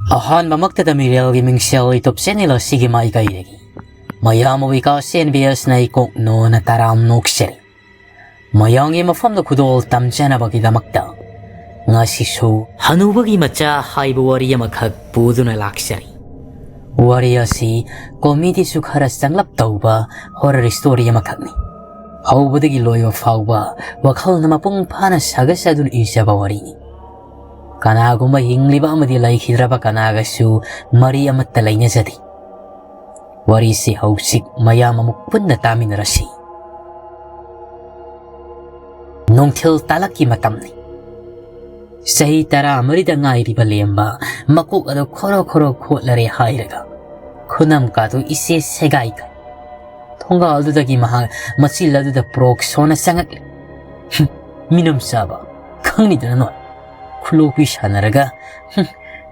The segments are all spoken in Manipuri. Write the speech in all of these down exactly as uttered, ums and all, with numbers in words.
ꯑꯍꯥꯟꯕꯃꯛꯇꯗ ꯃꯤꯔꯦꯜꯒꯤ ꯃꯤꯡꯁꯦꯜ YouTube channel ꯑꯁꯤꯒꯤ ꯃꯥꯏꯀꯩꯗꯒꯤ ꯃꯌꯥꯝ ꯑꯣꯏꯀꯥ ꯁꯦꯟ ꯕꯤ ꯑꯦꯁꯅ ꯏꯀꯣꯛꯅꯣꯅ ꯇꯔꯥꯝ ꯅꯣꯛꯆꯔꯤ꯫ ꯃꯌꯥꯝꯒꯤ ꯃꯐꯝꯗ ꯈꯨꯗꯣꯜ ꯇꯝꯖꯅꯕꯒꯤꯗꯃꯛꯇ ꯉꯁꯤꯁꯨ ꯍꯅꯨꯕꯒꯤ ꯃꯆꯥ ꯍꯥꯏꯕ ꯋꯥꯔꯤ ꯑꯃꯈꯛ ꯄꯨꯗꯨꯅ ꯂꯥꯛꯆꯔꯤ꯫ ꯋꯥꯔꯤ ꯑꯁꯤ comedy ꯁꯨ ꯈꯔ ꯆꯪꯂꯞ ꯇꯧꯕ horror story ꯑꯃꯈꯛꯅꯤ꯫ ꯍꯧꯕꯗꯒꯤ ꯂꯣꯏꯕ ꯐꯥꯎꯕ ꯋꯥꯈꯜꯅ ꯃꯄꯨꯡ ꯐꯥꯅ ꯁꯥꯒꯠꯆꯗꯨꯅ ꯏꯖꯕ ꯋꯥꯔꯤꯅꯤ꯫ ꯀꯅꯥꯒꯨꯝꯕ ꯍꯤꯡꯂꯤꯕ ꯑꯃꯗꯤ ꯂꯩꯈꯤꯗ꯭ꯔꯕ ꯀꯅꯥꯒꯁꯨ ꯃꯔꯤ ꯑꯃꯠꯇ ꯂꯩꯅꯖꯗꯦ꯫ ꯋꯥꯔꯤꯁꯤ ꯍꯧꯖꯤꯛ ꯃꯌꯥꯝ ꯑꯃꯨꯛ ꯄꯨꯟꯅ ꯇꯥꯃꯤꯟꯅꯔꯁꯤ꯫ ꯅꯨꯡꯊꯤꯜ ꯇꯥꯂꯛꯀꯤ ꯃꯇꯝꯅꯤ꯫ ꯆꯍꯤ ꯇꯔꯥꯃꯔꯤꯗ ꯉꯥꯏꯔꯤꯕ ꯂꯦꯝꯕ ꯃꯀꯣꯛ ꯑꯗꯨ ꯈꯣꯔꯣ ꯈꯣꯔꯣ ꯈꯣꯠꯂꯔꯦ ꯍꯥꯏꯔꯒ ꯈꯨꯅꯝ ꯀꯥꯗꯨ ꯏꯁꯦ ꯁꯦꯒꯥꯏꯈ꯭ꯔꯦ꯫ ꯊꯣꯡꯒꯥꯜꯗꯨꯗꯒꯤ ꯃꯍꯥꯛ ꯃꯆꯤꯜ ꯑꯗꯨꯗ ꯄ꯭ꯔꯣꯛ ꯁꯣꯟꯅ ꯆꯪꯉꯛꯂꯦ꯫ "ꯍꯨꯝ, ꯃꯤꯅꯝ ꯆꯥꯕ, ꯈꯪꯅꯤꯗꯅ ꯅꯣꯏ꯫ ꯈꯨꯂꯣꯛꯄꯤ ꯁꯥꯟꯅꯔꯒ, ꯍꯨꯝ,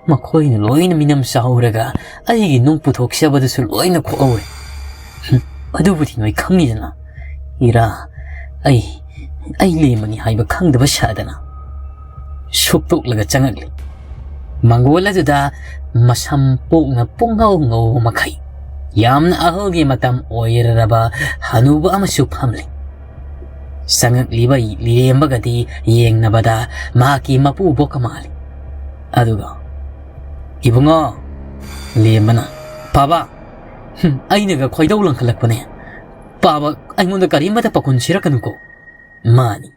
ꯃꯈꯣꯏꯅ ꯂꯣꯏꯅ ꯃꯤꯅꯝ ꯆꯥꯍꯧꯔꯒ ꯑꯩꯒꯤ ꯅꯨꯡ ꯄꯨꯊꯣꯛꯆꯕꯗꯨꯁꯨ ꯂꯣꯏꯅ ꯈꯣꯛꯍꯧꯔꯦ꯫ ꯍꯨꯝ, ꯑꯗꯨꯕꯨꯗꯤ ꯅꯣꯏ ꯈꯪꯅꯤꯗꯅ꯫ ꯏꯔꯥ, ꯑꯩ, ꯑꯩ ꯂꯦꯝꯕꯅꯤ ꯍꯥꯏꯕ ꯈꯪꯗꯕ ꯁꯥꯗꯅ ꯁꯨꯛꯇꯣꯛꯂꯒ ꯆꯪꯉꯛꯂꯤ꯫ ꯃꯪꯒꯣꯜ ꯑꯗꯨꯗ ꯃꯁꯝ ꯄꯣꯛꯅ ꯄꯨꯡꯉꯧ ꯉꯧꯕ ꯃꯈꯩ ꯌꯥꯝꯅ ꯑꯍꯜꯒꯤ ꯃꯇꯝ ꯑꯣꯏꯔꯔꯕ ꯍꯅꯨꯕ ꯑꯃꯁꯨ ꯐꯝꯂꯤ꯫ ꯆꯪꯉꯛꯂꯤꯕ ꯂꯦꯝꯕꯒꯗꯤ ꯌꯦꯡꯅꯕꯗ ꯃꯍꯥꯛꯀꯤ ꯃꯄꯨꯕꯣꯛꯀ ꯃꯥꯜꯂꯤ꯫ ꯑꯗꯨꯒ, "ꯏꯕꯨꯡꯉꯣ," ꯂꯦꯝꯕꯅ, "ꯄꯥꯕ, ꯍꯨꯝ, ꯑꯩꯅꯒ ꯈꯣꯏꯗꯧ ꯂꯪꯈꯠꯂꯛꯄꯅꯦ꯫ ꯄꯥꯕ, ꯑꯩꯉꯣꯟꯗ ꯀꯔꯤꯃꯠꯇ ꯄꯥꯈꯨꯟ ꯁꯤꯔꯛꯀꯅꯨꯀꯣ꯫ ꯃꯥꯅꯤ,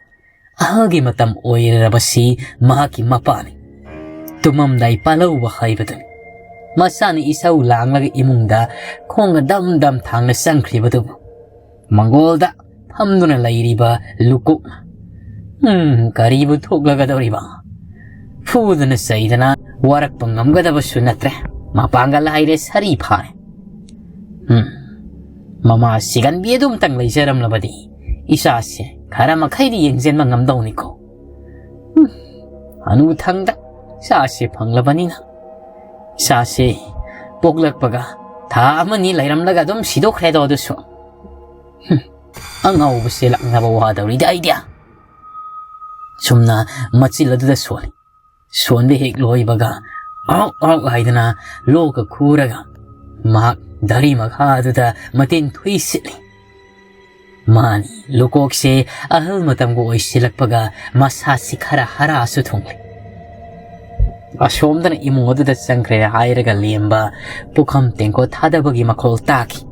ꯑꯍꯜꯒꯤ ꯃꯇꯝ ꯑꯣꯏꯔꯔꯕꯁꯤ ꯃꯍꯥꯛꯀꯤ ꯃꯄꯥꯅꯤ꯫ ꯇꯨꯝꯃꯝꯗꯥꯏ ꯄꯥꯜꯍꯧꯕ ꯍꯥꯏꯕꯗꯨꯅꯤ꯫ ꯃꯁꯥꯅ ꯏꯁꯧ ꯂꯥꯡꯂꯒ ꯏꯃꯨꯡꯗ ꯈꯣꯡꯅ ꯗꯝ ꯗꯝ ꯊꯥꯡꯅ ꯆꯪꯈ꯭ꯔꯤꯕꯗꯨꯕꯨ ꯃꯪꯒꯣꯜꯗ ꯐꯝꯗꯨꯅ ꯂꯩꯔꯤꯕ ꯂꯨꯀꯣꯛꯅ, ꯎꯝ, ꯀꯔꯤꯕꯨ ꯊꯣꯛꯂꯒꯗꯧꯔꯤꯕ? ꯐꯨꯗꯅ ꯆꯩꯗꯅ ꯋꯥꯔꯛꯄ ꯉꯝꯒꯗꯕꯁꯨ ꯅꯠꯇ꯭ꯔꯦ꯫ ꯃꯄꯥꯡꯒꯜ ꯍꯥꯏꯔꯦ ꯁꯔꯤ ꯐꯥꯔꯦ꯫ ꯎꯝ, ꯃꯃꯥ ꯁꯤꯒꯟꯕꯤ ꯑꯗꯨꯝꯇꯪ ꯂꯩꯖꯔꯝꯂꯕꯗꯤ ꯏꯆꯥꯁꯦ ꯈꯔ ꯃꯈꯩꯗꯤ ꯌꯦꯡꯁꯤꯟꯕ ꯉꯝꯗꯧꯅꯤꯀꯣ꯫ ꯎꯝ, ꯍꯅꯨꯊꯪꯗ ꯏꯆꯥꯁꯦ ꯐꯪꯂꯕꯅꯤꯅ ꯏꯆꯥꯁꯦ ꯄꯣꯛꯂꯛꯄꯒ ꯊꯥ ꯑꯃꯅꯤ ꯂꯩꯔꯝꯂꯒ ꯑꯗꯨꯝ ꯁꯤꯗꯣꯛꯈ꯭ꯔꯦꯗꯣ ꯑꯗꯨꯁꯨ꯫ ꯍꯨꯝ, ꯑꯉꯥꯎꯕꯁꯦ ꯂꯥꯛꯅꯕ ꯋꯥꯗꯧꯔꯤꯗ ꯑꯩꯗꯤ꯫ ꯁꯨꯝꯅ ꯃꯆꯤꯜ ꯑꯗꯨꯗ ꯁꯣꯜꯂꯤ꯫ ꯁꯣꯟꯕ ꯍꯦꯛ ꯂꯣꯏꯕꯒ ꯑꯣꯛ ꯑꯣꯛ ꯍꯥꯏꯗꯅ ꯂꯣꯛꯀ ꯈꯨꯔꯒ ꯃꯍꯥꯛ ꯗꯥꯔꯤ ꯃꯈꯥꯗꯨꯗ ꯃꯇꯤꯟ ꯊꯨꯏ ꯁꯤꯠꯂꯤ꯫ ꯃꯥꯅꯤ, ꯂꯨꯀꯣꯛꯁꯦ ꯑꯍꯜ ꯃꯇꯝꯒ ꯑꯣꯏꯁꯤꯜꯂꯛꯄꯒ ꯃꯁꯥꯁꯤ ꯈꯔ ꯍꯔꯥꯁꯨ ꯊꯨꯡꯂꯦ꯫ ꯑꯁꯣꯝꯗꯅ ꯏꯃꯨꯡ ꯑꯗꯨꯗ ꯆꯪꯈ꯭ꯔꯦ ꯍꯥꯏꯔꯒ ꯂꯦꯝꯕ ꯄꯨꯈꯝ ꯇꯦꯡꯀꯣꯠ ꯊꯥꯗꯕꯒꯤ ꯃꯈꯣꯜ ꯇꯥꯈꯤ꯫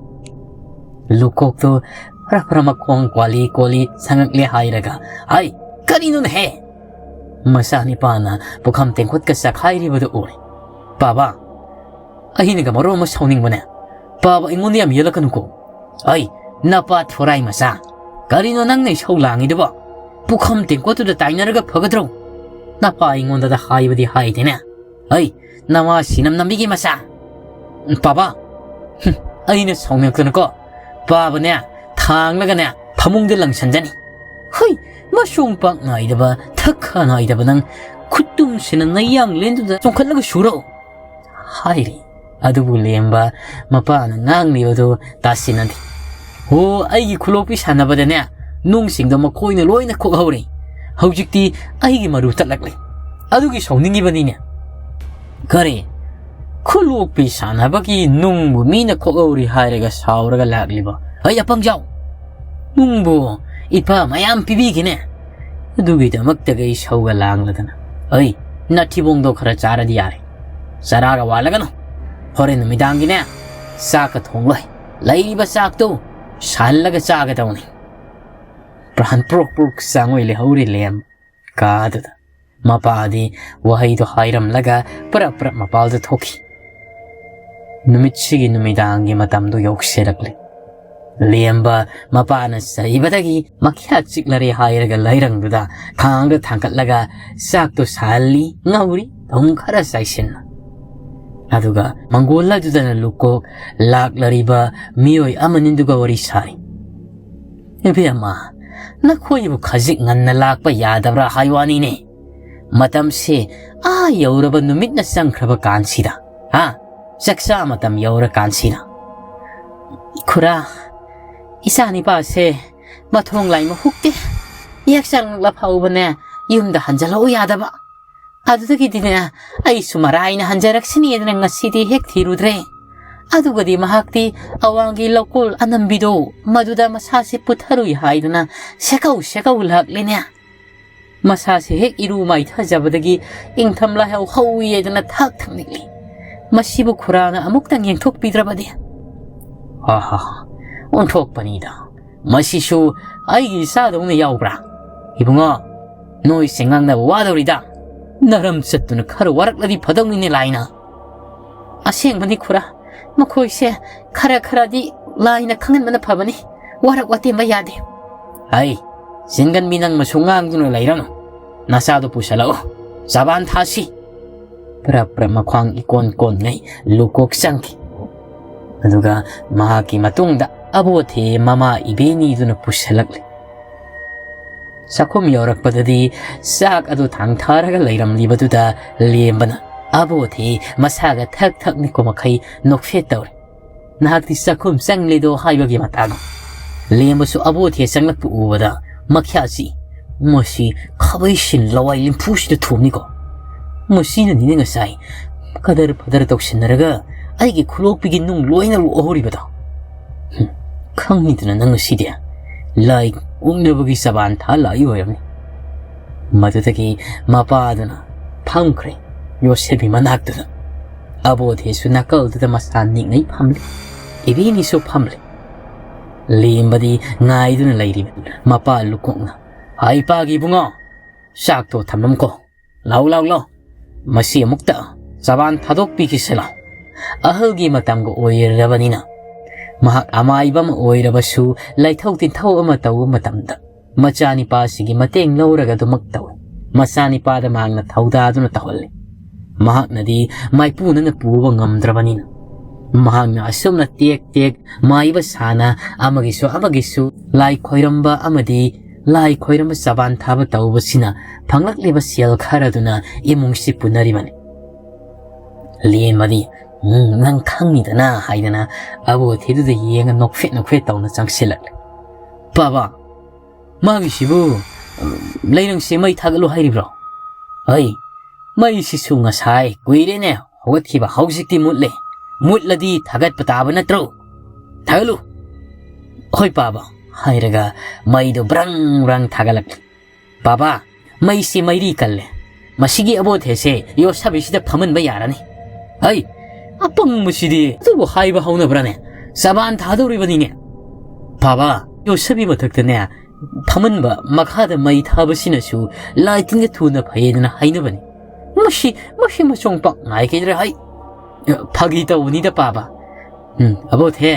ꯂꯨꯀꯣꯛꯇꯨ ꯐꯔ ꯐꯔ ꯃꯈꯣꯡ ꯀꯣꯂꯤ ꯀꯣꯂꯤ ꯁꯪꯉꯛꯂꯦ ꯍꯥꯏꯔꯒ, "ꯍꯥꯏ, ꯀꯔꯤꯅꯣꯅꯦꯍꯦ?" ꯃꯆꯥꯅꯤꯄꯥꯅ ꯄꯨꯈꯝ ꯇꯦꯡꯀꯣꯠꯀ ꯆꯈꯥꯏꯔꯤꯕꯗꯨ ꯎꯔꯦ꯫ "ꯄꯥꯕ, ꯑꯩꯅꯒ ꯃꯔꯣꯟ ꯑꯃ ꯁꯥꯎꯅꯤꯡꯕꯅꯦ꯫ ꯄꯥꯕ ꯑꯩꯉꯣꯟꯗ ꯌꯥꯝ ꯌꯦꯠꯂꯛꯀꯅꯨꯀꯣ꯫ ꯑꯩ, ꯅꯄꯥ ꯊꯣꯔꯥꯏ ꯃꯆꯥ, ꯀꯔꯤꯅꯣ ꯅꯪꯅ ꯏꯁꯧ ꯂꯥꯡꯉꯤꯗꯨꯕꯣ? ꯄꯨꯈꯝ ꯇꯦꯡꯀꯣꯠꯇꯨꯗ ꯇꯥꯏꯅꯔꯒ ꯐꯒꯗ꯭ꯔꯣ? ꯅꯄꯥ ꯑꯩꯉꯣꯟꯗꯗ ꯍꯥꯏꯕꯗꯤ ꯍꯥꯏꯗꯦꯅꯦ꯫ ꯑꯩ, ꯅꯃꯥ ꯁꯤꯅꯝ ꯅꯝꯕꯤꯒꯤ ꯃꯆꯥ꯫ ꯄꯥꯕ, ꯍꯨꯝ, ꯑꯩꯅ ꯁꯥꯎꯅꯤꯡꯉꯛꯇꯅꯀꯣ, ꯄꯥꯕꯅꯦ, ꯊꯥꯡꯂꯒꯅꯦ, ꯐꯃꯨꯡꯗ ꯂꯪꯁꯟꯖꯅꯤ꯫ ꯍꯨꯏ, ꯃꯁꯣꯡ ꯄꯥꯛ ꯅꯥꯏꯗꯕ, ꯊꯛ ꯈꯥ ꯅꯥꯏꯗꯕ ꯅꯪ, ꯈꯨꯠꯇꯨꯝꯁꯤꯅ ꯅꯌꯥꯡ ꯂꯦꯟꯗꯨꯗ ꯆꯣꯡꯈꯠꯂꯒ ꯁꯨꯔꯛꯎ" ꯍꯥꯏꯔꯤ꯫ ꯑꯗꯨꯕꯨ ꯂꯦꯝꯕ ꯃꯄꯥꯅ ꯉꯥꯡꯂꯤꯕꯗꯨ ꯇꯥꯁꯤꯟꯅꯗꯦ꯫ "ꯍꯣ, ꯑꯩꯒꯤ ꯈꯨꯂꯣꯛꯄꯤ ꯁꯥꯟꯅꯕꯗꯅꯦ, ꯅꯨꯡꯁꯤꯡꯗꯣ ꯃꯈꯣꯏꯅ ꯂꯣꯏꯅ ꯈꯣꯛꯍꯧꯔꯦ꯫ ꯍꯧꯖꯤꯛꯇꯤ ꯑꯩꯒꯤ ꯃꯔꯨ ꯇꯠꯂꯛꯂꯦ꯫ ꯑꯗꯨꯒꯤ ꯁꯥꯎꯅꯤꯡꯉꯤꯕꯅꯤꯅꯦ꯫" "ꯀꯔꯤ? ꯈꯨꯂꯣꯛꯄꯤ ꯁꯥꯟꯅꯕꯒꯤ ꯅꯨꯡꯕꯨ ꯃꯤꯅ ꯈꯣꯛꯍꯧꯔꯤ ꯍꯥꯏꯔꯒ ꯁꯥꯎꯔꯒ ꯂꯥꯛꯂꯤꯕ? ꯑꯩ ꯑꯄꯪꯖꯥꯎ! ꯅꯨꯡꯕꯨ ꯏꯄꯥ ꯃꯌꯥꯝ ꯄꯤꯕꯤꯒꯦꯅꯦ꯫ ꯑꯗꯨꯒꯤꯗꯃꯛꯇꯒ ꯏꯁꯧꯒ ꯂꯥꯡꯂꯗꯅ꯫ ꯑꯩ, ꯅꯊꯤꯕꯣꯡꯗꯣ ꯈꯔ ꯆꯥꯔꯗꯤ ꯌꯥꯔꯦ꯫ ꯆꯔꯥꯒ ꯋꯥꯠꯂꯒꯅꯨ꯫ ꯍꯣꯔꯦꯟ ꯅꯨꯃꯤꯗꯥꯡꯒꯤꯅꯦ, ꯆꯥꯛꯀ ꯊꯣꯡꯂꯣꯏ꯫ ꯂꯩꯔꯤꯕ ꯆꯥꯛꯇꯨ ꯁꯥꯍꯜꯂꯒ ꯆꯥꯒꯗꯧꯅꯤ꯫" ꯄ꯭ꯔꯥꯟ ꯄ꯭ꯔꯣꯛ ꯄ꯭ꯔꯣꯛ ꯆꯥꯡꯉꯣꯏ ꯂꯩꯍꯧꯔꯤ ꯂꯦꯝ ꯀꯥꯗꯨꯗ꯫ ꯃꯄꯥꯗꯤ ꯋꯥꯍꯩꯗꯣ ꯍꯥꯏꯔꯝꯂꯒ ꯄ꯭ꯔꯞ ꯄ꯭ꯔꯞ ꯃꯄꯥꯜꯗ ꯊꯣꯛꯈꯤ꯫ ꯅꯨꯃꯤꯠꯁꯤꯒꯤ ꯅꯨꯃꯤꯗꯥꯡꯒꯤ ꯃꯇꯝꯗꯣ ꯌꯧꯁꯤꯜꯂꯛꯂꯦ꯫ ꯂꯦꯝꯕ ꯃꯄꯥꯅ ꯆꯩꯕꯗꯒꯤ ꯃꯈ꯭ꯌꯥꯠ ꯆꯤꯛꯂꯔꯦ ꯍꯥꯏꯔꯒ ꯂꯩꯔꯪꯗꯨꯗ ꯈꯥꯡꯗ ꯊꯥꯡꯒꯠꯂꯒ ꯆꯥꯛꯇꯣ ꯁꯥꯍꯜꯂꯤ, ꯉꯧꯔꯤ, ꯊꯨꯝ ꯈꯔ ꯆꯥꯏꯁꯤꯟꯅ꯫ ꯑꯗꯨꯒ ꯃꯪꯒꯣꯜ ꯑꯗꯨꯗꯅ ꯂꯨꯀꯣꯛ ꯂꯥꯛꯂꯔꯤꯕ ꯃꯤꯑꯣꯏ ꯑꯃꯅꯤꯗꯨꯒ ꯋꯥꯔꯤ ꯁꯥꯔꯤ꯫ "ꯏꯕꯦꯝꯃ, ꯅꯈꯣꯏꯕꯨ ꯈꯖꯤꯛ ꯉꯟꯅ ꯂꯥꯛꯄ ꯌꯥꯗꯕ꯭ꯔꯥ ꯍꯥꯏ ꯋꯥꯅꯤꯅꯦ꯫ ꯃꯇꯝꯁꯦ ꯑꯥ ꯌꯧꯔꯕ ꯅꯨꯃꯤꯠꯅ ꯆꯪꯈ꯭ꯔꯕ ꯀꯥꯟꯁꯤꯗ, ꯍꯥ? ꯆꯥꯛꯆꯥ ꯃꯇꯝ ꯌꯧꯔꯀꯥꯟꯁꯤꯗ꯫" "ꯈꯨꯔꯥ, ꯏꯆꯥ ꯅꯤꯄꯥꯁꯦ ꯃꯊꯣꯡ ꯂꯥꯏ ꯃꯍꯨꯛꯇꯦ꯫ ꯍꯦꯛ ꯆꯪꯂꯛꯂ ꯐꯥꯎꯕꯅꯦ ꯌꯨꯝꯗ ꯍꯟꯖꯜꯂꯛꯎ ꯌꯥꯗꯕ꯫ ꯑꯗꯨꯗꯒꯤꯗꯤꯅꯦ, ꯑꯩꯁꯨ ꯃꯔꯥꯏꯅ ꯍꯟꯖꯔꯛꯁꯤꯅꯦꯗꯅ ꯉꯁꯤꯗꯤ ꯍꯦꯛ ꯊꯤꯔꯨꯗ꯭ꯔꯦ꯫ ꯑꯗꯨꯒꯗꯤ ꯃꯍꯥꯛꯇꯤ ꯑꯋꯥꯡꯒꯤ ꯂꯧꯀꯣꯜ ꯑꯅꯝꯕꯤꯗꯣ, ꯃꯗꯨꯗ ꯃꯁꯥꯁꯦ ꯄꯨꯊꯔꯨꯏ ꯍꯥꯏꯗꯨꯅ ꯁꯦꯀꯧ ꯁꯦꯀꯧ ꯂꯥꯛꯂꯦꯅꯦ꯫ ꯃꯁꯥꯁꯦ ꯍꯦꯛ ꯏꯔꯨ ꯃꯥꯏꯊꯖꯕꯗꯒꯤ ꯏꯪꯊꯝ ꯂꯥꯏꯍꯧ ꯍꯧꯏ ꯍꯥꯏꯗꯅ ꯊꯛ ꯊꯛ ꯅꯤꯛꯂꯤ꯫ ꯃꯁꯤꯕꯨ ꯈꯨꯔꯥꯅ ꯑꯃꯨꯛꯇꯪ ꯌꯦꯡꯊꯣꯛꯄꯤꯗ꯭ꯔꯕꯗꯤ? ꯍꯥ ꯍꯥ ꯍꯥ, ꯑꯣꯟꯊꯣꯛꯄꯅꯤꯗ꯫ ꯃꯁꯤꯁꯨ ꯑꯩꯒꯤ ꯏꯆꯥꯗꯧꯅ ꯌꯥꯎꯕ꯭ꯔꯥ? ꯏꯕꯨꯡꯉꯣ, ꯅꯣꯏꯁꯦ ꯉꯥꯡꯅꯕ ꯋꯥꯗꯧꯔꯤꯗ꯫ ꯅꯔꯝ ꯆꯠꯇꯨꯅ ꯈꯔ ꯋꯥꯔꯛꯂꯗꯤ ꯐꯗꯧꯅꯤꯅꯦ ꯂꯥꯏꯅ꯫ ꯑꯁꯦꯡꯕꯅꯤ ꯈꯨꯔꯥ, ꯃꯈꯣꯏꯁꯦ ꯈꯔ ꯈꯔꯗꯤ ꯂꯥꯏꯅ ꯈꯪꯍꯟꯕꯅ ꯐꯕꯅꯤ, ꯋꯥꯔꯛ ꯋꯥꯇꯦꯝꯕ ꯌꯥꯗꯦ꯫ ꯍꯩ, ꯆꯤꯟꯒꯟꯕꯤ, ꯅꯪ ꯃꯁꯨ ꯉꯥꯡꯗꯨꯅ ꯂꯩꯔꯅꯨ꯫ ꯅꯆꯥꯗꯣ ꯄꯨꯁꯜꯂꯛꯎ, ꯆꯕꯥꯟ ꯊꯥꯁꯤ꯫ ꯄ꯭ꯔꯞ ꯄ꯭ꯔꯞ ꯃꯈ꯭ꯋꯥꯡ ꯏꯀꯣꯟ ꯀꯣꯟꯉꯩ ꯂꯨꯀꯣꯛ ꯆꯪꯈꯤ꯫ ꯑꯗꯨꯒ ꯃꯍꯥꯛꯀꯤ ꯃꯇꯨꯡꯗ ꯑꯕꯣꯊꯦ ꯃꯃꯥ ꯏꯕꯦꯅꯤꯗꯨꯅ ꯄꯨꯁꯜꯂꯛꯂꯤ꯫ ꯆꯥꯛꯈꯨꯝ ꯌꯧꯔꯛꯄꯗꯗꯤ ꯆꯥꯛ ꯑꯗꯨ ꯊꯥꯡꯊꯔꯒ ꯂꯩꯔꯝꯂꯤꯕꯗꯨꯗ ꯂꯦꯝꯕꯅ ꯑꯕꯣꯊꯦ ꯃꯁꯥꯒ ꯊꯛ ꯊꯛ ꯅꯤꯛꯄ ꯃꯈꯩ ꯅꯣꯛꯐꯦꯠ ꯇꯧꯔꯦ꯫ ꯅꯍꯥꯛꯇꯤ ꯆꯥꯛꯈꯨꯝ ꯆꯪꯂꯦꯗꯣ ꯍꯥꯏꯕꯒꯤ ꯃꯇꯥꯒꯨꯝ꯫ ꯂꯦꯝꯕꯁꯨ ꯑꯕꯣꯊꯦ ꯆꯪꯂꯛꯄ ꯎꯕꯗ ꯃꯈ꯭ꯌꯥꯠ ꯆꯤꯛꯏ꯫ ꯃꯁꯤ ꯈꯥꯕꯩ ꯁꯤꯟ ꯂꯋꯥꯏ ꯂꯤꯝꯐꯨꯁꯤꯗ ꯊꯣꯝꯅꯤꯀꯣ꯫ ꯃꯁꯤꯅꯅꯤꯅꯦ ꯉꯁꯥꯏ ꯀꯗꯔ ꯐꯗꯔ ꯇꯧꯁꯤꯟꯅꯔꯒ ꯑꯩꯒꯤ ꯈꯨꯂꯣꯛꯄꯤꯒꯤ ꯅꯨꯡ ꯂꯣꯏꯅ ꯂꯣꯛꯍꯧꯔꯤꯕꯗꯣ꯫ ꯍꯨꯝ, ꯈꯪꯉꯤꯗꯅ ꯅꯪ ꯉꯁꯤꯗꯤ ꯂꯥꯏ ꯑꯣꯛꯅꯕꯒꯤ ꯆꯕꯥꯟ ꯊꯥ ꯂꯥꯛꯏ ꯑꯣꯏꯔꯝꯅꯤ꯫ ꯃꯗꯨꯗꯒꯤ ꯃꯄꯥꯗꯨꯅ ꯐꯝꯈ꯭ꯔꯦ ꯌꯣꯁꯦꯐꯀꯤ ꯃꯅꯥꯛꯇꯨꯗ꯫ ꯑꯕꯣꯙꯤꯁꯨ ꯅꯥꯀꯜꯗꯨꯗ ꯃꯁꯥ ꯅꯤꯛꯅꯩ ꯐꯝꯂꯤ꯫ ꯏꯕꯦꯅꯤꯁꯨ ꯐꯝꯂꯤ꯫ ꯂꯦꯝꯕꯗꯤ ꯉꯥꯏꯗꯨꯅ ꯂꯩꯔꯤꯕ ꯃꯄꯥ ꯂꯨꯀꯣꯛꯅ, "ꯍꯥꯏ ꯏꯄꯥꯒꯤ ꯏꯕꯨꯡꯉꯣ, ꯆꯥꯛꯇꯣ ꯊꯝꯂꯝꯀꯣ꯫ ꯂꯥꯎ, ꯂꯥꯎ, ꯂꯥꯎ꯫ ꯃꯁꯤ ꯑꯃꯨꯛꯇ ꯆꯕꯥꯟ ꯊꯥꯗꯣꯛꯄꯤꯈꯤꯁꯤ ꯂꯥꯎ꯫ ꯑꯍꯜꯒꯤ ꯃꯇꯝꯒ ꯑꯣꯏꯔꯕꯅꯤꯅ ꯃꯍꯥꯛ ꯑꯃꯥꯏꯕ ꯑꯃ ꯑꯣꯏꯔꯕꯁꯨ ꯂꯥꯏꯊꯧ ꯇꯤꯟꯊꯧ ꯑꯃ ꯇꯧꯕ ꯃꯇꯝꯗ ꯃꯆꯥꯅꯤꯄꯥꯁꯤꯒꯤ ꯃꯇꯦꯡ ꯂꯧꯔꯒ ꯑꯗꯨꯃꯛ ꯇꯧꯏ꯫ ꯃꯆꯥꯅꯤꯄꯥꯗ ꯃꯍꯥꯛꯅ ꯊꯧꯗꯥꯗꯨꯅ ꯇꯧꯍꯜꯂꯤ꯫ ꯃꯍꯥꯛꯅꯗꯤ ꯃꯥꯏꯄꯨꯅꯅ ꯄꯨꯕ ꯉꯝꯗ꯭ꯔꯕꯅꯤꯅ ꯃꯍꯥꯛꯅ ꯑꯁꯨꯝꯅ ꯇꯦꯛ ꯇꯦꯛ ꯃꯥꯏꯕ ꯁꯥꯅ ꯑꯃꯒꯤꯁꯨ ꯑꯃꯒꯤꯁꯨ ꯂꯥꯏ ꯈꯣꯏꯔꯝꯕ ꯑꯃꯗꯤ ꯂꯥꯏ ꯈꯣꯏꯔꯝꯕ ꯆꯕꯥꯟ ꯊꯥꯕ ꯇꯧꯕꯁꯤꯅ ꯐꯪꯂꯛꯂꯤꯕ ꯁꯦꯜ ꯈꯔꯗꯨꯅ ꯏꯃꯨꯡꯁꯤ ꯄꯨꯅꯔꯤꯕꯅꯤ꯫ ꯂꯦꯝꯃꯗꯤ, "ꯎꯝ, ꯅꯪ ꯈꯪꯉꯤꯗꯅ" ꯍꯥꯏꯗꯅ ꯑꯕꯣꯊꯤꯗꯨꯗ ꯌꯦꯡꯉ ꯅꯣꯛꯐꯦꯠ ꯅꯣꯛꯐꯦꯠ ꯇꯧꯅ ꯆꯪꯁꯤꯜꯂꯛꯂꯦ꯫ "ꯄꯥꯕ, ꯃꯥꯒꯤꯁꯤꯕꯨ, ꯎꯝ, ꯂꯩꯔꯪꯁꯦ ꯃꯩ ꯊꯥꯒꯠꯂꯨ ꯍꯥꯏꯔꯤꯕ꯭ꯔꯣ?" "ꯑꯩ, "ꯃꯩꯁꯤꯁꯨ ꯉꯁꯥꯏ ꯀꯨꯏꯔꯦꯅꯦ ꯍꯧꯒꯠꯈꯤꯕ, ꯍꯧꯖꯤꯛꯇꯤ ꯃꯨꯠꯂꯦ꯫ ꯃꯨꯠꯂꯗꯤ ꯊꯥꯒꯠꯄ ꯇꯥꯕ ꯅꯠꯇ꯭ꯔꯣ? ꯊꯥꯒꯠꯂꯨ!" "ꯍꯣꯏ ꯄꯥꯕ" ꯍꯥꯏꯔꯒ ꯃꯩꯗꯣ ꯕ꯭ꯔꯪ ꯕ꯭ꯔꯪ ꯊꯥꯒꯠꯂꯛꯂꯦ꯫ "ꯄꯥꯕ, ꯃꯩꯁꯤ ꯃꯩꯔꯤ ꯀꯜꯂꯦ꯫ ꯃꯁꯤꯒꯤ ꯑꯕꯣꯊꯦꯁꯦ ꯌꯣꯠꯁꯕꯤꯁꯤꯗ ꯐꯝꯍꯟꯕ ꯌꯥꯔꯅꯤ꯫" "ꯍꯩ, ꯑꯄꯪꯕꯁꯤꯗꯤ ꯑꯗꯨꯕꯨ ꯍꯥꯏꯕ ꯍꯧꯅꯕ꯭ꯔꯥꯅꯦ? ꯆꯕꯥꯟ ꯊꯥꯗꯧꯔꯤꯕꯅꯤꯅꯦ꯫" "ꯄꯥꯕ, ꯌꯣꯠꯁꯕꯤ ꯃꯊꯛꯇꯅꯦ ꯐꯝꯍꯟꯕ, ꯃꯈꯥꯗ ꯃꯩ ꯊꯥꯕꯁꯤꯅꯁꯨ ꯂꯥꯏ ꯇꯤꯟꯒ ꯊꯨꯅ ꯐꯩꯌꯦꯗꯅ ꯍꯥꯏꯅꯕꯅꯤ꯫" "ꯃꯁꯤ, ꯃꯁꯤ ꯃꯆꯣꯡ ꯄꯥꯛ ꯉꯥꯏꯈꯤꯗ꯭ꯔꯦ ꯍꯩ꯫" "ꯐꯥꯒꯤ ꯇꯧꯕꯅꯤꯗ ꯄꯥꯕ꯫" "ꯎꯝ, ꯑꯕꯣꯊꯦ,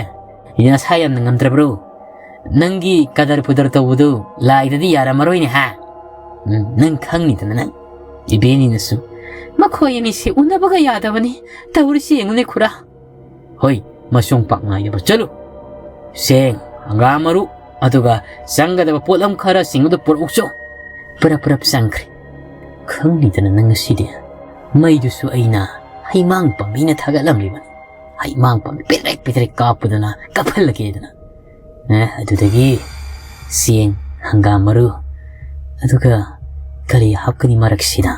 ꯅꯁꯥ ꯌꯥꯝꯅ ꯉꯝꯗ꯭ꯔꯕ꯭ꯔꯣ? ꯅꯪꯒꯤ ꯀꯗꯔ ꯐꯨꯗꯔ ꯇꯧꯕꯗꯨ ꯂꯥꯏꯗꯗꯤ ꯌꯥꯔꯝꯃꯔꯣꯏꯅꯦ ꯍꯥ? ꯎꯝ, ꯅꯪ ꯈꯪꯅꯤꯗꯅ ꯅꯪ꯫ ꯏꯕꯦꯟꯅꯤꯅꯁꯨ ꯃꯈꯣꯏ ꯑꯅꯤꯁꯤ ꯎꯅꯕꯒ ꯌꯥꯗꯕꯅꯤ꯫ ꯇꯧꯔꯤꯁꯤ ꯌꯦꯡꯉꯨꯅꯦ ꯈꯨꯔꯥ꯫" "ꯍꯣꯏ, ꯃꯆꯣꯡ ꯄꯥꯛ ꯉꯥꯏꯅꯕ ꯆꯠꯂꯨ꯫ ꯆꯦꯡ, ꯍꯪꯒꯥꯝ ꯃꯔꯨ, ꯑꯗꯨꯒ ꯆꯪꯒꯗꯕ ꯄꯣꯠꯂꯝ ꯈꯔꯁꯤꯡ ꯑꯗꯨ ꯄꯨꯔꯛꯎꯆꯣ꯫" ꯄꯨꯔꯞ ꯄꯨꯔꯞ ꯆꯪꯈ꯭ꯔꯦ꯫ "ꯈꯪꯅꯤꯗꯅ ꯅꯪ ꯉꯁꯤꯗꯤ꯫ ꯃꯩꯗꯨꯁꯨ ꯑꯩꯅ ꯍꯩꯃꯥꯡ ꯄꯥꯝꯕꯤꯅ ꯊꯥꯒꯠꯂꯝꯂꯤꯕꯅꯤ꯫ ꯍꯩꯃꯥꯡ ꯄꯥꯝꯕꯤ ꯄꯤꯗ꯭ꯔꯦꯛ ꯄꯤꯗ꯭ꯔꯦꯛ ꯀꯥꯞꯄꯗꯨꯅ ꯀꯥꯞꯍꯜꯂꯒꯦꯗꯅ꯫ ꯑꯦ, ꯑꯗꯨꯗꯒꯤ ꯆꯦꯡ, ꯍꯪꯒꯥꯝ ꯃꯔꯨ, ꯑꯗꯨꯒ ꯀꯔꯤ ꯍꯥꯞꯀꯅꯤ ꯃꯔꯛꯁꯤꯗ?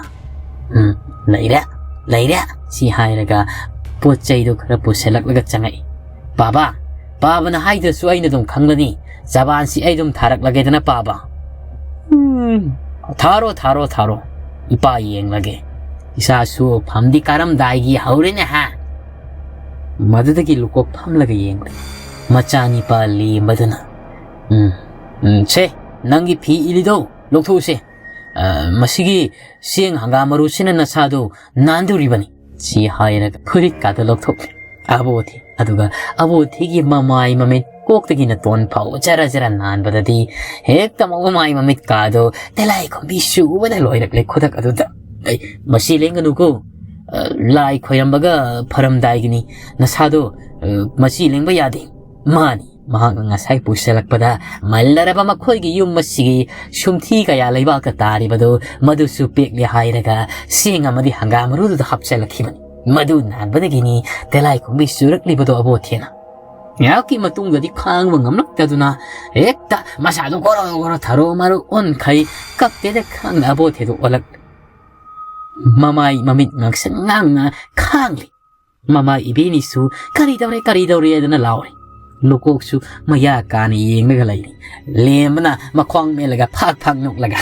ꯎꯝ, ꯂꯩꯔꯦ, ꯂꯩꯔꯦ꯫" ꯁꯤ ꯍꯥꯏꯔꯒ ꯄꯣꯠ ꯆꯩꯗꯣ ꯈꯔ ꯄꯨꯁꯤꯜꯂꯛꯂꯒ ꯆꯪꯉꯛꯏ꯫ "ꯄꯥꯕ, ꯄꯥꯕꯅ ꯍꯥꯏꯗ꯭ꯔꯁꯨ ꯑꯩꯅ ꯑꯗꯨꯝ ꯈꯪꯂꯅꯤ꯫ ꯆꯕꯥꯟꯁꯤ ꯑꯩ ꯑꯗꯨꯝ ꯊꯥꯔꯛꯂꯒꯦꯗꯅ ꯄꯥꯕ꯫" "ꯎꯝ, ꯊꯥꯔꯣ, ꯊꯥꯔꯣ, ꯊꯥꯔꯣ꯫ ꯏꯄꯥ ꯌꯦꯡꯂꯒꯦ꯫ ꯏꯆꯥꯁꯨ ꯐꯝꯗꯤ ꯀꯥꯔꯝꯗꯥꯏꯒꯤ ꯍꯧꯔꯦꯅꯦ ꯍꯥ?" ꯃꯗꯨꯗꯒꯤ ꯂꯨꯀꯣꯛ ꯐꯝꯂꯒ ꯌꯦꯡꯂꯦ꯫ ꯃꯆꯥꯅꯤꯄꯥ ꯂꯦꯝꯕꯗꯨꯅ, "ꯎꯝ, ꯎꯝ, ꯁꯦ, ꯅꯪꯒꯤ ꯐꯤ ꯏꯜꯂꯤꯗꯣ ꯂꯧꯊꯣꯛꯎꯁꯦ꯫ ꯑ, ꯃꯁꯤꯒꯤ ꯆꯦꯡ ꯍꯪꯒꯥꯝ ꯃꯔꯨꯁꯤꯅ ꯅꯁꯥꯗꯣ ꯅꯥꯟꯗꯧꯔꯤꯕꯅꯤ꯫" ꯁꯤ ꯍꯥꯏꯔꯒ ꯐꯨꯔꯤꯠꯀꯥꯗꯣ ꯂꯧꯊꯣꯛꯂꯦ꯫ ꯑꯕꯣꯊꯤ, ꯑꯗꯨꯒ ꯑꯕꯣꯊꯤꯒꯤ ꯃꯃꯥꯏ ꯃꯃꯤꯠ ꯀꯣꯛꯇꯒꯤ ꯅꯥꯇꯣꯟ ꯐꯥꯎꯕ ꯖꯔ ꯖꯔ ꯅꯥꯟꯕꯗꯗꯤ ꯍꯦꯛꯇ ꯃꯃꯥꯏ ꯃꯃꯤꯠꯀꯥꯗꯣ ꯇꯤꯂꯥꯏꯈꯨꯝꯕꯤ ꯆꯨꯕꯗ ꯂꯣꯏꯔꯛꯂꯦ ꯈꯨꯗꯛ ꯑꯗꯨꯗ꯫ "ꯑꯩ, ꯃꯁꯤ ꯂꯦꯡꯒꯅꯨꯀꯣ꯫ ꯑ, ꯂꯥꯏ ꯈꯣꯏꯔꯝꯕꯒ ꯐꯔꯝꯗꯥꯏꯒꯤꯅꯤ꯫ ꯅꯁꯥꯗꯣ, ꯑ, ꯃꯁꯤ ꯂꯦꯡꯕ ꯌꯥꯗꯦ꯫" ꯃꯥꯅꯤ, ꯃꯍꯥꯛꯅ ꯉꯁꯥꯏ ꯄꯨꯁꯤꯜꯂꯛꯄꯗ ꯃꯜꯂꯔꯕ ꯃꯈꯣꯏꯒꯤ ꯌꯨꯝ ꯑꯁꯤꯒꯤ ꯁꯨꯝꯊꯤ ꯀꯌꯥ ꯂꯩꯕꯥꯛꯇ ꯇꯥꯔꯤꯕꯗꯨ ꯃꯗꯨꯁꯨ ꯄꯦꯛꯂꯦ ꯍꯥꯏꯔꯒ ꯆꯦꯡ ꯑꯃꯗꯤ ꯍꯪꯒꯥꯝ ꯃꯔꯨꯗꯨꯗ ꯍꯥꯞꯆꯤꯜꯂꯛꯈꯤꯕꯅꯤ꯫ ꯃꯗꯨ ꯅꯥꯟꯕꯗꯒꯤꯅꯤ ꯇꯤꯂꯥꯏꯈꯨꯝꯕꯤ ꯆꯨꯔꯛꯂꯤꯕꯗꯣ ꯑꯕꯣꯊꯦꯅ꯫ ꯉꯥꯏꯍꯥꯛꯀꯤ ꯃꯇꯨꯡꯗꯗꯤ ꯈꯥꯡꯕ ꯉꯝꯂꯛꯇꯗꯨꯅ ꯍꯦꯛꯇ ꯃꯁꯥꯗꯨ ꯒꯣꯔꯣ ꯒꯣꯔꯣ ꯊꯔꯣ ꯃꯔꯣ ꯑꯣꯟꯈꯩ꯫ ꯀꯞꯇꯦꯗ ꯈꯥꯡꯅ ꯑꯕꯣꯊꯦꯗꯨ ꯑꯣꯜꯂꯛꯂꯦ꯫ ꯃꯃꯥꯏ ꯃꯃꯤꯠ ꯉꯥꯡꯁꯪ ꯉꯥꯡꯅ ꯈꯥꯡꯂꯤ꯫ ꯃꯃꯥ ꯏꯕꯦꯟꯅꯤꯁꯨ "ꯀꯔꯤ ꯇꯧꯔꯦ, ꯀꯔꯤ ꯇꯧꯔꯦ?" ꯍꯥꯏꯗꯅ ꯂꯥꯎꯔꯤ꯫ ꯂꯨꯀꯣꯛꯁꯨ ꯃꯌꯥ ꯀꯥꯅ ꯌꯦꯡꯂꯒ ꯂꯩꯔꯤ꯫ ꯂꯦꯝꯕꯅ ꯃꯈ꯭ꯋꯥꯡ ꯃꯦꯜꯂꯒ ꯐꯥꯛ ꯐꯥꯛ ꯅꯣꯛꯂꯒ,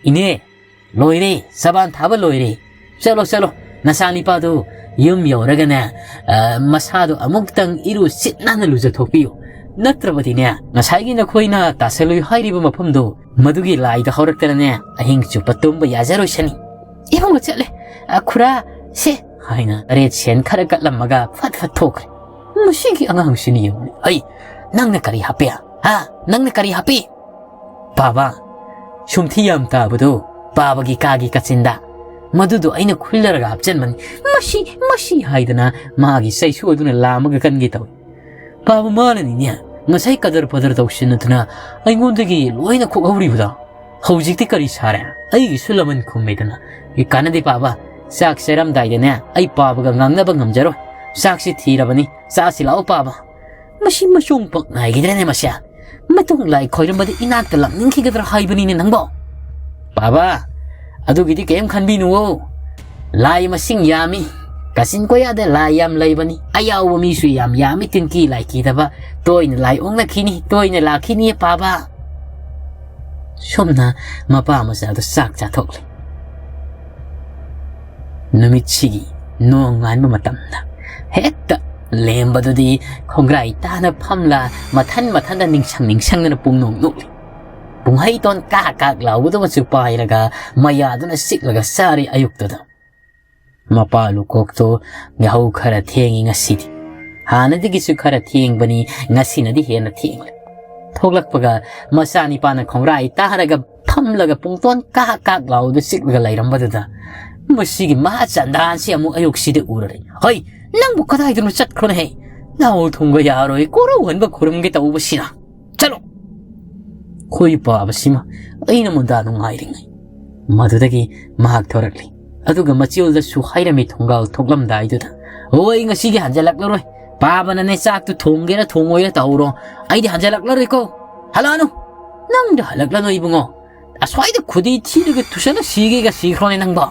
"ꯏꯅꯦ, ꯂꯣꯏꯔꯦ, ꯁꯕꯥꯟ ꯊꯥꯕ ꯂꯣꯏꯔꯦ꯫ ꯆꯠꯂꯣ, ꯆꯠꯂꯣ, ꯅꯆꯥꯅꯤꯄꯥꯗꯨ ꯌꯨꯝ ꯌꯧꯔꯒꯅꯦ, ꯑ, ꯃꯁꯥꯗꯣ ꯑꯃꯨꯛꯇꯪ ꯏꯔꯨ ꯁꯤꯠ ꯅꯥꯟꯅ ꯂꯨꯖꯊꯣꯛꯄꯤꯌꯨ꯫ ꯅꯠꯇ꯭ꯔꯕꯗꯤꯅꯦ, ꯉꯁꯥꯏꯒꯤ ꯅꯈꯣꯏꯅ ꯇꯥꯁꯜꯂꯨꯏ ꯍꯥꯏꯔꯤꯕ ꯃꯐꯝꯗꯣ, ꯃꯗꯨꯒꯤ ꯂꯥꯏꯗꯣ ꯍꯧꯔꯛꯇꯅꯅꯦ, ꯑꯍꯤꯡ ꯆꯨꯞꯄ ꯇꯨꯝꯕ ꯌꯥꯖꯔꯣꯏꯁꯅꯤ꯫" "ꯏꯕꯨꯡꯉꯣ ꯆꯠꯂꯦ, ꯑ, ꯈꯨꯔꯥ, ꯁꯦ," ꯍꯥꯏꯅ ꯇꯔꯦꯠ ꯁꯦꯟ ꯈꯔ ꯀꯠꯂꯝꯃꯒ ꯐꯠ ꯐꯠ ꯊꯣꯛꯈ꯭ꯔꯦ꯫ ꯃꯁꯤꯒꯤ ꯑꯉꯥꯡꯁꯤꯅ ꯌꯦꯡꯉꯨꯅꯦ꯫ "ꯑꯩ, ꯅꯪꯅ ꯀꯔꯤ ꯍꯥꯞꯄꯤ? ꯍꯥ? ꯅꯪꯅ ꯀꯔꯤ ꯍꯥꯞꯄꯤ?" "ꯄꯥꯕ, ꯁꯨꯝꯊꯤ ꯌꯥꯝ ꯇꯥꯕꯗꯣ ꯄꯥꯕꯒꯤ ꯀꯥꯒꯤ ꯀꯥꯆꯤꯟꯗ, ꯃꯗꯨꯗꯣ ꯑꯩꯅ ꯈꯨꯜꯂꯔꯒ ꯍꯥꯞꯆꯟꯕꯅꯤ꯫ ꯃꯁꯤ, ꯃꯁꯤ" ꯍꯥꯏꯗꯅ ꯃꯥꯒꯤ ꯆꯩꯁꯨ ꯑꯗꯨꯅ ꯂꯥꯝꯃꯒ ꯀꯟꯒꯦ ꯇꯧꯏ꯫ ꯄꯥꯕ ꯃꯥꯅꯅꯤꯅꯦ ꯉꯁꯥꯏ ꯀꯗꯔ ꯐꯗꯔ ꯇꯧꯁꯤꯟꯅꯗꯨꯅ ꯑꯩꯉꯣꯟꯗꯒꯤ ꯂꯣꯏꯅ ꯈꯣꯛꯍꯧꯔꯤꯕꯗꯣ꯫ ꯍꯧꯖꯤꯛꯇꯤ ꯀꯔꯤ ꯁꯥꯔꯦ? ꯑꯩꯒꯤꯁꯨ ꯂꯃꯟ ꯈꯨꯝꯃꯦꯗꯅ꯫ "ꯑꯦ, ꯀꯥꯟꯅꯗꯦ ꯄꯥꯕ, ꯆꯥꯛ ꯆꯥꯔꯝꯗꯥꯏꯗꯅꯦ ꯑꯩ ꯄꯥꯕꯒ ꯉꯥꯡꯅꯕ ꯉꯝꯖꯔꯣꯏ꯫ ꯆꯥꯛꯁꯤ ꯊꯤꯔꯕꯅꯤ, ꯆꯥꯁꯤ ꯂꯥꯛꯑꯣ ꯄꯥꯕ꯫" ꯃꯁꯤ ꯃꯆꯣꯡ ꯄꯛ ꯅꯥꯏꯈꯤꯗ꯭ꯔꯦꯅꯦ ꯃꯁꯦ꯫ ꯃꯇꯨꯡ ꯂꯥꯏ ꯈꯣꯏꯔꯝꯕꯗ ꯏꯅꯥꯛꯇ ꯂꯥꯛꯅꯤꯡꯈꯤꯒꯗ꯭ꯔꯥ ꯍꯥꯏꯕꯅꯤꯅꯦ ꯅꯪꯕꯣ꯫ "ꯄꯥꯕ, ꯑꯗꯨꯒꯤꯗꯤ ꯀꯔꯤꯝ ꯈꯟꯕꯤꯅꯨꯋꯣ꯫ ꯂꯥꯏ ꯃꯁꯤꯡ ꯌꯥꯝꯃꯤ꯫ ꯀꯥꯆꯤꯟ ꯀꯣꯌꯥꯗ ꯂꯥꯏ ꯌꯥꯝ ꯂꯩꯕꯅꯤ꯫ ꯑꯌꯥꯎꯕ ꯃꯤꯁꯨ ꯌꯥꯝ ꯌꯥꯝꯃꯤ, ꯇꯤꯟꯀꯤ ꯂꯥꯏ ꯀꯤꯗꯕ꯫ ꯇꯣꯏꯅ ꯂꯥꯏ ꯑꯣꯛꯅꯈꯤꯅꯤ, ꯇꯣꯏꯅ ꯂꯥꯛꯈꯤꯅꯤ ꯄꯥꯕ꯫" ꯁꯣꯝꯅ ꯃꯄꯥ ꯃꯆꯥꯗꯨ ꯆꯥꯛ ꯆꯥꯊꯣꯛꯂꯤ꯫ ꯅꯨꯃꯤꯠꯁꯤꯒꯤ ꯅꯣꯡ ꯉꯥꯟꯕ ꯃꯇꯝꯗ ꯍꯦꯛꯇ ꯂꯦꯝꯕꯗꯨꯗꯤ ꯈꯣꯡꯒ꯭ꯔꯥꯏ ꯇꯥꯅ ꯐꯝꯂ ꯃꯊꯟ ꯃꯊꯟꯗ ꯅꯤꯡꯁꯪ ꯅꯤꯡꯁꯪꯗꯅ ꯄꯨꯡꯅꯣꯛ ꯅꯣꯛꯂꯤ꯫ ꯄꯨꯡꯍꯩ ꯇꯣꯟ ꯀꯥꯛ ꯀꯥꯛ ꯂꯥꯎꯕꯗꯨꯃꯁꯨ ꯄꯥꯏꯔꯒ ꯃꯌꯥꯗꯨꯅ ꯆꯤꯛꯂꯒ ꯆꯥꯔꯤ ꯑꯌꯨꯛꯇꯨꯗ꯫ ꯃꯄꯥ ꯂꯨꯀꯣꯛꯇꯣ ꯌꯥꯍꯧ ꯈꯔ ꯊꯦꯡꯉꯤ ꯉꯁꯤꯗꯤ꯫ ꯍꯥꯟꯅꯗꯒꯤꯁꯨ ꯈꯔ ꯊꯦꯡꯕꯅꯤ, ꯉꯁꯤꯅꯗꯤ ꯍꯦꯟꯅ ꯊꯦꯡꯂꯦ꯫ ꯊꯣꯛꯂꯛꯄꯒ ꯃꯆꯥꯅꯤꯄꯥꯅ ꯈꯣꯡꯒ꯭ꯔꯥꯏ ꯇꯥꯔꯒ ꯐꯝꯂꯒ ꯄꯨꯡꯇꯣꯟ ꯀꯥꯛ ꯀꯥꯛ ꯂꯥꯎꯗꯨ ꯆꯤꯛꯂꯒ ꯂꯩꯔꯝꯕꯗꯨꯗ ꯃꯁꯤꯒꯤ ꯃꯍꯥ ꯆꯟꯗꯥꯟꯁꯤ ꯑꯃꯨꯛ ꯑꯌꯨꯛꯁꯤꯗ ꯎꯔꯔꯦ꯫ "ꯍꯩ, ꯅꯪꯕꯨ ꯀꯗꯥꯏꯗꯅꯣ ꯆꯠꯈ꯭ꯔꯣꯅꯦ ꯍꯦ? ꯅꯥꯎ ꯊꯨꯝꯒ ꯌꯥꯔꯣꯏ, ꯀꯣꯔꯧꯍꯟꯕ ꯈꯨꯔꯨꯝꯒꯦ ꯇꯧꯕꯁꯤꯅ꯫ ꯆꯠꯂꯣ!" ꯈꯣꯏ ꯄꯥꯕꯁꯤꯃ ꯑꯩꯅ ꯃꯨꯟꯗꯥ ꯅꯨꯡꯉꯥꯏꯔꯤꯉꯩ꯫ ꯃꯗꯨꯗꯒꯤ ꯃꯍꯥꯛ ꯊꯣꯔꯛꯂꯤ꯫ ꯑꯗꯨꯒ ꯃꯆꯤꯜꯗꯁꯨ ꯍꯥꯏꯔꯝꯃꯤ ꯊꯣꯡꯒꯥꯜ ꯊꯣꯛꯂꯝꯗꯥꯏꯗꯨꯗ, "ꯑꯣ, ꯑꯩ ꯉꯁꯤꯒꯤ ꯍꯟꯖꯜꯂꯛꯂꯔꯣꯏ꯫ ꯄꯥꯕꯅꯅꯦ ꯆꯥꯛꯇꯨ ꯊꯣꯡꯒꯦꯔꯥ ꯊꯣꯡꯉꯣꯏꯔꯥ ꯇꯧꯔꯣ꯫ ꯑꯩꯗꯤ ꯍꯟꯖꯜꯂꯛꯂꯔꯣꯏꯀꯣ꯫ ꯍꯜꯂꯛꯑꯅꯨ꯫ ꯅꯪꯗꯤ ꯍꯜꯂꯛꯂꯅꯨ ꯏꯕꯨꯡꯉꯣ꯫ ꯑꯁ꯭ꯋꯥꯏꯗ ꯈꯨꯗꯤ ꯊꯤꯔꯒ ꯇꯨꯁꯟꯅ ꯁꯤꯒꯦꯒ ꯁꯤꯈ꯭ꯔꯣꯅꯦ ꯅꯪꯕꯣ꯫"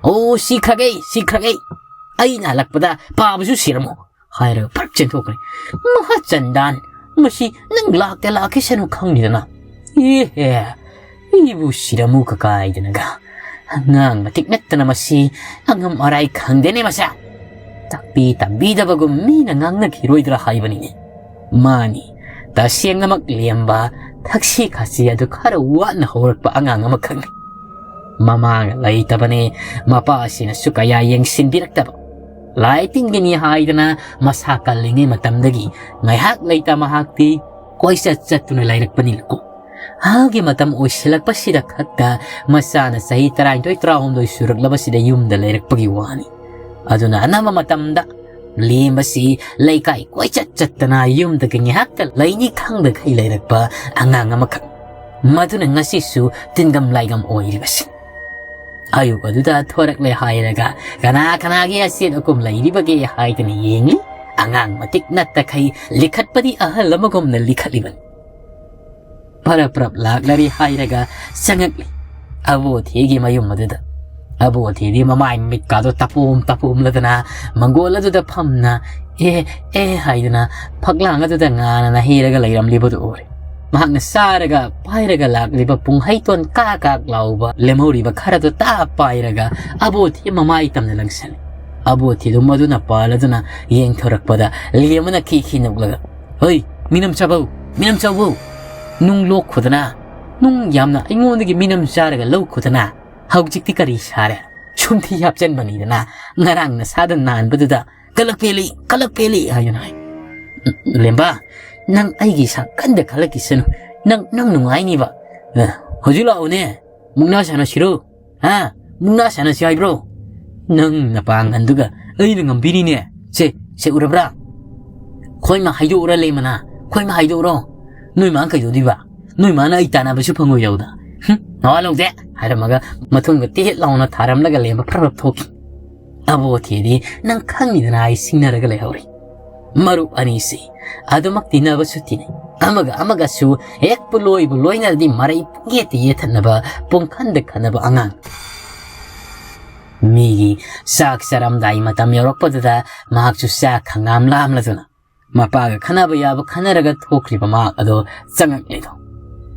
"ꯑꯣ, ꯁꯤꯈ꯭ꯔꯒꯦ, ꯁꯤꯈ꯭ꯔꯒꯦ꯫ ꯑꯩꯅ ꯍꯜꯂꯛꯄꯗ ꯄꯥꯕꯁꯨ ꯁꯤꯔꯝꯃꯣ," ꯍꯥꯏꯔꯒ ꯐꯠ ꯆꯦꯟꯊꯣꯛꯈ꯭ꯔꯦ꯫ "ꯃꯍꯥꯆꯟꯗꯥꯟ, ꯃꯁꯤ ꯅꯪ ꯂꯥꯛꯇ ꯂꯥꯛꯈꯤꯁꯅꯨ ꯈꯪꯉꯤꯗꯅ꯫ ꯑꯦꯍꯦ, ꯑꯩꯕꯨ ꯁꯤꯔꯝꯃꯨ ꯀꯀꯥꯏꯗꯅꯒ꯫ ꯑꯉꯥꯡ ꯃꯇꯤꯛ ꯅꯠꯇꯅ ꯃꯁꯤ ꯑꯉꯝ ꯑꯔꯥꯏ ꯈꯪꯗꯦꯅꯦ ꯃꯁꯦ꯫ ꯇꯥꯛꯄꯤ ꯇꯝꯕꯤꯗꯕꯒꯨꯝ ꯃꯤꯅ ꯉꯥꯡꯅꯈꯤꯔꯣꯏꯗ꯭ꯔꯥ ꯍꯥꯏꯕꯅꯤꯅꯦ꯫ ꯃꯥꯅꯤ, ꯇꯁꯦꯡꯅꯃꯛ ꯂꯦꯝꯕ, ꯊꯛꯁꯤ ꯈꯥꯁꯤ ꯑꯗꯨ ꯈꯔ ꯋꯥꯠꯅ ꯍꯧꯔꯛꯄ ꯑꯉꯥꯡ ꯑꯃꯈꯛꯅꯤ꯫ ꯃꯃꯥꯒ ꯂꯩꯇꯕꯅꯦ, ꯃꯄꯥꯁꯤꯅꯁꯨ ꯀꯌꯥ ꯌꯦꯡꯁꯤꯟꯕꯤꯔꯛꯇꯕ꯫ ꯂꯥꯏ ꯇꯤꯟꯒꯤꯅꯤ ꯍꯥꯏꯗꯅ ꯃꯁꯥ ꯀꯜꯂꯤꯉꯩ ꯃꯇꯝꯗꯒꯤ ꯉꯥꯏꯍꯥꯛ ꯂꯩꯇ ꯃꯍꯥꯛꯇꯤ ꯀꯣꯏꯆꯠ ꯆꯠꯇꯨꯅ ꯂꯩꯔꯛꯄꯅꯤꯅꯀꯣ꯫ ꯑꯍꯜꯒꯤ ꯃꯇꯝ ꯑꯣꯏꯁꯤꯜꯂꯛꯄꯁꯤꯗ ꯈꯛꯇ ꯃꯆꯥꯅ ꯆꯍꯤ ꯇꯔꯥꯅꯤꯊꯣꯏ, ꯇꯔꯥꯍꯨꯝꯗꯣꯏ ꯁꯨꯔꯛꯂꯕꯁꯤꯗ ꯌꯨꯝꯗ ꯂꯩꯔꯛꯄꯒꯤ ꯋꯥꯅꯤ꯫ ꯑꯗꯨꯅ ꯑꯅꯝꯕ ꯃꯇꯝꯗ ꯂꯦꯝꯕꯁꯤ ꯂꯩꯀꯥꯏ ꯀꯣꯏꯆꯠ ꯆꯠꯇꯅ ꯌꯨꯝꯗꯒꯤ ꯉꯥꯏꯍꯥꯛꯇ ꯂꯩꯅꯤ ꯈꯪꯗꯈꯩ ꯂꯩꯔꯛꯄ ꯑꯉꯥꯡ ꯑꯃꯈꯛ꯫ ꯃꯗꯨꯅ ꯉꯁꯤꯁꯨ ꯇꯤꯟꯒꯝ ꯂꯥꯏꯒꯝ ꯑꯣꯏꯔꯤꯕꯁꯤ꯫ ꯑꯌꯨꯛ ꯑꯗꯨꯗ ꯊꯣꯔꯛꯂꯦ ꯍꯥꯏꯔꯒ ꯀꯅꯥ ꯀꯅꯥꯒꯤ ꯑꯆꯦꯠ ꯑꯀꯨꯝ ꯂꯩꯔꯤꯕꯒꯦ ꯍꯥꯏꯗꯅ ꯌꯦꯡꯂꯤ꯫ ꯑꯉꯥꯡ ꯃꯇꯤꯛ ꯅꯠꯇꯈꯩ ꯂꯤꯈꯠꯄꯗꯤ ꯑꯍꯜ ꯑꯃꯒꯨꯝꯅ ꯂꯤꯈꯠꯂꯤꯕꯅꯤ꯫ ꯄꯔꯞ ꯄꯔꯞ ꯂꯥꯛꯂꯔꯤ ꯍꯥꯏꯔꯒ ꯆꯪꯉꯛꯂꯤ ꯑꯕꯣꯊꯤꯒꯤ ꯃꯌꯨꯝ ꯑꯗꯨꯗ꯫ ꯑꯕꯣꯊꯤꯗꯤ ꯃꯃꯥꯏ ꯃꯃꯤꯠꯀꯥꯗꯣ ꯇꯄꯣꯝ ꯇꯄꯣꯝꯂꯗꯅ ꯃꯪꯒꯣꯜ ꯑꯗꯨꯗ ꯐꯝꯅ "ꯑꯦ, ꯑꯦ" ꯍꯥꯏꯗꯨꯅ ꯐꯛꯂꯥꯡ ꯑꯗꯨꯗ ꯉꯥꯅ ꯅꯍꯩꯔꯒ ꯂꯩꯔꯝꯂꯤꯕꯗꯨ ꯎꯔꯦ꯫ ꯃꯍꯥꯛꯅ ꯆꯥꯔꯒ ꯄꯥꯏꯔꯒ ꯂꯥꯛꯂꯤꯕ ꯄꯨꯡꯍꯩꯇꯣꯟ ꯀꯥꯛ ꯀꯥꯛ ꯂꯥꯎꯕ ꯂꯦꯝꯍꯧꯔꯤꯕ ꯈꯔꯗꯨ ꯇꯥ ꯄꯥꯏꯔꯒ ꯑꯕꯣꯊꯤ ꯃꯃꯥꯏ ꯇꯝꯅ ꯂꯪꯁꯜꯂꯤ꯫ ꯑꯕꯣꯊꯤꯗꯨ ꯃꯗꯨꯅ ꯄꯥꯜꯂꯗꯨꯅ ꯌꯦꯡꯊꯣꯔꯛꯄꯗ ꯂꯦꯝꯕꯅ ꯈꯤ ꯈꯤ ꯅꯣꯛꯂꯒ, "ꯍꯣꯏ, ꯃꯤꯅꯝ ꯆꯥꯕꯧ, ꯃꯤꯅꯝ ꯆꯥꯕꯧ! ꯅꯨꯡ ꯂꯣꯛꯈꯣꯗꯅ, ꯅꯨꯡ ꯌꯥꯝꯅ ꯑꯩꯉꯣꯟꯗꯒꯤ ꯃꯤꯅꯝ ꯆꯥꯔꯒ ꯂꯧꯈꯣꯗꯅ, ꯍꯧꯖꯤꯛꯇꯤ ꯀꯔꯤ ꯁꯥꯔꯦ? ꯁꯨꯝꯊꯤ ꯍꯥꯞꯆꯟꯕꯅꯤꯗꯅ, ꯉꯔꯥꯡ ꯅꯁꯥꯗ ꯅꯥꯟꯕꯗꯨꯗ ꯀꯂꯛ ꯄꯦꯜꯂꯤ, ꯀꯂꯛ ꯄꯦꯜꯂꯤ" ꯍꯥꯏꯗꯨꯅ ꯍꯥꯏ꯫ "ꯂꯦꯝꯕ, ꯅꯪ ꯑꯩꯒꯤ ꯏꯁꯥ ꯀꯟꯗ ꯈꯜꯂꯛꯈꯤꯁꯅꯨ꯫ ꯅꯪ, ꯅꯪ ꯅꯨꯡꯉꯥꯏꯅꯤꯕ꯫ ꯑ, ꯍꯧꯖꯤꯛ ꯂꯥꯛꯑꯣꯅꯦ꯫ ꯃꯨꯛꯅꯥ ꯁꯥꯟꯅꯁꯤꯔꯣ? ꯍꯥ? ꯃꯨꯛꯅꯥ ꯁꯥꯟꯅꯁꯤ ꯍꯥꯏꯕ꯭ꯔꯣ? ꯅꯪ ꯅꯄꯥꯡꯒꯟꯗꯨꯒ ꯑꯩꯅ ꯉꯝꯕꯤꯔꯤꯅꯦ꯫ ꯁꯦ, ꯁꯦ ꯎꯔꯕ꯭ꯔꯥ? ꯈꯣꯏꯃ ꯍꯥꯏꯗꯣꯛꯎꯔ ꯂꯩꯃꯅ꯫ ꯈꯣꯏꯃ ꯍꯥꯏꯗꯣꯛꯎꯔꯣ꯫ ꯅꯣꯏ ꯃꯥꯅ ꯀꯩꯗꯧꯗꯣꯏꯕ? ꯅꯣꯏ ꯃꯥꯅ ꯑꯩ ꯇꯥꯟꯅꯕꯁꯨ ꯐꯪꯉꯣꯏꯗꯧꯗ꯫ ꯍꯨꯝ, ꯅꯋꯥ ꯂꯧꯗꯦ" ꯍꯥꯏꯔꯝꯃꯒ ꯃꯊꯨꯝꯒ ꯇꯤꯍꯤꯠ ꯂꯥꯎꯅ ꯊꯥꯔꯝꯂꯒ ꯂꯦꯝꯕ ꯐꯔ ꯐꯔ ꯊꯣꯛꯈꯤ꯫ ꯑꯕꯣꯊꯤꯗꯤ ꯅꯪ ꯈꯪꯉꯤꯗꯅ ꯑꯩ ꯁꯤꯡꯅꯔꯒ ꯂꯩꯍꯧꯔꯤ꯫ ꯃꯔꯨꯞ ꯑꯅꯤꯁꯤ ꯑꯗꯨꯃꯛ ꯇꯤꯟꯅꯕꯁꯨ ꯇꯤꯟꯅꯩ꯫ ꯑꯃꯒ ꯑꯃꯒꯁꯨ ꯍꯦꯛ ꯄꯨꯂꯣꯏꯕꯨ ꯂꯣꯏꯅꯔꯗꯤ ꯃꯔꯩ ꯄꯨꯡꯌꯦꯠꯇ ꯌꯦꯠꯊꯠꯅꯕ, ꯄꯨꯡꯈꯟꯗ ꯈꯟꯅꯕ ꯑꯉꯥꯡ꯫ ꯃꯤꯒꯤ ꯆꯥꯛ ꯆꯥꯔꯝꯗꯥꯏ ꯃꯇꯝ ꯌꯧꯔꯛꯄꯗꯨꯗ ꯃꯍꯥꯛꯁꯨ ꯆꯥꯛ ꯈꯪꯂꯥꯝ ꯂꯥꯝꯂꯗꯨꯅ ꯃꯄꯥꯒ ꯈꯟꯅꯕ ꯌꯥꯕ ꯈꯟꯅꯔꯒ ꯊꯣꯛꯈ꯭ꯔꯤꯕ ꯃꯍꯥꯛ ꯑꯗꯣ ꯆꯪꯉꯛꯂꯦꯗꯣ꯫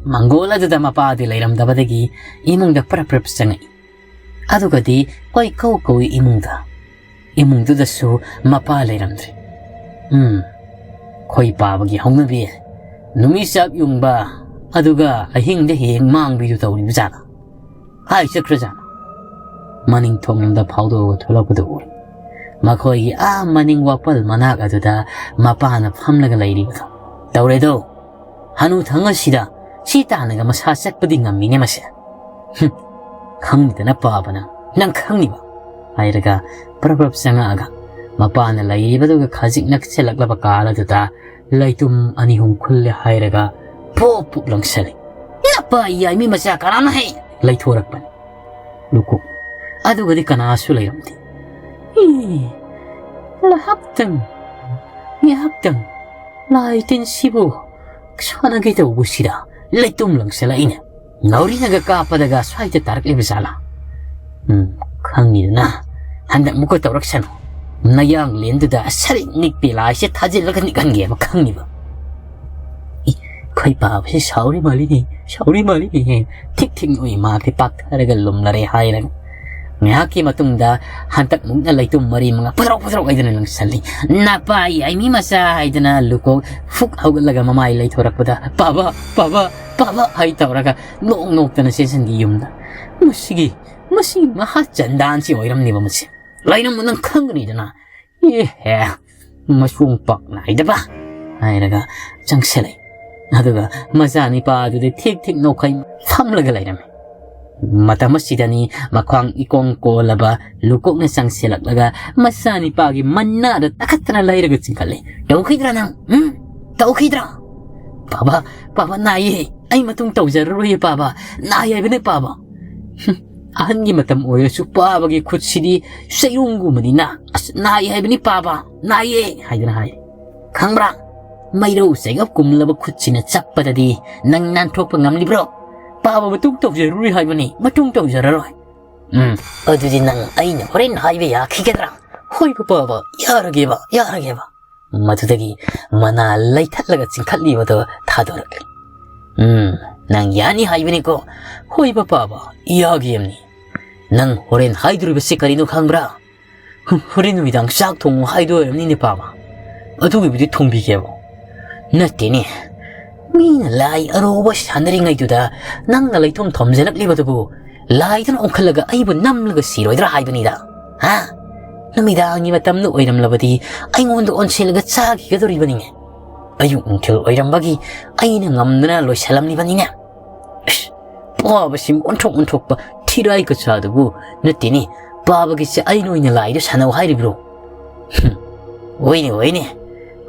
ꯃꯪꯒꯣꯜ ꯑꯗꯨꯗ ꯃꯄꯥꯗꯤ ꯂꯩꯔꯝꯗꯕꯗꯒꯤ ꯏꯃꯨꯡꯗ ꯄ꯭ꯔꯞ ꯄ꯭ꯔꯞ ꯆꯪꯉꯛꯏ꯫ ꯑꯗꯨꯒꯗꯤ ꯀꯣꯏꯀꯧ ꯀꯧꯏ ꯏꯃꯨꯡꯗ꯫ ꯏꯃꯨꯡꯗꯨꯗꯁꯨ ꯃꯄꯥ ꯂꯩꯔꯝꯗ꯭ꯔꯦ꯫ ꯎꯝ, ꯈꯣꯏ ꯄꯥꯕꯒꯤ ꯍꯧꯅꯕꯤ, ꯅꯨꯃꯤꯠ ꯆꯥꯛ ꯌꯨꯡꯕ, ꯑꯗꯨꯒ ꯑꯍꯤꯡꯗ ꯍꯦꯛ ꯃꯥꯡꯕꯤꯗꯨ ꯇꯧꯔꯤꯕ ꯖꯥꯠꯂ? ꯀꯥꯏ ꯆꯠꯈ꯭ꯔꯖꯥꯠꯅꯣ? ꯃꯅꯤꯡ ꯊꯣꯡꯂꯣꯝꯗ ꯐꯥꯎꯗꯣꯛꯑꯒ ꯊꯣꯛꯂꯛꯄꯗꯨ ꯎꯔꯦ꯫ ꯃꯈꯣꯏꯒꯤ ꯑꯥ ꯃꯅꯤꯡ ꯋꯥꯄꯜ ꯃꯅꯥꯛ ꯑꯗꯨꯗ ꯃꯄꯥꯅ ꯐꯝꯂꯒ ꯂꯩꯔꯤꯕꯗꯣ꯫ ꯇꯧꯔꯦꯗꯣ, ꯍꯅꯨ ꯊꯪ ꯑꯁꯤꯗ ꯁꯤ ꯇꯥꯟꯅꯒ ꯃꯁꯥ ꯆꯠꯄꯗꯤ ꯉꯝꯃꯤꯅꯦ ꯃꯁꯦ꯫ "ꯍꯨꯝ, ꯈꯪꯗꯅ ꯄꯥꯕ ꯅꯪ, ꯅꯪ ꯈꯪꯉꯤꯕ?" ꯍꯥꯏꯔꯒ ꯄ꯭ꯔꯞ ꯄ꯭ꯔꯞ ꯆꯪꯉꯛꯑꯒ ꯃꯄꯥꯅ ꯂꯩꯔꯤꯕꯗꯨꯒ ꯈꯖꯤꯛ ꯅꯛꯁꯤꯜꯂꯛꯂꯕ ꯀꯥꯜ ꯑꯗꯨꯗ ꯂꯩꯇꯨꯝ ꯑꯅꯤ ꯑꯍꯨꯝ ꯈꯨꯜꯂꯦ ꯍꯥꯏꯔꯒ ꯄꯣꯞ ꯄꯣꯞ ꯂꯪꯁꯜꯂꯤ꯫ "ꯅꯄꯥ ꯌꯥꯏꯃꯤ ꯃꯆꯥ ꯀꯅꯥꯅꯣ ꯍꯦ?" ꯂꯩꯊꯣꯔꯛꯄꯅꯤ꯫ ꯂꯨꯀꯣꯛ꯫ ꯑꯗꯨꯒꯗꯤ ꯀꯅꯥꯁꯨ ꯂꯩꯔꯝꯗꯦ꯫ "ꯏ, ꯉꯥꯏꯍꯥꯛꯇꯪ, ꯉꯥꯏꯍꯥꯛꯇꯪ ꯂꯥꯏ ꯇꯤꯟꯁꯤꯕꯨ ꯁꯥꯟꯅꯒꯦ ꯇꯧꯕꯁꯤꯗ ꯂꯩꯇꯨꯝ ꯂꯪꯁꯤꯜꯂꯛꯏꯅꯦ꯫ ꯉꯥꯎꯔꯤꯅꯒ ꯀꯥꯞꯄꯗꯒ ꯁ꯭ꯋꯥꯏꯗ ꯇꯥꯔꯛꯂꯤꯕ ꯖꯥꯠꯂꯥ? ꯎꯝ, ꯈꯪꯉꯤꯗꯅ, ꯍꯟꯗꯛ ꯃꯨꯛꯀ ꯇꯧꯔꯛꯁꯅꯨ꯫ ꯅꯌꯥꯡꯂꯦꯟꯗꯨꯗ ꯁꯔꯤꯛ ꯅꯤꯛꯄꯤ ꯂꯥꯏꯁꯦ ꯊꯥꯖꯤꯜꯂꯒ ꯅꯤꯛꯍꯟꯒꯦꯕ, ꯈꯪꯉꯤꯕ?" "ꯏ, ꯈꯣꯏ ꯄꯥꯕꯁꯤ ꯁꯥꯎꯔꯤ ꯃꯥꯜꯂꯤꯅꯦ, ꯁꯥꯎꯔꯤ ꯃꯥꯜꯂꯤꯅꯦ" ꯍꯦ꯫ ꯊꯤꯛ ꯊꯤꯛ ꯅꯣꯛꯏ ꯃꯥꯈꯩ ꯄꯥꯛꯊꯔꯒ ꯂꯨꯝꯂꯔꯦ ꯍꯥꯏꯔꯒ꯫ ꯉꯥꯏꯍꯥꯛꯀꯤ ꯃꯇꯨꯡꯗ ꯍꯟꯇꯛ ꯃꯨꯛꯅ ꯂꯩꯇꯨꯝ ꯃꯔꯤ ꯃꯉꯥ ꯐꯗ꯭ꯔꯣꯛ ꯐꯗ꯭ꯔꯣꯛ ꯍꯥꯏꯗꯅ ꯂꯪꯁꯜꯂꯤ꯫ "ꯅꯄꯥ ꯌꯥꯏꯃꯤ ꯃꯆꯥ" ꯍꯥꯏꯗꯅ ꯂꯨꯀꯣꯛ ꯐꯨꯛ ꯍꯧꯒꯠꯂꯒ ꯃꯃꯥꯏ ꯂꯩꯊꯣꯔꯛꯄꯗ, "ꯄꯥꯕ, ꯄꯥꯕ, ꯄꯥꯕ" ꯍꯥꯏ ꯇꯧꯔꯒ ꯅꯣꯛ ꯅꯣꯛꯇꯅ ꯆꯦꯟꯁꯤꯟꯈꯤ ꯌꯨꯝꯗ꯫ "ꯃꯁꯤꯒꯤ, ꯃꯁꯤ ꯃꯍꯥ ꯆꯟꯗꯥꯟꯁꯤ ꯑꯣꯏꯔꯝꯅꯦꯕ ꯃꯁꯤ꯫ ꯂꯩꯔꯝꯃꯨ, ꯅꯪ ꯈꯪꯒꯅꯤꯗꯅ꯫ ꯑꯦꯍꯦ, ꯃꯆꯣꯡ ꯄꯥꯛ ꯅꯥꯏꯗꯕ" ꯍꯥꯏꯔꯒ ꯆꯪꯁꯤꯜꯂꯛꯏ꯫ ꯑꯗꯨꯒ ꯃꯆꯥꯅꯤꯄꯥ ꯑꯗꯨꯗꯤ ꯊꯤꯛ ꯊꯤꯛ ꯅꯣꯛꯈꯩ ꯐꯝꯂꯒ ꯂꯩꯔꯝꯃꯤ꯫ ꯃꯇꯝ ꯑꯁꯤꯗꯅꯤ ꯃꯈ꯭ꯋꯥꯡ ꯏꯀꯣꯟ ꯀꯣꯜꯂꯕ ꯂꯨꯀꯣꯛꯅ ꯆꯪꯁꯤꯜꯂꯛꯂꯒ ꯃꯆꯥꯅꯤꯄꯥꯒꯤ ꯃꯅꯥꯗ ꯇꯛꯈꯠꯇꯅ ꯂꯩꯔꯒ ꯆꯤꯡꯈꯠꯂꯤ꯫ "ꯇꯧꯈꯤꯗ꯭ꯔꯥ ꯅꯪ? ꯎꯝ? ꯇꯧꯈꯤꯗ꯭ꯔꯥ?" "ꯄꯥꯕ, ꯄꯥꯕ ꯅꯥꯏꯌꯦ꯫ ꯑꯩ ꯃꯇꯨꯡ ꯇꯧꯖꯔꯔꯣꯏꯌꯦ ꯄꯥꯕ꯫ ꯅꯥꯏ ꯍꯥꯏꯕꯅꯦ ꯄꯥꯕ"꯫ ꯍꯨꯝ, ꯑꯍꯟꯒꯤ ꯃꯇꯝ ꯑꯣꯏꯔꯁꯨ ꯄꯥꯕꯒꯤ ꯈꯨꯠꯁꯤꯗꯤ ꯆꯩꯔꯣꯡꯒꯨꯝꯕꯅꯤꯅ, "ꯑꯁ, ꯅꯥꯏ ꯍꯥꯏꯕꯅꯤ ꯄꯥꯕ, ꯅꯥꯏꯌꯦ" ꯍꯥꯏꯗꯅ ꯍꯥꯏ꯫ "ꯈꯪꯕ꯭ꯔꯥ? ꯃꯩꯔꯧ ꯆꯩꯒꯞ ꯀꯨꯝꯂꯕ ꯈꯨꯠꯁꯤꯅ ꯆꯞꯄꯗꯗꯤ ꯅꯪ ꯅꯥꯟꯊꯣꯛꯄ ꯉꯝꯂꯤꯕ꯭ꯔꯣ? ꯄꯥꯕ ꯃꯇꯨꯡ ꯇꯧꯖꯔꯔꯣꯏ ꯍꯥꯏꯕꯅꯤ, ꯃꯇꯨꯡ ꯇꯧꯖꯔꯔꯣꯏ"꯫ ꯎꯝ, ꯑꯗꯨꯗꯤ ꯅꯪ ꯑꯩꯅ ꯍꯣꯔꯦꯟ ꯍꯥꯏꯕ ꯌꯥꯈꯤꯒꯗ꯭ꯔꯥ? ꯍꯣꯏ ꯄꯥꯄꯥꯕ, ꯌꯥꯔꯒꯦꯕ, ꯌꯥꯔꯒꯦꯕ꯫ ꯃꯗꯨꯗꯒꯤ ꯃꯅꯥ ꯂꯩꯊꯠꯂꯒ ꯆꯤꯡꯈꯠꯂꯤꯕꯗꯣ ꯊꯥꯗꯣꯔꯛꯂꯦ꯫ ꯎꯝ, ꯅꯪ ꯌꯥꯅꯤ ꯍꯥꯏꯕꯅꯤꯀꯣ? ꯍꯣꯏ ꯄꯥꯄꯥꯕ, ꯌꯥꯒꯦꯝꯅꯤ꯫ ꯅꯪ ꯍꯣꯔꯦꯟ ꯍꯥꯏꯗꯣꯔꯤꯕꯁꯤ ꯀꯔꯤꯅꯣ ꯈꯪꯕ꯭ꯔꯥ? ꯍꯨꯝ, ꯍꯣꯔꯦꯟ ꯅꯨꯃꯤꯗꯥꯡ ꯆꯥꯛ ꯊꯣꯡꯉꯨ ꯍꯥꯏꯗꯣ ꯑꯣꯏꯔꯝꯅꯤꯅꯦ ꯄꯥꯕ꯫ ꯑꯗꯨꯒꯤꯕꯨꯗꯤ ꯊꯣꯡꯕꯤꯒꯦꯕ꯫ ꯅꯠꯇꯦꯅꯦ, ꯃꯤꯅ ꯂꯥꯏ ꯑꯔꯧꯕ ꯁꯥꯟꯅꯔꯤꯉꯩꯗꯨꯗ ꯅꯪꯅ ꯂꯩꯊꯣꯝ ꯊꯣꯝꯖꯤꯜꯂꯛꯂꯤꯕꯗꯨꯕꯨ ꯂꯥꯏꯗꯨꯅ ꯑꯣꯟꯈꯠꯂꯒ ꯑꯩꯕꯨ ꯅꯝꯂꯒ ꯁꯤꯔꯣꯏꯗ꯭ꯔꯥ ꯍꯥꯏꯕꯅꯤꯗ꯫ ꯍꯥ? ꯅꯨꯃꯤꯗꯥꯡꯒꯤ ꯃꯇꯝꯗ ꯑꯣꯏꯔꯝꯂꯕꯗꯤ ꯑꯩꯉꯣꯟꯗ ꯑꯣꯟꯁꯤꯜꯂꯒ ꯆꯥꯈꯤꯒꯗꯧꯔꯤꯕꯅꯤꯅꯦ꯫ ꯑꯌꯨꯛ ꯅꯨꯡꯊꯤꯜ ꯑꯣꯏꯔꯝꯕꯒꯤ ꯑꯩꯅ ꯉꯝꯗꯅ ꯂꯣꯏꯁꯤꯜꯂꯝꯂꯤꯕꯅꯤꯅꯦ꯫ ꯏꯁ, ꯄꯥꯕꯁꯤ ꯑꯣꯟꯊꯣꯛ ꯑꯣꯟꯊꯣꯛꯄ ꯊꯤꯔꯥꯏ ꯀꯆꯥꯗꯨꯕꯨ꯫ ꯅꯠꯇꯦꯅꯦ, ꯄꯥꯕꯒꯤꯁꯦ ꯑꯩꯅ ꯑꯣꯏꯅ ꯂꯥꯏꯗ ꯁꯥꯟꯅꯧ ꯍꯥꯏꯔꯤꯕ꯭ꯔꯣ? ꯍꯨꯝ, ꯑꯣꯏꯅꯦ, ꯑꯣꯏꯅꯦ꯫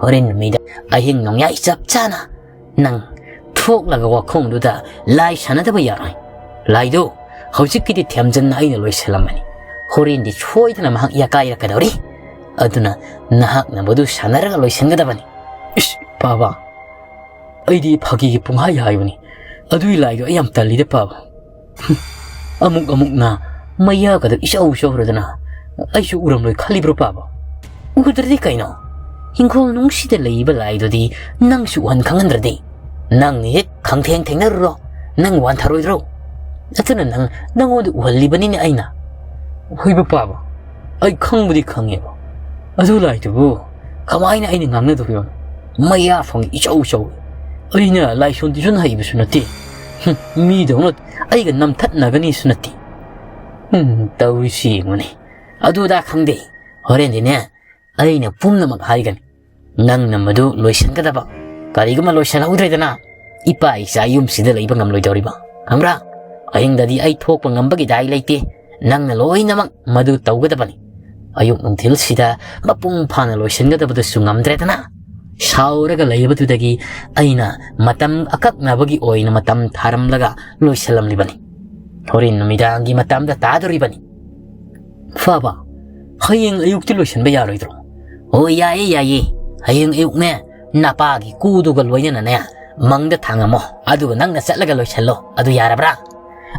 ꯍꯣꯔꯦꯟ ꯅꯨꯃꯤꯗꯥꯡ ꯑꯍꯤꯡ ꯅꯣꯡꯌꯥꯏ ꯆꯞ ꯆꯥꯅ ꯅꯪ ꯊꯣꯛꯂꯒ ꯋꯥꯈꯣꯡꯗꯨꯗ ꯂꯥꯏ ꯁꯥꯟꯅꯗꯕ ꯌꯥꯔꯣꯏ꯫ ꯂꯥꯏꯗꯣ ꯍꯧꯖꯤꯛꯀꯤꯗꯤ ꯊꯦꯝꯖꯤꯟꯅ ꯑꯩꯅ ꯂꯣꯏꯁꯤꯜꯂꯝꯃꯅꯤ꯫ ꯍꯣꯔꯦꯟꯗꯤ ꯁꯣꯏꯗꯅ ꯃꯍꯥꯛ ꯌꯥꯀꯥꯏꯔꯛꯀꯗꯧꯔꯤ꯫ ꯑꯗꯨꯅ ꯅꯍꯥꯛꯅ ꯃꯗꯨ ꯁꯥꯟꯅꯔꯒ ꯂꯣꯏꯁꯤꯟꯒꯗꯕꯅꯤ꯫ ꯏꯁ, ꯄꯥꯕ, ꯑꯩꯗꯤ ꯐꯥꯒꯤꯒꯤ ꯄꯨꯡꯍꯥꯏ ꯍꯥꯏꯕꯅꯤ꯫ ꯑꯗꯨꯒꯤ ꯂꯥꯏꯗꯣ ꯑꯩ ꯌꯥꯝ ꯇꯜꯂꯤꯗ ꯄꯥꯕ꯫ ꯍꯨꯝ, ꯑꯃꯨꯛ ꯑꯃꯨꯛꯅ ꯃꯌꯥꯒꯗꯣ ꯏꯆꯧ ꯆꯧꯔꯗꯅ ꯑꯩꯁꯨ ꯎꯔꯝꯂꯣꯏ ꯈꯜꯂꯤꯕ꯭ꯔꯣ ꯄꯥꯕ? ꯎꯗ꯭ꯔꯗꯤ ꯀꯩꯅꯣ? ꯍꯤꯡꯈꯣꯜ ꯅꯨꯡꯁꯤꯗ ꯂꯩꯕ ꯂꯥꯏꯗꯨꯗꯤ ꯅꯪꯁꯨ ꯎꯍꯟ ꯈꯪꯍꯟꯗ꯭ꯔꯗꯤ? ꯅꯪꯅ ꯍꯦꯛ ꯈꯪꯊꯦꯡ ꯊꯦꯡꯅꯔꯨꯔꯣ, ꯅꯪ ꯋꯥꯟꯊꯔꯣꯏꯗ꯭ꯔꯣ? ꯑꯗꯨꯅ ꯅꯪ, ꯅꯪꯉꯣꯟꯗ ꯎꯍꯜꯂꯤꯕꯅꯤꯅꯦ ꯑꯩꯅ꯫ ꯍꯣꯏꯕ ꯄꯥꯕ, ꯑꯩ ꯈꯪꯕꯨꯗꯤ ꯈꯪꯉꯦꯕ, ꯑꯗꯨ ꯂꯥꯏꯗꯨꯕꯨ ꯀꯃꯥꯏꯅ ꯑꯩꯅ ꯉꯥꯡꯅꯗꯧꯔꯤꯕꯅꯣ? ꯃꯌꯥ ꯐꯪꯉꯤ ꯏꯆꯧ ꯆꯧꯏ꯫ ꯑꯩꯅ ꯂꯥꯏꯁꯣꯟ ꯇꯨꯏꯁꯣꯟ ꯍꯩꯕꯁꯨ ꯅꯠꯇꯦ꯫ ꯍꯨꯝ, ꯃꯤꯗꯧꯅ ꯑꯩꯒ ꯅꯝꯊꯠꯅꯒꯅꯤꯁꯨ ꯅꯠꯇꯦ꯫ ꯍꯨꯝ, ꯇꯧꯔꯤꯁꯤ ꯌꯦꯡꯉꯨꯅꯦ꯫ ꯑꯗꯨꯗꯥ ꯈꯪꯗꯦ, ꯍꯣꯔꯦꯟꯗꯤꯅꯦ ꯑꯩꯅ ꯄꯨꯝꯅꯃꯛ ꯍꯥꯏꯒꯅꯤ꯫ ꯅꯪꯅ ꯃꯗꯨ ꯂꯣꯏꯁꯤꯟꯒꯗꯕ꯫ ꯀꯔꯤꯒꯨꯝꯕ ꯂꯣꯏꯁꯤꯜꯍꯧꯗ꯭ꯔꯦꯗꯅ, ꯏꯄꯥ ꯏꯆꯥ ꯌꯨꯝꯁꯤꯗ ꯂꯩꯕ ꯉꯝꯂꯣꯏꯗꯧꯔꯤꯕ, ꯈꯪꯕ꯭ꯔꯥ? ꯑꯍꯤꯡꯗꯗꯤ ꯑꯩ ꯊꯣꯛꯄ ꯉꯝꯕꯒꯤ ꯗꯥꯏ ꯂꯩꯇꯦ꯫ ꯅꯪꯅ ꯂꯣꯏꯅꯃꯛ ꯃꯗꯨ ꯇꯧꯒꯗꯕꯅꯤ꯫ ꯑꯌꯨꯛ ꯅꯨꯡꯊꯤꯜꯁꯤꯗ ꯃꯄꯨꯡ ꯐꯥꯅ ꯂꯣꯏꯁꯤꯟꯒꯗꯕꯗꯨꯁꯨ ꯉꯝꯗ꯭ꯔꯦꯗꯅ, ꯁꯥꯎꯔꯒ ꯂꯩꯕꯗꯨꯗꯒꯤ ꯑꯩꯅ ꯃꯇꯝ ꯑꯀꯛꯅꯕꯒꯤ ꯑꯣꯏꯅ ꯃꯇꯝ ꯊꯥꯔꯝꯂꯒ ꯂꯣꯏꯁꯤꯜꯂꯝꯂꯤꯕꯅꯤ꯫ ꯍꯣꯔꯦꯟ ꯅꯨꯃꯤꯗꯥꯡꯒꯤ ꯃꯇꯝꯗ ꯇꯥꯗꯣꯔꯤꯕꯅꯤ꯫ ꯐꯕ, ꯍꯌꯦꯡ ꯑꯌꯨꯛꯇꯤ ꯂꯣꯏꯁꯤꯟꯕ ꯌꯥꯔꯣꯏꯗ꯭ꯔꯣ? ꯍꯣꯏ, ꯌꯥꯏꯌꯦ, ꯌꯥꯏꯌꯦ꯫ ꯍꯌꯦꯡ ꯑꯌꯨꯛꯅꯦ, ꯅꯄꯥꯒꯤ ꯀꯨꯗꯨꯒ ꯂꯣꯏꯅꯅꯅꯦ, ꯃꯪꯗ ꯊꯥꯡꯉꯝꯃꯣ, ꯑꯗꯨꯒ ꯅꯪꯅ ꯆꯠꯂꯒ ꯂꯣꯏꯁꯤꯜꯂꯣ꯫ ꯑꯗꯨ ꯌꯥꯔꯕ꯭ꯔꯥ?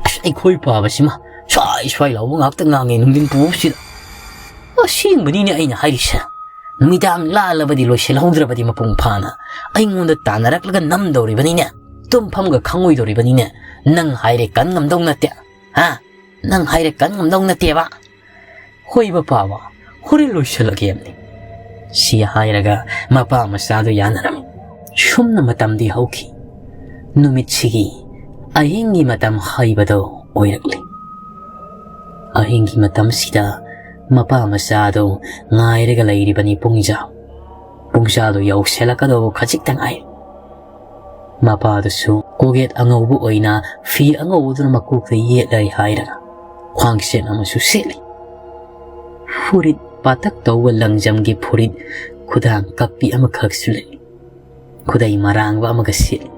ꯑꯁ, ꯑꯩꯈꯣꯏ ꯄꯥꯕꯁꯤꯃ ꯁ꯭ꯋꯥꯏ ꯁ꯭ꯋꯥꯏ ꯂꯥꯎꯕ ꯉꯥꯛꯇ ꯉꯥꯡꯉꯦ ꯅꯨꯡꯊꯤꯟ ꯄꯨꯕꯁꯤꯗ꯫ ꯑꯁꯦꯡꯕꯅꯤꯅꯦ ꯑꯩꯅ ꯍꯥꯏꯔꯤꯁꯦ꯫ ꯅꯨꯃꯤꯗꯥꯡ ꯂꯥꯜꯂꯕꯗꯤ ꯂꯣꯏꯁꯤꯜꯍꯧꯗ꯭ꯔꯕꯗꯤ ꯃꯄꯨꯡ ꯐꯥꯅ ꯑꯩꯉꯣꯟꯗ ꯇꯥꯟꯅꯔꯛꯂꯒ ꯅꯝꯗꯧꯔꯤꯕꯅꯤꯅꯦ꯫ ꯇꯨꯝꯐꯝꯒ ꯈꯪꯉꯣꯏꯗꯧꯔꯤꯕꯅꯤꯅꯦ꯫ ꯅꯪ ꯍꯥꯏꯔꯦ ꯀꯟ ꯉꯝꯗꯧ ꯅꯠꯇꯦ꯫ ꯍꯥ? ꯅꯪ ꯍꯥꯏꯔꯦ ꯀꯟ ꯉꯝꯗꯧ ꯅꯠꯇꯦꯕ꯫ ꯍꯣꯏꯕ ꯄꯥꯕ, ꯍꯣꯔꯦꯟ ꯂꯣꯏꯁꯤꯜꯂꯒꯦ ꯑꯃꯗꯤ꯫ ꯁꯤ ꯍꯥꯏꯔꯒ ꯃꯄꯥ ꯃꯆꯥꯗꯨ ꯌꯥꯅꯔꯝꯃꯤ꯫ ꯁꯨꯝꯅ ꯃꯇꯝꯗꯤ ꯍꯧꯈꯤ꯫ ꯅꯨꯃꯤꯠꯁꯤꯒꯤ ꯑꯍꯤꯡꯒꯤ ꯃꯇꯝ ꯍꯥꯏꯕꯗꯣ ꯑꯣꯏꯔꯛꯂꯤ꯫ ꯑꯍꯤꯡꯒꯤ ꯃꯇꯝꯁꯤꯗ ꯃꯄꯥ ꯃꯆꯥꯗꯨ ꯉꯥꯏꯔꯒ ꯂꯩꯔꯤꯕꯅꯤ ꯄꯨꯡꯖꯥ꯫ ꯄꯨꯡꯖꯥꯗꯨ ꯌꯧꯁꯤꯜꯂꯛꯀꯗꯧꯕ ꯈꯖꯤꯛꯇ ꯉꯥꯏꯔꯦ꯫ ꯃꯄꯥꯗꯨꯁꯨ ꯀꯣꯛꯌꯦꯠ ꯑꯉꯧꯕ ꯑꯣꯏꯅ ꯐꯤ ꯑꯉꯧꯕꯗꯨꯅ ꯃꯀꯣꯛꯇ ꯌꯦꯠꯂꯦ ꯍꯥꯏꯔꯒ ꯈ꯭ꯋꯥꯡꯁꯦꯠ ꯑꯃꯁꯨ ꯁꯦꯠꯂꯤ꯫ ꯐꯨꯔꯤꯠ ꯄꯥꯇꯛ ꯇꯧꯕ ꯂꯪꯖꯝꯒꯤ ꯐꯨꯔꯤꯠ ꯈꯨꯗꯥꯡ ꯀꯞꯄꯤ ꯑꯃꯈꯛꯁꯨ ꯂꯩ꯫ ꯈꯨꯗꯩ ꯃꯔꯥꯡꯕ ꯑꯃꯒ ꯁꯦꯠꯂꯤ꯫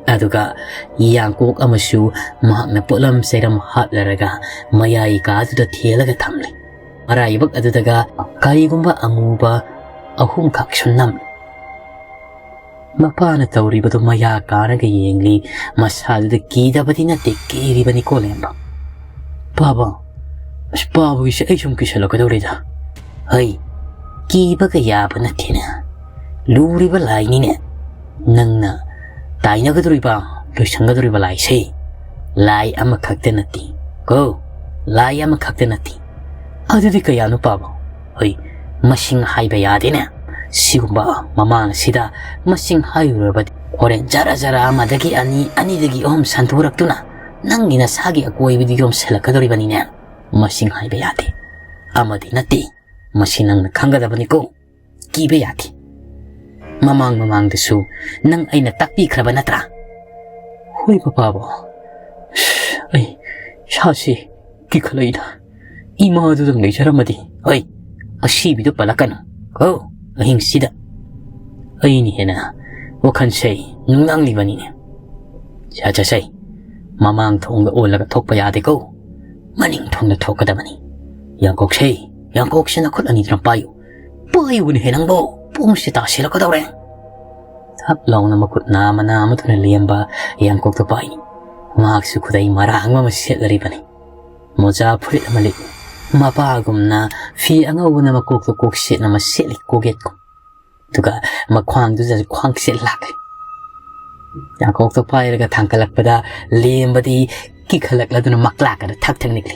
ꯑꯗꯨꯒ ꯌꯥꯡꯀꯣꯛ ꯑꯃꯁꯨ ꯃꯍꯥꯛꯅ ꯄꯣꯠꯂꯝ ꯆꯩꯔꯝ ꯍꯥꯞꯂꯔꯒ ꯃꯌꯥꯏ ꯀꯥꯗꯨꯗ ꯊꯦꯜꯂꯒ ꯊꯝꯂꯤ꯫ ꯃꯔꯥꯏꯕꯛ ꯑꯗꯨꯗꯒ ꯀꯔꯤꯒꯨꯝꯕ ꯑꯃꯨꯕ ꯑꯍꯨꯝꯈꯛꯁꯨ ꯅꯝꯂꯤ꯫ ꯃꯄꯥꯅ ꯇꯧꯔꯤꯕꯗꯨ ꯃꯌꯥ ꯀꯥꯔꯒ ꯌꯦꯡꯂꯤ꯫ ꯃꯁꯥꯗꯨꯗ ꯀꯤꯗꯕꯗꯤ ꯅꯠꯇꯦ, ꯀꯤꯔꯤꯕꯅꯤꯀꯣ ꯂꯦꯝꯕ꯫ ꯄꯥꯕ, ꯑꯁ, ꯄꯥꯕꯒꯤꯁꯦ ꯑꯩ ꯁꯨꯝ ꯀꯤꯁꯜꯂꯛꯀꯗꯧꯔꯦꯗ꯫ ꯍꯩ, ꯀꯤꯕꯒ ꯌꯥꯕ ꯅꯠꯇꯦꯅꯦ꯫ ꯂꯨꯔꯤꯕ ꯂꯥꯏꯅꯤꯅꯦ꯫ ꯅꯪꯅ ꯇꯥꯏꯅꯒꯗꯧꯔꯤꯕ, ꯂꯣꯏꯁꯪꯒꯗꯧꯔꯤꯕ ꯂꯥꯏꯁꯦ ꯂꯥꯏ ꯑꯃꯈꯛꯇ ꯅꯠꯇꯦ ꯀꯣ, ꯂꯥꯏ ꯑꯃꯈꯛꯇ ꯅꯠꯇꯦ꯫ ꯑꯗꯨꯗꯤ ꯀꯌꯥꯅꯣ ꯄꯥꯕ? ꯍꯣꯏ, ꯃꯁꯤꯡ ꯍꯥꯏꯕ ꯌꯥꯗꯦꯅꯦ꯫ ꯁꯤꯒꯨꯝꯕ ꯃꯃꯥꯡ ꯑꯁꯤꯗ ꯃꯁꯤꯡ ꯍꯥꯏꯔꯨꯔꯕꯗꯤ ꯍꯣꯔꯦꯟ ꯖꯔ ꯖꯔ ꯑꯃꯗꯒꯤ ꯑꯅꯤ, ꯑꯅꯤꯗꯒꯤ ꯑꯍꯨꯝ ꯁꯟꯗꯣꯔꯛꯇꯨꯅ ꯅꯪꯒꯤ ꯅꯁꯥꯒꯤ ꯑꯀꯣꯏꯕꯗꯨ ꯌꯣꯝꯁꯤꯜꯂꯛꯀꯗꯧꯔꯤꯕꯅꯤꯅꯦ꯫ ꯃꯁꯤꯡ ꯍꯥꯏꯕ ꯌꯥꯗꯦ꯫ ꯑꯃꯗꯤ ꯅꯠꯇꯦ꯫ ꯃꯁꯤ ꯅꯪꯅ ꯈꯪꯒꯗꯕꯅꯤꯀꯣ꯫ ꯀꯤꯕ ꯌꯥꯗꯦ꯫ ꯃꯃꯥꯡ ꯃꯃꯥꯡꯗꯁꯨ ꯅꯪ ꯑꯩꯅ ꯇꯥꯛꯄꯤꯈ꯭ꯔꯕ ꯅꯠꯇ꯭ꯔꯥ? ꯍꯣꯏ ꯄꯄꯥꯕꯣ꯫ ꯑꯩ ꯏꯁꯥꯁꯤ ꯀꯤꯈꯠꯂꯛꯏꯗ꯫ ꯏꯃꯥꯗꯨꯗꯪ ꯂꯩꯖꯔꯝꯃꯗꯤ꯫ ꯍꯣꯏ, ꯑꯁꯤꯕꯤꯗꯨ ꯄꯜꯂꯛꯀꯅꯨ ꯀꯣ꯫ ꯑꯍꯤꯡꯁꯤꯗ ꯑꯩꯅ ꯍꯦꯟꯅ ꯋꯥꯈꯜꯁꯦ ꯅꯨꯡꯅꯥꯡꯂꯤꯕꯅꯤꯅꯦ꯫ ꯁꯥ ꯆꯠꯁꯦ꯫ ꯃꯃꯥꯡ ꯊꯣꯡꯗ ꯑꯣꯜꯂꯒ ꯊꯣꯛꯄ ꯌꯥꯗꯦꯀꯣ꯫ ꯃꯅꯤꯡ ꯊꯣꯡꯗ ꯊꯣꯛꯀꯗꯕꯅꯤ꯫ ꯌꯥꯡꯀꯣꯛꯁꯦ, ꯌꯥꯡꯀꯣꯛꯁꯦ ꯅꯈꯨꯠ ꯑꯅꯤꯗꯨꯅ ꯄꯥꯏꯌꯨ꯫ ꯄꯥꯏꯌꯨꯅꯦꯍꯦ ꯅꯪꯕꯣ, ꯄꯨꯡꯁꯦ ꯇꯥꯁꯤꯜꯂꯛꯀꯗꯧꯔꯦ꯫ ꯊꯛ ꯂꯥꯎꯅ ꯃꯈꯨꯠ ꯅꯥꯝꯃ ꯅꯥꯝꯃꯗꯨꯅ ꯂꯦꯝꯕ ꯌꯥꯡꯀꯣꯛꯇꯨ ꯄꯥꯏꯅꯤ꯫ ꯃꯍꯥꯛꯁꯨ ꯈꯨꯗꯩ ꯃꯔꯥꯡꯕ ꯑꯃ ꯁꯦꯠꯂꯔꯤꯕꯅꯤ꯫ ꯃꯣꯖꯥ ꯐꯨꯔꯤꯠ ꯑꯃ ꯂꯤꯠꯂꯤ꯫ ꯃꯄꯥꯒꯨꯝꯅ ꯐꯤ ꯑꯉꯧꯕꯅ ꯃꯀꯣꯛꯇ ꯀꯣꯛ ꯁꯦꯠꯅ ꯑꯃ ꯁꯦꯠꯂꯤ, ꯀꯣꯛꯌꯦꯠꯀꯨꯝ꯫ ꯑꯗꯨꯒ ꯃꯈ꯭ꯋꯥꯡꯗꯨꯗꯁꯨ ꯈ꯭ꯋꯥꯡꯁꯦꯠ ꯂꯥꯛꯂꯤ꯫ ꯌꯥꯡꯀꯣꯛꯇꯣ ꯄꯥꯏꯔꯒ ꯊꯥꯡꯒꯠꯂꯛꯄꯗ ꯂꯦꯝꯕꯗꯤ ꯀꯤꯈꯠꯂꯛꯂꯗꯨꯅ ꯃꯀ꯭ꯂꯥꯛꯀꯗ ꯊꯛ ꯊꯛ ꯅꯤꯛꯂꯤ꯫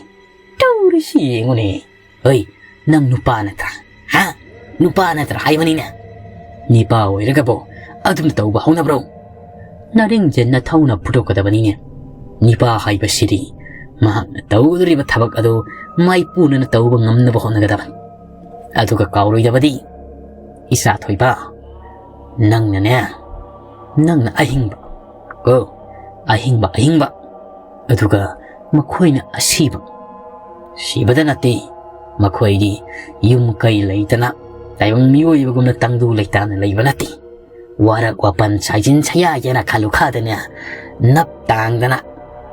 "ꯇꯧꯔꯤꯁꯤ ꯌꯦꯡꯉꯨꯅꯦ꯫ ꯍꯣꯏ, ꯅꯪ ꯅꯨꯄꯥ ꯅꯠꯇ꯭ꯔꯥ? ꯍꯥ? ꯅꯨꯄꯥ ꯅꯠꯇ꯭ꯔꯥ ꯍꯥꯏꯕꯅꯤꯅꯦ꯫ ꯅꯤꯄꯥ ꯑꯣꯏꯔꯒꯕꯨ ꯑꯗꯨꯝ ꯇꯧꯕ ꯍꯧꯅꯕ꯭ꯔꯣ? ꯅꯔꯤꯡꯁꯦ ꯅꯊꯧꯅ ꯐꯨꯗꯣꯛꯀꯗꯕꯅꯤꯅꯦ꯫ ꯅꯤꯄꯥ ꯍꯥꯏꯕꯁꯤꯗꯤ ꯃꯍꯥꯛꯅ ꯇꯧꯗꯣꯔꯤꯕ ꯊꯕꯛ ꯑꯗꯨ ꯃꯥꯏꯄꯨꯅꯅ ꯇꯧꯕ ꯉꯝꯅꯕ ꯍꯣꯠꯅꯒꯗꯕꯅꯤ꯫ ꯑꯗꯨꯒ ꯀꯥꯎꯔꯣꯏꯗꯕꯗꯤ, ꯏꯆꯥ ꯊꯣꯏꯕ, ꯅꯪꯅꯅꯦ, ꯅꯪꯅ ꯑꯍꯤꯡꯕ, ꯀꯣ, ꯑꯍꯤꯡꯕ, ꯑꯍꯤꯡꯕ, ꯑꯗꯨꯒ ꯃꯈꯣꯏꯅ ꯑꯁꯤꯕ꯫ ꯁꯤꯕꯗ ꯅꯠꯇꯦ, ꯃꯈꯣꯏꯗꯤ ꯌꯨꯝ ꯀꯩ ꯂꯩꯇꯅ ꯇꯥꯏꯕꯪ ꯃꯤꯑꯣꯏꯕꯒꯨꯝꯅ ꯇꯪꯗꯨ ꯂꯩꯇꯥꯅ ꯂꯩꯕ ꯅꯠꯇꯦ꯫ ꯋꯥꯔꯛ ꯋꯥꯄꯟ ꯁꯥꯏꯖꯤꯟ ꯁꯌꯥꯏꯗꯅ ꯈꯥꯂꯨ ꯈꯥꯗꯅ ꯅꯞ ꯇꯥꯡꯗꯅ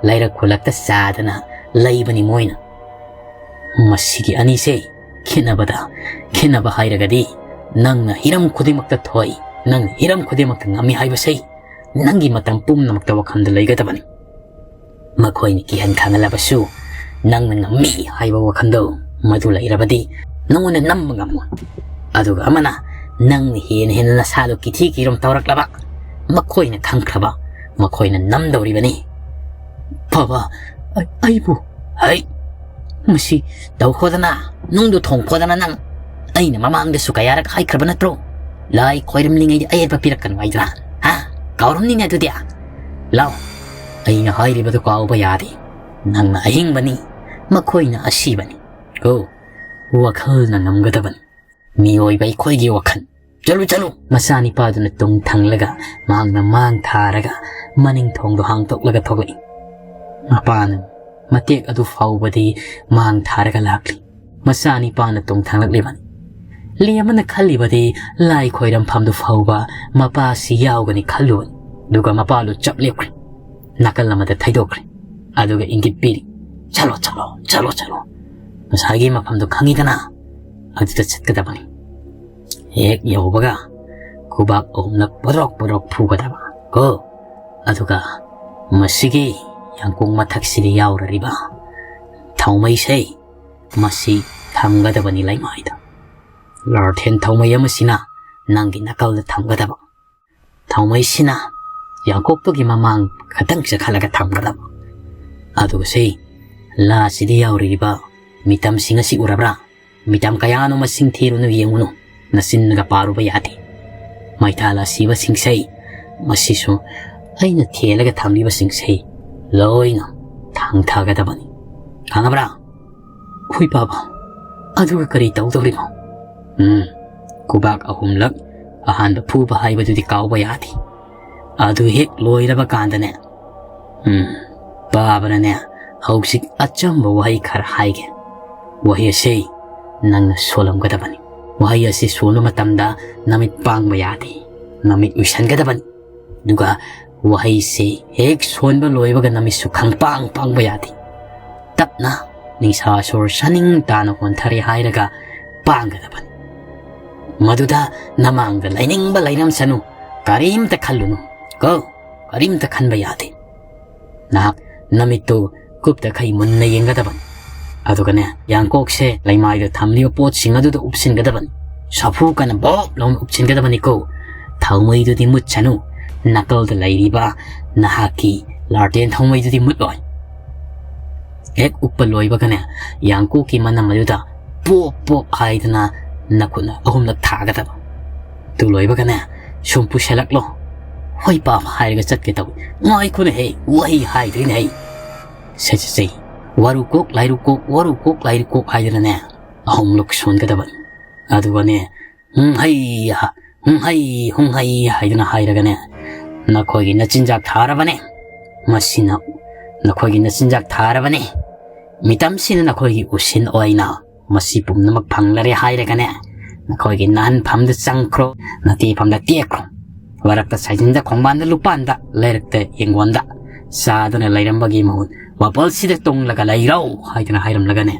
ꯂꯩꯔꯛ ꯈꯨꯜꯂꯛꯇ ꯆꯥꯗꯅ ꯂꯩꯕꯅꯤ ꯃꯣꯏꯅ꯫ ꯃꯁꯤꯒꯤ ꯑꯅꯤꯁꯦ ꯈꯦꯠꯅꯕꯗ, ꯈꯦꯠꯅꯕ ꯍꯥꯏꯔꯒꯗꯤ ꯅꯪꯅ ꯍꯤꯔꯝ ꯈꯨꯗꯤꯡꯃꯛꯇ ꯊꯣꯏ, ꯅꯪꯅ ꯍꯤꯔꯝ ꯈꯨꯗꯤꯡꯃꯛꯇ ꯉꯝꯃꯤ ꯍꯥꯏꯕꯁꯦ ꯅꯪꯒꯤ ꯃꯇꯝ ꯄꯨꯝꯅꯃꯛꯇ ꯋꯥꯈꯜꯗ ꯂꯩꯒꯗꯕꯅꯤ꯫ ꯃꯈꯣꯏꯅ ꯀꯤꯍꯟ ꯈꯪꯍꯜꯂꯕꯁꯨ ꯅꯪꯅ ꯉꯝꯃꯤ ꯍꯥꯏꯕ ꯋꯥꯈꯜꯗꯣ ꯃꯗꯨ ꯂꯩꯔꯕꯗꯤ ꯅꯉꯣꯟꯗ ꯅꯝꯕ ꯉꯝꯃꯣꯏ꯫ ꯑꯗꯨꯒ ꯑꯃꯅ ꯅꯪꯅ ꯍꯦꯟꯅ ꯍꯦꯟꯅ ꯅꯁꯥꯗꯣ ꯀꯤꯊꯤ ꯀꯤꯔꯨꯝ ꯇꯧꯔꯛꯂꯕ ꯃꯈꯣꯏꯅ ꯈꯪꯈ꯭ꯔꯕ ꯃꯈꯣꯏꯅ ꯅꯝꯗꯧꯔꯤꯕꯅꯤ꯫ "ꯕꯕꯥ, ꯑꯩ-, ꯑꯩꯕꯨ?" "ꯍꯩ, ꯃꯁꯤ ꯇꯧꯈꯣꯗꯅ, ꯅꯨꯡꯗꯨ ꯊꯣꯡꯈꯣꯗꯅ ꯅꯪ꯫ ꯑꯩꯅ ꯃꯃꯥꯡꯗꯁꯨ ꯀꯌꯥꯔꯛ ꯍꯥꯏꯈ꯭ꯔꯕ ꯅꯠꯇ꯭ꯔꯣ? ꯂꯥꯏ ꯈꯣꯏꯔꯝꯂꯤꯉꯩꯗ ꯑꯌꯦꯠꯄ ꯄꯤꯔꯛꯀꯅꯨ ꯍꯥꯏꯗꯅ, ꯍꯥ? ꯀꯥꯎꯔꯝꯅꯤꯅꯦ ꯑꯗꯨꯗꯤ꯫ ꯂꯥꯎ, ꯑꯩꯅ ꯍꯥꯏꯔꯤꯕꯗꯨ ꯀꯥꯎꯕ ꯌꯥꯗꯦ꯫ ꯅꯪꯅ ꯑꯍꯤꯡꯕꯅꯤ, ꯃꯈꯣꯏꯅ ꯑꯁꯤꯕꯅꯤ꯫ ꯀꯣ, ꯋꯥꯈꯜꯅ ꯉꯝꯒꯗꯕꯅꯤ꯫ ꯃꯤꯑꯣꯏꯕ ꯑꯩꯈꯣꯏꯒꯤ ꯋꯥꯈꯜ꯫ ꯆꯠꯂꯨ, ꯆꯠꯂꯨ!" ꯃꯆꯥꯅꯤꯄꯥꯗꯨꯅ ꯇꯨꯡ ꯊꯪꯂꯒ ꯃꯍꯥꯛꯅ ꯃꯥꯡ ꯊꯥꯔꯒ ꯃꯅꯤꯡ ꯊꯣꯡꯗꯣ ꯍꯥꯡꯗꯣꯛꯂꯒ ꯊꯣꯛꯂꯛꯏ꯫ ꯃꯄꯥꯅ ꯃꯇꯦꯛ ꯑꯗꯨ ꯐꯥꯎꯕꯗꯤ ꯃꯥꯡ ꯊꯥꯔꯒ ꯂꯥꯛꯂꯤ꯫ ꯃꯆꯥꯅꯤꯄꯥꯅ ꯇꯨꯡ ꯊꯪꯂꯛꯂꯤꯕꯅꯤ꯫ ꯂꯦꯝꯕꯅ ꯈꯜꯂꯤꯕꯗꯤ ꯂꯥꯏ ꯈꯣꯏꯔꯝꯐꯝꯗꯨ ꯐꯥꯎꯕ ꯃꯄꯥꯁꯤ ꯌꯥꯎꯒꯅꯤ ꯈꯜꯂꯨꯕꯅꯤ꯫ ꯑꯗꯨꯒ ꯃꯄꯥꯗꯨ ꯆꯞ ꯂꯦꯞꯈ꯭ꯔꯦ꯫ ꯅꯥꯀꯜ ꯑꯃꯗ ꯊꯩꯗꯣꯛꯈ꯭ꯔꯦ꯫ ꯑꯗꯨꯒ ꯏꯪꯒꯤꯠ ꯄꯤꯔꯤ꯫ "ꯆꯠꯂꯣ, ꯆꯠꯂꯣ, ꯆꯠꯂꯣ, ꯆꯠꯂꯣ꯫ ꯉꯁꯥꯏꯒꯤ ꯃꯐꯝꯗꯨ ꯈꯪꯉꯤꯗꯅ? ꯑꯗꯨꯗ ꯆꯠꯀꯗꯕꯅꯤ꯫ ꯍꯦꯛ ꯌꯧꯕꯒ ꯈꯨꯕꯥꯛ ꯑꯍꯨꯝꯂꯛ ꯄꯣꯗ꯭ꯔꯣꯛ ꯄꯣꯗ꯭ꯔꯣꯛ ꯐꯨꯒꯗꯕ꯫ ꯀꯣ? ꯑꯗꯨꯒ ꯃꯁꯤꯒꯤ ꯌꯥꯡꯀꯣꯡ ꯃꯊꯛꯁꯤꯗ ꯌꯥꯎꯔꯔꯤꯕ ꯊꯥꯎꯃꯩꯁꯦ, ꯃꯁꯤ ꯊꯝꯒꯗꯕꯅꯤ ꯂꯩꯃꯥꯏꯗ꯫ ꯂꯥꯔꯊꯦꯟ ꯊꯥꯎꯃꯩ ꯑꯃꯁꯤꯅ ꯅꯪꯒꯤ ꯅꯥꯀꯜꯗ ꯊꯝꯒꯗꯕ꯫ ꯊꯥꯎꯃꯩꯁꯤꯅ ꯌꯥꯡꯀꯣꯛꯇꯨꯒꯤ ꯃꯃꯥꯡ ꯈꯇꯪ ꯆꯠꯈꯠꯂꯒ ꯊꯝꯒꯗꯕ꯫ ꯑꯗꯨꯒ ꯁꯤ ꯂꯥꯁꯤꯗ ꯌꯥꯎꯔꯤꯕ ꯃꯤꯇꯝꯁꯤꯡ ꯑꯁꯤ ꯎꯔꯕ꯭ꯔꯥ? ꯃꯤꯇꯝ ꯀꯌꯥꯅꯣ, ꯃꯁꯤꯡ ꯊꯤꯔꯨꯅꯨ, ꯌꯦꯡꯉꯨꯅꯨ, ꯅꯆꯤꯟꯅꯒ ꯄꯥꯔꯨꯕ ꯌꯥꯗꯦ꯫ ꯃꯩꯊꯥꯜ ꯑꯁꯤꯕꯁꯤꯡꯁꯦ, ꯃꯁꯤꯁꯨ ꯑꯩꯅ ꯊꯦꯜꯂꯒ ꯊꯝꯂꯤꯕꯁꯤꯡꯁꯦ ꯂꯣꯏꯅ ꯊꯥꯡꯊꯒꯗꯕꯅꯤ꯫ ꯈꯪꯉꯕ꯭ꯔꯥ? ꯍꯨꯏ ꯄꯥꯕ, ꯑꯗꯨꯒ ꯀꯔꯤ ꯇꯧꯗꯧꯔꯤꯕꯣ? ꯎꯝ, ꯈꯨꯕꯥꯛ ꯑꯍꯨꯝꯂꯛ ꯑꯍꯥꯟꯕ ꯐꯨꯕ ꯍꯥꯏꯕꯗꯨꯗꯤ ꯀꯥꯎꯕ ꯌꯥꯗꯦ꯫ ꯑꯗꯨ ꯍꯦꯛ ꯂꯣꯏꯔꯕ ꯀꯥꯟꯗꯅꯦ, ꯎꯝ, ꯄꯥꯕꯅꯅꯦ, ꯍꯧꯖꯤꯛ ꯑꯆꯝꯕ ꯋꯥꯍꯩ ꯈꯔ ꯍꯥꯏꯒꯦ꯫ ꯋꯥꯍꯩ ꯑꯁꯤ ꯅꯪꯅ ꯁꯣꯜꯂꯝꯒꯗꯕꯅꯤ꯫ ꯋꯥꯍꯩ ꯑꯁꯤ ꯁꯣꯟꯕ ꯃꯇꯝꯗ ꯅꯃꯤꯠ ꯄꯥꯡꯕ ꯌꯥꯗꯦ, ꯅꯃꯤꯠ ꯎꯏꯁꯟꯒꯗꯕꯅꯤ꯫ ꯑꯗꯨꯒ ꯋꯥꯍꯩꯁꯤ ꯍꯦꯛ ꯁꯣꯟꯕ ꯂꯣꯏꯕꯒ ꯅꯃꯤꯠꯁꯨ ꯈꯪꯄꯥꯡ ꯄꯥꯡꯕ ꯌꯥꯗꯦ꯫ ꯇꯞꯅ ꯅꯤꯡꯁꯥ ꯁꯣꯔ ꯁꯥꯅꯤꯡ ꯇꯥꯅ ꯍꯣꯟꯊꯔꯦ ꯍꯥꯏꯔꯒ ꯄꯥꯡꯒꯗꯕꯅꯤ꯫ ꯃꯗꯨꯗ ꯅꯃꯥꯡꯗ ꯂꯩꯅꯤꯡꯕ ꯂꯩꯔꯝꯁꯅꯨ, ꯀꯔꯤꯝꯇ ꯈꯜꯂꯨꯅꯨ ꯀꯣ, ꯀꯔꯤꯝꯇ ꯈꯟꯕ ꯌꯥꯗꯦ꯫ ꯅꯍꯥꯛ ꯅꯃꯤꯠꯇꯨ ꯀꯨꯞꯇꯈꯩ ꯃꯨꯟꯅ ꯌꯦꯡꯒꯗꯕꯅꯤ꯫ ꯑꯗꯨꯒꯅꯦ, ꯌꯥꯡꯀꯣꯛꯁꯦ ꯂꯩꯃꯥꯏꯗ ꯊꯝꯂꯤꯕ ꯄꯣꯠꯁꯤꯡ ꯑꯗꯨꯗ ꯎꯞꯁꯤꯟꯒꯗꯕꯅꯤ꯫ ꯁꯥꯐꯨ ꯀꯟꯅ ꯕꯣꯞ ꯂꯥꯎꯅ ꯎꯞꯁꯤꯟꯒꯗꯕꯅꯤꯀꯣ꯫ ꯊꯥꯎꯃꯩꯗꯨꯗꯤ ꯃꯨꯠꯁꯅꯨ꯫ ꯅꯥꯀꯜꯗ ꯂꯩꯔꯤꯕ ꯅꯍꯥꯛꯀꯤ ꯂꯥꯔꯇꯦꯟ ꯊꯥꯎꯃꯩꯗꯨꯗꯤ ꯃꯨꯠꯂꯣꯏ꯫ ꯍꯦꯛ ꯎꯞꯄ ꯂꯣꯏꯕꯒꯅꯦ, ꯌꯥꯡꯀꯣꯛꯀꯤ ꯃꯅꯝ ꯑꯗꯨꯗ ꯄꯣꯞ ꯄꯣꯞ ꯍꯥꯏꯗꯅ ꯅꯈꯨꯠꯅ ꯑꯍꯨꯝꯂꯛ ꯊꯥꯒꯗꯕ꯫ ꯑꯗꯨ ꯂꯣꯏꯕꯒꯅꯦ, ꯁꯨꯝ ꯄꯨꯁꯜꯂꯛꯂꯣ꯫ ꯍꯣꯏ ꯄꯥꯕ ꯍꯥꯏꯔꯒ ꯆꯠꯀꯦ ꯇꯧꯏ꯫ ꯉꯥꯏꯈꯣꯅꯦꯍꯦ, ꯋꯥꯍꯩ ꯍꯥꯏꯗ꯭ꯔꯤꯅꯦꯍꯦ꯫ ꯁꯦ, ꯁꯦ, ꯁꯦ꯫ ꯋꯥꯔꯨ ꯀꯣꯛ, ꯂꯥꯏꯔꯨ ꯀꯣꯛ, ꯋꯥꯔꯨ ꯀꯣꯛ, ꯂꯥꯏꯔꯨ ꯀꯣꯛ ꯍꯥꯏꯗꯅꯅꯦ, ꯑꯍꯨꯝꯂꯛ ꯁꯣꯟꯒꯗꯕꯅꯤ꯫ ꯑꯗꯨꯒꯅꯦ, "ꯍꯨꯝ ꯍꯩ ꯍꯥ, ꯍꯨꯝ ꯍꯩ, ꯍꯨꯝ ꯍꯩ" ꯍꯥꯏꯗꯅ ꯍꯥꯏꯔꯒꯅꯦ, ꯅꯈꯣꯏꯒꯤ ꯅꯆꯤꯟꯖꯥꯛ ꯊꯥꯔꯕꯅꯦ꯫ ꯃꯁꯤꯅ ꯅꯈꯣꯏꯒꯤ ꯅꯆꯤꯟꯖꯥꯛ ꯊꯥꯔꯕꯅꯦ꯫ ꯃꯤꯇꯝꯁꯤꯅ ꯅꯈꯣꯏꯒꯤ ꯎꯁꯤꯟ ꯑꯣꯏꯅ ꯃꯁꯤ ꯄꯨꯝꯅꯃꯛ ꯐꯪꯂꯔꯦ ꯍꯥꯏꯔꯒꯅꯦ, ꯅꯈꯣꯏꯒꯤ ꯅꯥꯍꯟꯐꯝꯗ ꯆꯪꯈ꯭ꯔꯣ, ꯅꯇꯦꯐꯝꯗ ꯇꯦꯛꯈ꯭ꯔꯣ꯫ ꯋꯥꯔꯛꯇ ꯁꯥꯏꯖꯤꯟꯗ ꯈꯣꯡꯕꯥꯟꯗ ꯂꯨꯄꯥꯟꯗ ꯂꯩꯔꯛꯇ ꯌꯦꯡꯒꯣꯟꯗ ꯆꯥꯗꯨꯅ ꯂꯩꯔꯝꯕꯒꯤ ꯃꯍꯨꯠ ꯋꯥꯄꯜꯁꯤꯗ ꯇꯣꯡꯂꯒ ꯂꯩꯔꯣ ꯍꯥꯏꯗꯅ ꯍꯥꯏꯔꯝꯂꯒꯅꯦ,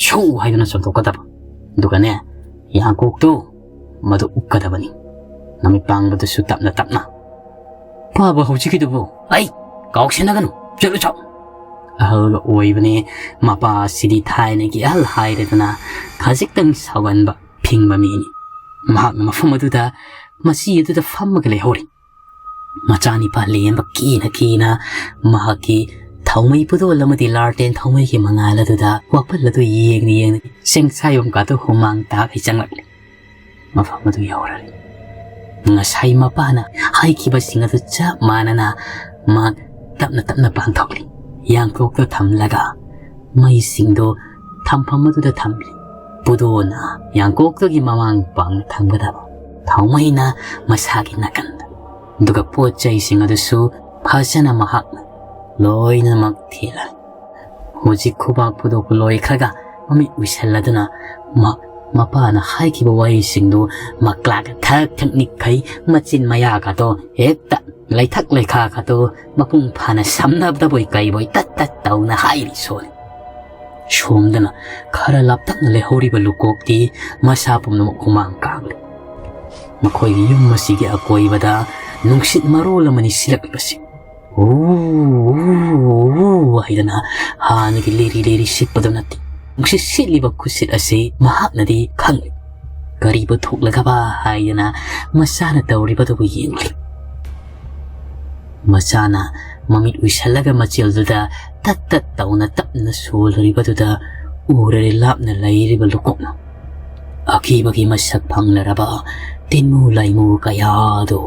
ꯁꯨ ꯍꯥꯏꯗꯨꯅ ꯆꯣꯡꯊꯣꯛꯀꯗꯕ꯫ ꯑꯗꯨꯒꯅꯦ, ꯌꯥꯡꯀꯣꯛꯇꯨ ꯃꯗꯨ ꯎꯞꯀꯗꯕꯅꯤ꯫ ꯅꯃꯤꯠ ꯄꯥꯡꯕꯗꯨꯁꯨ ꯇꯞꯅ ꯇꯞꯅ꯫ "ꯄꯥꯕ ꯍꯧꯖꯤꯛꯀꯤꯗꯨꯕꯨ?" "ꯑꯩ, ꯀꯥꯎꯁꯤꯟꯅꯒꯅꯨ, ꯆꯠꯂꯨ ꯆꯥꯎ"꯫ ꯑꯍꯜꯒ ꯑꯣꯏꯕꯅꯦ꯫ ꯃꯄꯥ ꯑꯁꯤꯗꯤ ꯊꯥꯏꯅꯒꯤ ꯑꯍꯜ ꯍꯥꯏꯔꯗꯅ ꯈꯖꯤꯛꯇꯪ ꯁꯥꯎꯒꯟꯕ, ꯐꯤꯡꯕ ꯃꯤꯅꯤ꯫ ꯃꯍꯥꯛꯅ ꯃꯐꯝ ꯑꯗꯨꯗ, ꯃꯆꯤ ꯑꯗꯨꯗ ꯐꯝꯃꯒ ꯂꯩꯍꯧꯔꯤ꯫ ꯃꯆꯥꯅꯤꯄꯥ ꯂꯦꯝꯕ ꯀꯤꯅ ꯀꯤꯅ ꯃꯍꯥꯛꯀꯤ ꯊꯥꯎꯃꯩ ꯄꯨꯗꯣꯜ ꯑꯃꯗꯤ ꯂꯥꯔꯇꯦꯟ ꯊꯥꯎꯃꯩꯒꯤ ꯃꯉꯥꯜ ꯑꯗꯨꯗ ꯋꯥꯄꯜ ꯑꯗꯨ ꯌꯦꯡꯅ ꯌꯦꯡꯅ ꯆꯦꯡꯁꯥꯏꯕꯝ ꯀꯥꯗꯨ ꯍꯨꯃꯥꯡ ꯇꯥꯈꯩ ꯆꯪꯂꯛꯂꯤ꯫ ꯃꯐꯝ ꯑꯗꯨ ꯌꯧꯔꯔꯤ꯫ ꯉꯁꯥꯏ ꯃꯄꯥꯅ ꯍꯥꯏꯈꯤꯕꯁꯤꯡ ꯑꯗꯨ ꯆꯞ ꯃꯥꯟꯅꯅ ꯃꯍꯥꯛ ꯇꯞꯅ ꯇꯞꯅ ꯄꯥꯡꯊꯣꯛꯂꯤ꯫ ꯌꯥꯡꯀꯣꯛꯇ ꯊꯝꯂꯒ ꯃꯩꯁꯤꯡꯗꯨ ꯊꯝꯐꯝ ꯑꯗꯨꯗ ꯊꯝꯂꯤ꯫ ꯄꯨꯗꯣꯅ ꯌꯥꯡꯀꯣꯛꯇꯨꯒꯤ ꯃꯃꯥꯡ ꯄꯥꯡꯅ ꯊꯝꯒꯗꯕ, ꯊꯥꯎꯃꯩꯅ ꯃꯁꯥꯒꯤ ꯅꯥꯀꯟꯗ꯫ ꯑꯗꯨꯒ ꯄꯣꯠ ꯆꯩꯁꯤꯡ ꯑꯗꯨꯁꯨ ꯐꯖꯅ ꯃꯍꯥꯛꯅ ꯂꯣꯏꯅꯃꯛ ꯊꯤꯜꯂꯦ꯫ ꯍꯧꯖꯤꯛ ꯈꯨꯕꯥꯛ ꯄꯨꯗꯣꯛꯄ ꯂꯣꯏꯈ꯭ꯔꯒ ꯃꯃꯤꯠ ꯎꯏꯁꯜꯂꯗꯨꯅ ꯃ-, ꯃꯄꯥꯅ ꯍꯥꯏꯈꯤꯕ ꯋꯥꯍꯩꯁꯤꯡꯗꯨ ꯃꯀ꯭ꯂꯥꯛ ꯊꯛ ꯊꯛ ꯅꯤꯛꯈꯩ, ꯃꯆꯤꯟ ꯃꯌꯥꯒꯗꯣ ꯍꯦꯛꯇ ꯂꯩꯊꯛ ꯂꯩꯈꯥꯒꯗꯣ ꯃꯄꯨꯡ ꯐꯥꯅ ꯁꯝꯅꯕꯗꯕꯣꯏ ꯀꯩꯕꯣꯏ ꯇꯠ ꯇꯠ ꯇꯧꯅ ꯍꯥꯏꯔꯤ ꯁꯣꯜꯂꯤ꯫ ꯁꯣꯝꯗꯅ ꯈꯔ ꯂꯥꯞꯇꯛꯅ ꯂꯩꯍꯧꯔꯤꯕ ꯂꯨꯀꯣꯛꯇꯤ ꯃꯁꯥ ꯄꯨꯝꯅꯃꯛ ꯍꯨꯃꯥꯡ ꯀꯥꯡꯂꯤ꯫ ꯃꯈꯣꯏꯒꯤ ꯌꯨꯝ ꯑꯁꯤꯒꯤ ꯑꯀꯣꯏꯕꯗ ꯅꯨꯡꯁꯤꯠ ꯃꯔꯣꯜ ꯑꯃꯅꯤ ꯁꯤꯜꯂꯛꯂꯤꯕꯁꯤ꯫ ꯎ, ꯎ, ꯎ ꯍꯥꯏꯗꯅ ꯍꯥꯟꯅꯒꯤ ꯂꯤꯔꯤ ꯂꯤꯔꯤ ꯁꯤꯠꯄꯗꯨ ꯅꯠꯇꯦ꯫ ꯅꯨꯡꯁꯤꯠ ꯁꯤꯠꯂꯤꯕ ꯈꯨꯠꯁꯤꯠ ꯑꯁꯤ ꯃꯍꯥꯛꯅꯗꯤ ꯈꯪꯂꯤ꯫ ꯀꯔꯤꯕꯨ ꯊꯣꯛꯂꯒꯕ ꯍꯥꯏꯗꯅ ꯃꯆꯥꯅ ꯇꯧꯔꯤꯕꯗꯨꯕꯨ ꯌꯦꯡꯂꯤ꯫ ꯃꯆꯥꯅ ꯃꯃꯤꯠ ꯎꯏꯁꯜꯂꯒ ꯃꯆꯤꯜꯗꯨꯗ ꯇꯠ ꯇꯠ ꯇꯧꯅ ꯇꯞꯅ ꯁꯣꯜꯂꯨꯔꯤꯕꯗꯨꯗ ꯎꯔꯔꯦ ꯂꯥꯞꯅ ꯂꯩꯔꯤꯕ ꯂꯨꯀꯣꯛꯅ꯫ ꯑꯀꯤꯕꯒꯤ ꯃꯁꯛ ꯐꯪꯂꯔꯕ ꯇꯤꯟꯃꯨ ꯂꯥꯏꯃꯨ ꯀꯌꯥꯗꯨ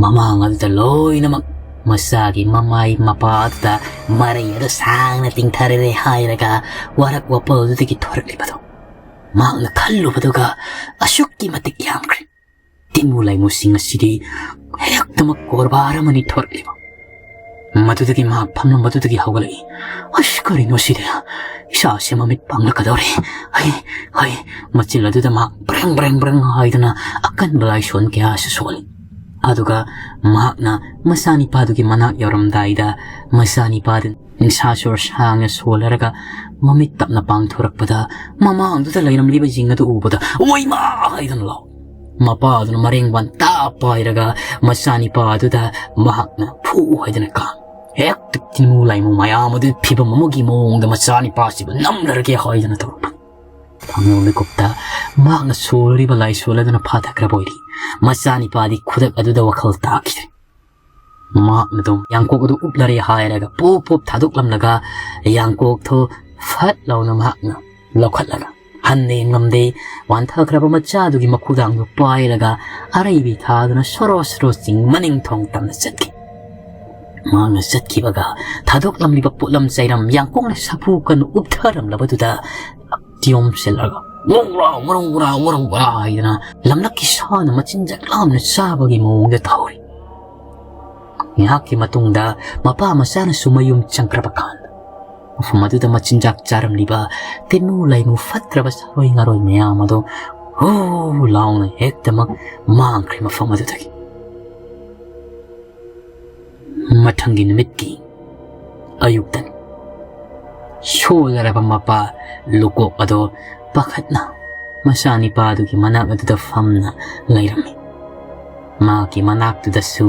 ꯃꯃꯥꯡ ꯑꯗꯨꯗ ꯂꯣꯏꯅꯃꯛ ꯃꯆꯥꯒꯤ ꯃꯃꯥꯏ ꯃꯄꯥ ꯑꯗꯨꯗ ꯃꯔꯩ ꯑꯗꯨ ꯁꯥꯡꯅ ꯇꯤꯡꯊꯔꯔꯦ ꯍꯥꯏꯔꯒ ꯋꯥꯔꯛ ꯋꯥꯄꯜꯗꯨꯗꯒꯤ ꯊꯣꯔꯛꯂꯤꯕꯗꯨ ꯃꯍꯥꯛꯅ ꯈꯜꯂꯨꯕꯗꯨꯒ ꯑꯁꯨꯛꯀꯤ ꯃꯇꯤꯛ ꯌꯥꯝꯈ꯭ꯔꯦ꯫ ꯇꯤꯟꯃꯨ ꯂꯥꯏꯃꯨꯁꯤꯡ ꯑꯁꯤꯗꯤ ꯍꯦꯛꯇꯃꯛ ꯀꯣꯔꯕꯥꯔ ꯑꯃꯅꯤ ꯊꯣꯔꯛꯂꯤꯕ꯫ ꯃꯗꯨꯗꯒꯤ ꯃꯍꯥꯛ ꯐꯝꯂꯝꯕꯗꯨꯗꯒꯤ ꯍꯧꯒꯠꯂꯛꯏ꯫ "ꯑꯁ, ꯀꯔꯤꯅꯣ ꯁꯤꯗꯤ? ꯏꯁꯥꯁꯦ ꯃꯃꯤꯠ ꯄꯥꯡꯂꯛꯀꯗꯧꯔꯦ꯫ ꯍꯩ, ꯍꯩ!" ꯃꯆꯤꯜ ꯑꯗꯨꯗ ꯃꯍꯥꯛ ꯕ꯭ꯔꯦꯡ, ꯕ꯭ꯔꯦꯡ, ꯕ꯭ꯔꯦꯡ ꯍꯥꯏꯗꯨꯅ ꯑꯀꯟꯕ ꯂꯥꯏꯁꯣꯟ ꯀꯌꯥꯁꯨ ꯁꯣꯜꯂꯤ꯫ ꯑꯗꯨꯒ ꯃꯍꯥꯛꯅ ꯃꯆꯥꯅꯤꯄꯥꯗꯨꯒꯤ ꯃꯅꯥꯛ ꯌꯧꯔꯝꯗꯥꯏꯗ ꯃꯆꯥꯅꯤꯄꯥꯗꯨ ꯅꯤꯡꯁꯥ ꯁꯣꯔ ꯁꯥꯡꯅ ꯁꯣꯜꯂꯔꯒ ꯃꯃꯤꯠ ꯇꯞꯅ ꯄꯥꯡꯊꯣꯔꯛꯄꯗ ꯃꯃꯥꯡꯗꯨꯗ ꯂꯩꯔꯝꯂꯤꯕꯁꯤꯡ ꯑꯗꯨ ꯎꯕꯗ "ꯑꯣꯏꯃꯥ!" ꯍꯥꯏꯗꯨꯅ ꯂꯥꯎ꯫ ꯃꯄꯥ ꯑꯗꯨꯅ ꯃꯔꯦꯡ ꯋꯥꯟꯇꯥ ꯄꯥꯏꯔꯒ ꯃꯆꯥꯅꯤꯄꯥ ꯑꯗꯨꯗ ꯃꯍꯥꯛꯅ "ꯐꯨ" ꯍꯥꯏꯗꯨꯅ ꯀꯥ ꯍꯦꯛꯇ ꯇꯤꯟꯃꯨ ꯂꯥꯏꯃꯨ ꯃꯌꯥꯝ ꯑꯗꯨ ꯐꯤꯕꯝ ꯑꯃꯒꯤ ꯃꯑꯣꯡꯗ ꯃꯆꯥꯅꯤꯄꯥꯁꯤꯕꯨ ꯅꯝꯂꯔꯒꯦ ꯍꯥꯏꯗꯨꯅ ꯇꯧꯔꯛꯄ꯫ ꯊꯥꯡꯅꯧ ꯃꯤꯀꯨꯞꯇ ꯃꯍꯥꯛꯅ ꯁꯣꯜꯂꯤꯕ ꯂꯥꯏꯁꯣꯜ ꯑꯗꯨꯅ ꯐꯥꯊꯈ꯭ꯔꯕ ꯑꯣꯏꯔꯤ꯫ ꯃꯆꯥꯅꯤꯄꯥꯗꯤ ꯈꯨꯗꯛ ꯑꯗꯨꯗ ꯋꯥꯈꯜ ꯇꯥꯈꯤꯗꯦ꯫ ꯃꯍꯥꯛꯅ ꯑꯗꯨꯝ ꯌꯥꯡꯀꯣꯛ ꯑꯗꯨ ꯎꯞꯂꯔꯦ ꯍꯥꯏꯔꯒ ꯄꯣꯞ ꯄꯣꯞ ꯊꯥꯗꯣꯛꯂꯝꯂꯒ ꯌꯥꯡꯀꯣꯛꯇꯨ ꯐꯠ ꯂꯥꯎꯅ ꯃꯍꯥꯛꯅ ꯂꯧꯈꯠꯂꯒ ꯍꯟꯅ ꯌꯦꯡꯂꯝꯗꯦ꯫ ꯋꯥꯟꯊꯈ꯭ꯔꯕ ꯃꯆꯥꯗꯨꯒꯤ ꯃꯈꯨꯗꯥꯡꯗꯨ ꯄꯥꯏꯔꯒ ꯑꯔꯩꯕꯤ ꯊꯥꯗꯨꯅ ꯁꯣꯔꯣ ꯁꯣꯔꯣ ꯆꯤꯡ ꯃꯅꯤꯡ ꯊꯣꯡ ꯇꯝꯅ ꯆꯠꯈꯤ꯫ ꯃꯍꯥꯛꯅ ꯆꯠꯈꯤꯕꯒ ꯊꯥꯗꯣꯛꯂꯝꯂꯤꯕ ꯄꯣꯠꯂꯝ ꯆꯩꯔꯝ ꯌꯥꯡꯀꯣꯛꯅ ꯁꯥꯐꯨ ꯀꯟꯅ ꯎꯞꯊꯔꯝꯂꯕꯗꯨꯗ ꯇꯤꯌꯣꯝꯁꯤꯜꯂꯒ ꯉꯧꯔꯥꯎ ꯉꯧꯔꯧ ꯉꯧꯔꯥꯎ ꯉꯧꯔꯧ ꯉꯧꯔꯥꯎ ꯍꯥꯏꯗꯅ ꯂꯝꯂꯛꯀꯤ ꯁꯥꯅ ꯃꯆꯤꯟꯖꯥꯛ ꯂꯥꯝꯅ ꯆꯥꯕꯒꯤ ꯃꯑꯣꯡꯗ ꯇꯧꯔꯤ꯫ ꯉꯥꯏꯍꯥꯛꯀꯤ ꯃꯇꯨꯡꯗ ꯃꯄꯥ ꯃꯆꯥꯅꯁꯨ ꯃꯌꯨꯝ ꯆꯪꯈ꯭ꯔꯕ ꯀꯥꯟꯗ ꯃꯐꯝ ꯑꯗꯨꯗ ꯃꯆꯤꯟꯖꯥꯛ ꯆꯥꯔꯝꯂꯤꯕ ꯇꯤꯟꯃꯨ ꯂꯥꯏꯃꯨ ꯐꯠꯇ꯭ꯔꯕ ꯁꯥꯔꯣꯏ ꯉꯥꯔꯣꯏ ꯃꯌꯥꯝ ꯑꯗꯨ ꯍꯨ ꯂꯥꯎꯅ ꯍꯦꯛꯇꯃꯛ ꯃꯥꯡꯈ꯭ꯔꯦ ꯃꯐꯝ ꯑꯗꯨꯗꯒꯤ꯫ ꯃꯊꯪꯒꯤ ꯅꯨꯃꯤꯠꯀꯤ ꯑꯌꯨꯛꯇꯅꯤ꯫ ꯁꯣꯜꯂꯔꯕ ꯃꯄꯥ ꯂꯨꯀꯣꯛ ꯑꯗꯣ ꯄꯥꯈꯠꯅ ꯃꯆꯥꯅꯤꯄꯥꯗꯨꯒꯤ ꯃꯅꯥꯛ ꯑꯗꯨꯗ ꯐꯝꯅ ꯂꯩꯔꯝꯃꯤ꯫ ꯃꯍꯥꯛꯀꯤ ꯃꯅꯥꯛꯇꯨꯗꯁꯨ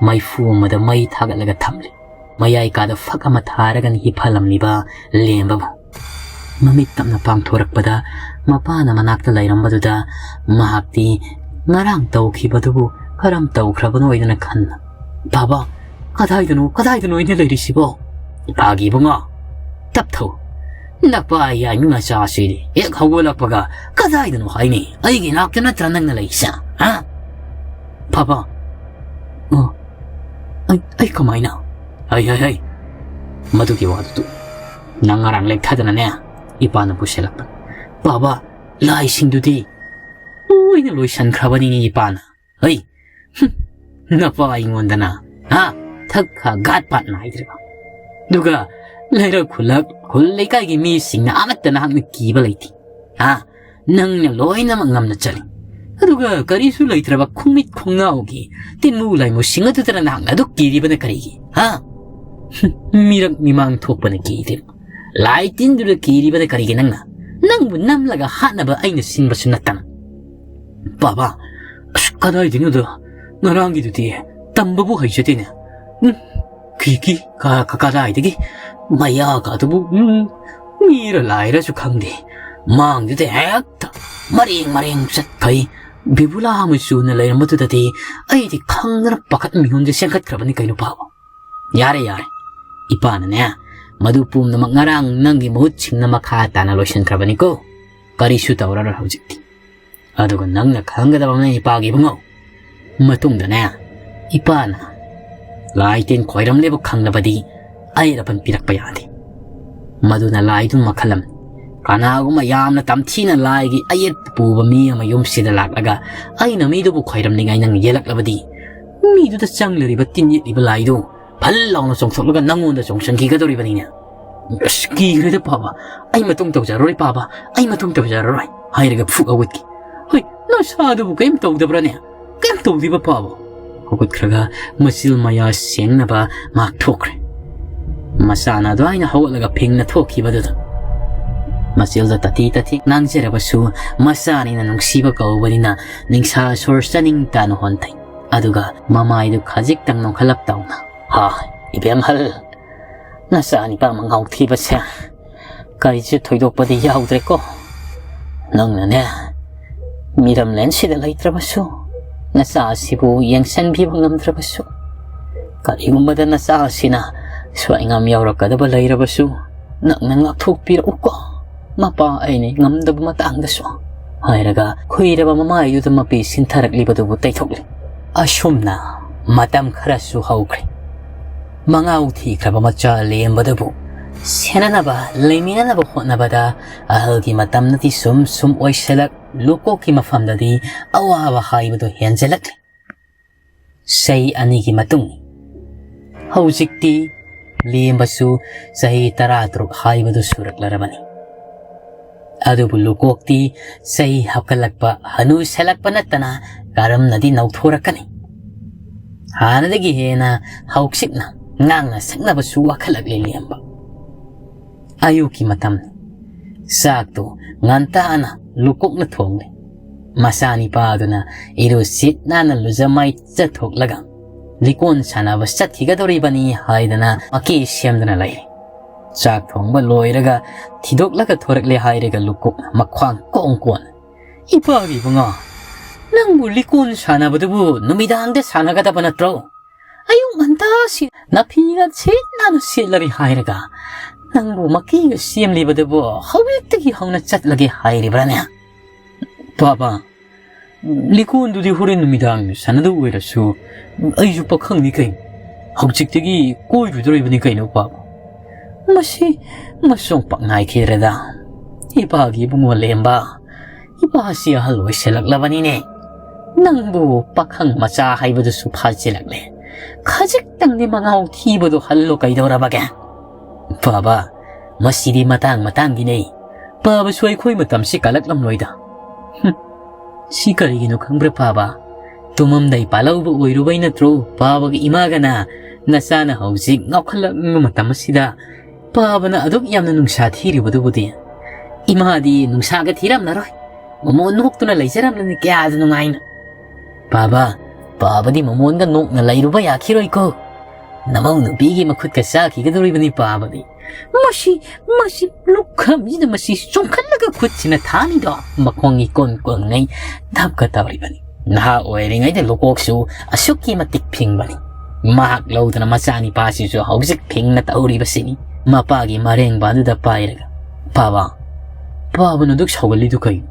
ꯃꯩꯐꯨ ꯑꯃꯗ ꯃꯩ ꯊꯥꯒꯠꯂꯒ ꯊꯝꯂꯤ꯫ ꯃꯌꯥꯏ ꯀꯥꯗ ꯐꯛ ꯑꯃ ꯊꯥꯔꯒ ꯍꯤꯞꯍꯜꯂꯝꯂꯤꯕ ꯂꯦꯝꯕꯕꯨ ꯃꯃꯤꯠ ꯇꯞꯅ ꯄꯥꯡꯊꯣꯔꯛꯄꯗ ꯃꯄꯥꯅ ꯃꯅꯥꯛꯇ ꯂꯩꯔꯝꯕꯗꯨꯗ ꯃꯍꯥꯛꯇꯤ ꯉꯔꯥꯡ ꯇꯧꯈꯤꯕꯗꯨꯕꯨ ꯀꯔꯝ ꯇꯧꯈ꯭ꯔꯕꯅꯣ ꯍꯥꯏꯗꯅ ꯈꯟꯅ, "ꯕꯥꯕꯥ, ꯀꯗꯥꯏꯗꯅꯣ, ꯀꯗꯥꯏꯗꯅꯣ ꯑꯩꯅ ꯂꯩꯔꯤꯁꯤꯕꯣ?" "ꯏꯄꯥꯒꯤ ꯏꯕꯨꯡꯉꯣ, ꯇꯞꯊꯧ꯫ ꯅꯄꯥ ꯌꯥꯏꯃꯤ ꯃꯆꯥꯁꯤꯗꯤ ꯍꯦꯛ ꯍꯧꯒꯠꯂꯛꯄꯒ ꯀꯗꯥꯏꯗꯅꯣ ꯍꯥꯏꯅꯤ? ꯑꯩꯒꯤ ꯏꯅꯥꯛꯇ ꯅꯠꯇ꯭ꯔꯥ ꯅꯪꯅ ꯂꯩꯔꯤꯁꯦ? ꯍꯥ?" "ꯕꯥꯕꯥ, ꯑ, ꯑꯩ, ꯑꯩ ꯀꯃꯥꯏꯅ?" "ꯍꯩ, ꯍꯩ, ꯍꯩ, ꯃꯗꯨꯒꯤ ꯋꯥꯗꯨ ꯇꯣꯛꯎ꯫ ꯅꯪ ꯉꯔꯥꯡ ꯂꯦꯛꯊꯗꯅꯅꯦ, ꯏꯄꯥꯅ ꯄꯨꯁꯤꯜꯂꯛꯄꯅꯤ꯫ ꯕꯥꯕꯥ, ꯂꯥꯏꯁꯤꯡꯗꯨꯗꯤ ꯂꯣꯏꯅ ꯂꯣꯏꯁꯤꯟꯈ꯭ꯔꯕꯅꯤꯅꯦ ꯏꯄꯥꯅ꯫ ꯍꯩ, ꯍꯨꯝ, ꯅꯄꯥ ꯑꯩꯉꯣꯟꯗꯅ, ꯍꯥ, ꯊꯛ ꯈꯥ ꯒꯥꯠ ꯄꯥꯠ ꯅꯥꯏꯗ꯭ꯔꯤꯕ꯫ ꯑꯗꯨꯒ ꯂꯩꯔꯛ ꯈꯨꯜꯂꯛ, ꯈꯨꯜ ꯂꯩꯀꯥꯏꯒꯤ ꯃꯤꯁꯤꯡꯅ ꯑꯃꯠꯇ ꯅꯍꯥꯛꯅ ꯀꯤꯕ ꯂꯩꯇꯦ꯫ ꯍꯥ, ꯅꯪꯅ ꯂꯣꯏꯅꯃꯛ ꯉꯝꯅ ꯆꯠꯂꯤ꯫ ꯑꯗꯨꯒ ꯀꯔꯤꯁꯨ ꯂꯩꯇ꯭ꯔꯕ ꯈꯣꯡꯃꯤꯠ ꯈꯣꯡꯅꯥꯎꯒꯤ ꯇꯤꯟꯃꯨ ꯂꯥꯏꯃꯨꯁꯤꯡ ꯑꯗꯨꯗꯅ ꯅꯍꯥꯛꯅ ꯑꯗꯨꯛ ꯀꯤꯔꯤꯕꯅ ꯀꯔꯤꯒꯤ? ꯍꯥ? ꯍꯨꯝ, ꯃꯤꯔꯛ ꯃꯤꯃꯥꯡ ꯊꯣꯛꯄꯅ ꯀꯤꯗꯦ꯫ ꯂꯥꯏ ꯇꯤꯟꯗꯨꯗ ꯀꯤꯔꯤꯕꯅ ꯀꯔꯤꯒꯤ ꯅꯪꯅ? ꯅꯪꯕꯨ ꯅꯝꯂꯒ ꯍꯥꯠꯅꯕ ꯑꯩꯅ ꯁꯤꯟꯕꯁꯨ ꯅꯠꯇꯅ꯫ ꯕꯥꯕꯥ, ꯑꯁ, ꯀꯗꯥꯏꯗꯩꯅꯣꯗ? ꯉꯔꯥꯡꯒꯤꯗꯨꯗꯤ ꯇꯝꯕꯕꯨ ꯍꯩꯖꯗꯦꯅꯦ꯫ ꯎꯝ, ꯀꯤꯀꯤ, ꯀ-, ꯀ-, ꯀꯗꯥꯏꯗꯒꯤ? ꯃꯌꯥꯒ ꯑꯗꯨꯕꯨ, ꯎꯝ, ꯃꯤꯔ ꯂꯥꯏꯔꯁꯨ ꯈꯪꯗꯦ꯫ ꯃꯥꯡꯗꯨꯗ ꯍꯦꯛꯇ ꯃꯔꯦꯡ ꯃꯔꯦꯡ ꯆꯠꯈꯩ꯫ ꯕꯤꯕꯨꯂꯥ ꯃꯆꯨꯅ ꯂꯩꯔꯝꯕꯗꯨꯗꯗꯤ ꯑꯩꯗꯤ ꯈꯪꯗꯅ ꯄꯥꯈꯠ ꯃꯤꯍꯨꯟꯁꯦ ꯆꯦꯟꯈꯠꯈ꯭ꯔꯕꯅꯤ ꯀꯩꯅꯣ ꯄꯥꯕ꯫ ꯌꯥꯔꯦ, ꯌꯥꯔꯦ꯫ ꯏꯄꯥꯅꯅꯦ, ꯃꯗꯨ ꯄꯨꯝꯅꯃꯛ ꯉꯔꯥꯡ ꯅꯪꯒꯤ ꯃꯍꯨꯠ ꯁꯤꯡꯅ ꯃꯈꯥ ꯇꯥꯅ ꯂꯣꯏꯁꯤꯟꯈ꯭ꯔꯕꯅꯤꯀꯣ꯫ ꯀꯔꯤꯁꯨ ꯇꯧꯔꯔꯣꯏ ꯍꯧꯖꯤꯛꯇꯤ꯫ ꯑꯗꯨꯒ ꯅꯪꯅ ꯈꯪꯒꯗꯕ ꯑꯃꯅ, ꯏꯄꯥꯒꯤ ꯏꯕꯨꯡꯉꯣ, ꯃꯇꯨꯡꯗꯅꯦ, ꯏꯄꯥꯅ ꯂꯥꯏ ꯇꯤꯟ ꯈꯣꯏꯔꯝꯂꯦꯕꯨ ꯈꯪꯂꯕꯗꯤ ꯑꯩꯔꯕꯟ ꯄꯤꯔꯛꯄ ꯌꯥꯗꯦ꯫ ꯃꯗꯨꯅ ꯂꯥꯏꯗꯨ ꯃꯈꯜ ꯑꯃꯅꯤ꯫ ꯀꯅꯥꯒꯨꯝꯕ ꯌꯥꯝꯅ ꯇꯝꯊꯤꯅ ꯂꯥꯏꯒꯤ ꯑꯌꯦꯠꯄ ꯄꯨꯕ ꯃꯤ ꯑꯃ ꯌꯨꯝꯁꯤꯗ ꯂꯥꯛꯂꯒ ꯑꯩꯅ ꯃꯤꯗꯨꯕꯨ ꯈꯣꯏꯔꯝꯅꯤꯡꯉꯥꯏ ꯅꯪ ꯌꯦꯜꯂꯛꯂꯕꯗꯤ, ꯃꯤꯗꯨꯗ ꯆꯪꯂꯤꯕ ꯇꯤꯟ ꯌꯦꯠꯂꯤꯕ ꯂꯥꯏꯗꯨ ꯐꯜ ꯂꯥꯎꯅ ꯆꯣꯡꯊꯣꯛꯂꯒ ꯅꯪꯉꯣꯟꯗ ꯆꯣꯡꯁꯤꯟꯈꯤꯒꯗꯧꯔꯤꯕꯅꯤꯅꯦ꯫ ꯑꯁ, ꯀꯤꯈ꯭ꯔꯦꯗ ꯄꯥꯕ, ꯑꯩ ꯃꯇꯨꯡ ꯇꯧꯖꯔꯔꯣꯏ ꯄꯥꯕ, ꯑꯩ ꯃꯇꯨꯡ ꯇꯧꯖꯔꯔꯣꯏ ꯍꯥꯏꯔꯒ ꯐꯨꯛ ꯍꯧꯒꯠꯈꯤ꯫ ꯍꯣꯏ, ꯅꯁꯥꯗꯨꯕꯨ ꯀꯔꯤꯝ ꯇꯧꯗꯕ꯭ꯔꯥꯅꯦ? ꯀꯔꯤꯝ ꯇꯧꯗ꯭ꯔꯤꯕ ꯄꯥꯕ? ꯍꯧꯒꯠꯈ꯭ꯔꯒ ꯃꯆꯤꯜ ꯃꯌꯥ ꯁꯦꯡꯅꯕ ꯃꯍꯥꯛ ꯊꯣꯛꯈ꯭ꯔꯦ꯫ ꯃꯆꯥꯅ ꯑꯗꯨꯃꯥꯏꯅ ꯍꯧꯒꯠꯂꯒ ꯐꯤꯡꯅ ꯊꯣꯛꯈꯤꯕꯗꯨꯗ ꯃꯆꯤꯜꯗ ꯇꯊꯤ ꯇꯊꯤ ꯉꯥꯡꯖꯔꯕꯁꯨ, ꯃꯆꯥꯅꯤꯅ ꯅꯨꯡꯁꯤꯕ ꯀꯧꯕꯅꯤꯅ ꯅꯤꯡꯁꯥ ꯁꯣꯔ ꯆꯥꯅꯤꯡ ꯇꯥꯅ ꯍꯣꯟꯊꯩ꯫ ꯑꯗꯨꯒ ꯃꯃꯥꯏꯗꯨ ꯈꯖꯤꯛꯇꯪ ꯅꯣꯛꯈꯠꯂꯞ ꯇꯧꯅ, "ꯍꯥ, ꯏꯕꯦꯝꯍꯜ, ꯅꯆꯥ ꯅꯤꯄꯥ ꯃꯉꯥꯎ ꯊꯤꯕꯁꯦ ꯀꯔꯤꯁꯨ ꯊꯣꯏꯗꯣꯛꯄꯗꯤ ꯌꯥꯎꯗ꯭ꯔꯦꯀꯣ꯫ ꯅꯪꯅꯅꯦ, ꯃꯤꯔꯝꯂꯦꯟꯁꯤꯗ ꯂꯩꯇ꯭ꯔꯕꯁꯨ, ꯅꯆꯥ ꯑꯁꯤꯕꯨ ꯌꯦꯡꯁꯤꯟꯕꯤꯕ ꯉꯝꯗ꯭ꯔꯕꯁꯨ, ꯀꯔꯤꯒꯨꯝꯕꯗ ꯅꯆꯥ ꯑꯁꯤꯅ ꯁ꯭ꯋꯥꯏꯉꯥꯝ ꯌꯥꯎꯔꯛꯀꯗꯕ ꯂꯩꯔꯕꯁꯨ, ꯅꯪꯅ ꯉꯥꯛꯊꯣꯛꯄꯤꯔꯛꯎꯀꯣ, ꯃꯄꯥ ꯑꯩꯅ ꯉꯝꯗꯕ ꯃꯇꯥꯡꯗꯁꯨ" ꯍꯥꯏꯔꯒ ꯈꯨꯏꯔꯕ ꯃꯃꯥꯏꯗꯨꯗ ꯃꯄꯤ ꯁꯤꯟꯊꯔꯛꯂꯤꯕꯗꯨꯕꯨ ꯇꯩꯊꯣꯛꯂꯤ꯫ ꯑꯁꯨꯝꯅ ꯃꯇꯝ ꯈꯔꯁꯨ ꯍꯧꯈ꯭ꯔꯦ꯫ ꯃꯉꯥꯎ ꯊꯤꯈ꯭ꯔꯕ ꯃꯆꯥ ꯂꯦꯝꯕꯗꯨꯕꯨ ꯁꯦꯟꯅꯅꯕ, ꯂꯩꯃꯤꯟꯅꯅꯕ ꯍꯣꯠꯅꯕꯗ ꯑꯍꯜꯒꯤ ꯃꯇꯝꯅꯗꯤ ꯁꯨꯝ ꯁꯨꯝ ꯑꯣꯏꯁꯤꯜꯂꯛ, ꯂꯨꯀꯣꯛꯀꯤ ꯃꯐꯝꯗꯗꯤ ꯑꯋꯥꯕ ꯍꯥꯏꯕꯗꯨ ꯍꯦꯟꯖꯜꯂꯛꯂꯤ꯫ ꯆꯍꯤ ꯑꯅꯤꯒꯤ ꯃꯇꯨꯡ, ꯍꯧꯖꯤꯛꯇꯤ ꯂꯦꯝꯕꯁꯨ ꯆꯍꯤ ꯇꯔꯥ ꯇꯔꯨꯛ ꯍꯥꯏꯕꯗꯨ ꯁꯨꯔꯛꯂꯔꯕꯅꯤ꯫ ꯑꯗꯨꯕꯨ ꯂꯨꯀꯣꯛꯇꯤ ꯆꯍꯤ ꯍꯥꯞꯀꯠꯂꯛꯄ, ꯍꯅꯨꯁꯜꯂꯛꯄ ꯅꯠꯇꯅ ꯀꯔꯝꯅꯗꯤ ꯅꯧꯊꯣꯔꯛꯀꯅꯤ? ꯍꯥꯟꯅꯗꯒꯤ ꯍꯦꯟꯅ ꯍꯧꯆꯤꯛꯅ ꯉꯥꯡꯅ ꯁꯛꯅꯕꯁꯨ ꯋꯥꯈꯠꯂꯛꯂꯦ ꯂꯦꯝꯕ꯫ ꯑꯌꯨꯛꯀꯤ ꯃꯇꯝ, ꯆꯥꯛꯇꯨ ꯉꯟꯇꯥꯅ ꯂꯨꯀꯣꯛꯅ ꯊꯣꯡꯂꯦ꯫ ꯃꯆꯥꯅꯤꯄꯥꯗꯨꯅ ꯏꯔꯨ ꯁꯤꯠ ꯅꯥꯟꯅ ꯂꯨꯖꯃꯥꯏ ꯆꯠꯊꯣꯛꯂꯒ ꯂꯤꯀꯣꯟ ꯁꯥꯟꯅꯕ ꯆꯠꯈꯤꯒꯗꯧꯔꯤꯕꯅꯤ ꯍꯥꯏꯗꯅ ꯃꯀꯤ ꯁꯦꯝꯗꯨꯅ ꯂꯩꯔꯦ꯫ ꯆꯥꯛ ꯊꯣꯡꯕ ꯂꯣꯏꯔꯒ ꯊꯤꯗꯣꯛꯂꯒ ꯊꯣꯔꯛꯂꯦ ꯍꯥꯏꯔꯒ ꯂꯨꯀꯣꯛ ꯃꯈ꯭ꯋꯥꯡ ꯀꯣꯡ ꯀꯣꯟ꯫ "ꯏꯄꯥꯒꯤ ꯏꯕꯨꯡꯉꯣ, ꯅꯪꯕꯨ ꯂꯤꯀꯣꯟ ꯁꯥꯟꯅꯕꯗꯨꯕꯨ ꯅꯨꯃꯤꯗꯥꯡꯗ ꯁꯥꯟꯅꯒꯗꯕ ꯅꯠꯇ꯭ꯔꯣ? ꯑꯌꯨꯛ ꯉꯟꯇꯥ ꯁꯤ ꯅꯥꯐꯤꯒ ꯁꯤꯠ ꯅꯥꯟꯅ ꯁꯦꯠꯂꯔꯤ ꯍꯥꯏꯔꯒ ꯅꯪꯕꯨ ꯃꯀꯤꯒ ꯁꯦꯝꯂꯤꯕꯗꯨꯕꯨ ꯍꯧꯖꯤꯛꯇꯒꯤ ꯍꯧꯅ ꯆꯠꯂꯒꯦ ꯍꯥꯏꯔꯤꯕ꯭ꯔꯥꯅꯦ?" "ꯄꯥꯕ, ꯂꯤꯀꯣꯟꯗꯨꯗꯤ ꯍꯣꯔꯦꯟ ꯅꯨꯃꯤꯗꯥꯡ ꯁꯥꯟꯅꯗꯧ ꯑꯣꯏꯔꯁꯨ ꯑꯩꯁꯨ ꯄꯥꯈꯪꯅꯤ ꯀꯩꯅꯣ꯫ ꯍꯧꯖꯤꯛꯇꯒꯤ ꯀꯣꯏꯔꯨꯗꯣꯔꯤꯕꯅꯤ ꯀꯩꯅꯣ ꯄꯥꯕ꯫ ꯃꯁꯤ ꯃꯁꯣꯡ ꯄꯥꯛ ꯉꯥꯏꯈꯤꯗ꯭ꯔꯦꯗ꯫ ꯏꯄꯥꯒꯤ ꯏꯕꯨꯡꯉꯣ ꯂꯦꯝꯕ, ꯏꯄꯥꯁꯤ ꯑꯍꯜ ꯑꯣꯏꯁꯤꯜꯂꯛꯂꯕꯅꯤꯅꯦ꯫ ꯅꯪꯕꯨ ꯄꯥꯈꯪ ꯃꯆꯥ ꯍꯥꯏꯕꯗꯨꯁꯨ ꯐꯥꯖꯤꯜꯂꯛꯂꯦ꯫ ꯈꯖꯤꯛꯇꯪꯗꯤ ꯃꯉꯥꯎ ꯊꯤꯕꯗꯣ ꯍꯜꯂꯣ ꯀꯩꯗꯧꯔꯕꯒꯦ?" "ꯄꯥꯕ, ꯃꯁꯤꯗꯤ ꯃꯇꯥꯡ ꯃꯇꯥꯡꯒꯤꯅꯦ꯫ ꯄꯥꯕꯁꯨ ꯑꯩꯈꯣꯏ ꯃꯇꯝꯁꯤ ꯀꯥꯜꯂꯛꯂꯝꯂꯣꯏꯗ꯫" "ꯍꯨꯝ, ꯁꯤ ꯀꯔꯤꯒꯤꯅꯣ ꯈꯪꯕ꯭ꯔꯥ ꯄꯥꯕ? ꯇꯨꯝꯃꯝꯗꯥꯏ ꯄꯥꯜꯍꯧꯕ ꯑꯣꯏꯔꯨꯕꯩ ꯅꯠꯇ꯭ꯔꯣ ꯄꯥꯕꯒꯤ ꯏꯃꯥꯒꯅ ꯅꯆꯥꯅ ꯍꯧꯖꯤꯛ ꯉꯥꯎꯈꯠꯂꯛꯂꯤꯕ ꯃꯇꯝ ꯑꯁꯤꯗ ꯄꯥꯕꯅ ꯑꯗꯨꯛ ꯌꯥꯝꯅ ꯅꯨꯡꯁꯥ ꯊꯤꯔꯤꯕꯗꯨꯕꯨꯗꯤ?" "ꯏꯃꯥꯗꯤ ꯅꯨꯡꯁꯥꯒ ꯊꯤꯔꯝꯂꯔꯣꯏ꯫ ꯃꯃꯣꯟ ꯅꯣꯛꯇꯨꯅ ꯂꯩꯖꯔꯝꯂꯅꯤ ꯀꯌꯥꯗ ꯅꯨꯡꯉꯥꯏꯅ꯫" "ꯄꯥꯕ, ꯄꯥꯕꯗꯤ ꯃꯃꯣꯟꯒ ꯅꯣꯛꯅ ꯂꯩꯔꯨꯕ ꯌꯥꯈꯤꯔꯣꯏꯀꯣ꯫ ꯅꯃꯧ ꯅꯨꯄꯤꯒꯤ ꯃꯈꯨꯠꯀ ꯆꯥꯈꯤꯒꯗꯧꯔꯤꯕꯅꯤ ꯄꯥꯕꯗꯤ꯫" "ꯃꯁꯤ, ꯃꯁꯤ ꯂꯨꯈꯝꯁꯤꯗ ꯃꯁꯤ ꯆꯣꯡꯈꯠꯂꯒ ꯈꯨꯠꯁꯤꯅ ꯊꯥꯅꯤꯗꯣ, ꯃꯈꯣꯡ ꯏꯀꯣꯟ ꯀꯣꯟꯉꯩ ꯙꯞꯀ ꯇꯧꯔꯤꯕꯅꯤ꯫ ꯅꯍꯥ ꯑꯣꯏꯔꯤꯉꯩꯗ ꯂꯨꯀꯣꯛꯁꯨ ꯑꯁꯨꯛꯀꯤ ꯃꯇꯤꯛ ꯐꯤꯡꯕꯅꯤ꯫ ꯃꯍꯥꯛ ꯂꯧꯗꯅ ꯃꯆꯥꯅꯤꯄꯥꯁꯤꯁꯨ ꯍꯧꯖꯤꯛ ꯐꯤꯡꯅ ꯇꯧꯔꯤꯕꯁꯤꯅꯤ꯫" ꯃꯄꯥꯒꯤ ꯃꯔꯦꯡꯕꯥꯟꯗꯨꯗ ꯄꯥꯏꯔꯒ, "ꯄꯥꯕ, ꯄꯥꯕꯅ ꯑꯗꯨꯛ ꯁꯥꯎꯒꯜꯂꯤꯗꯨ ꯀꯩꯅꯣ?"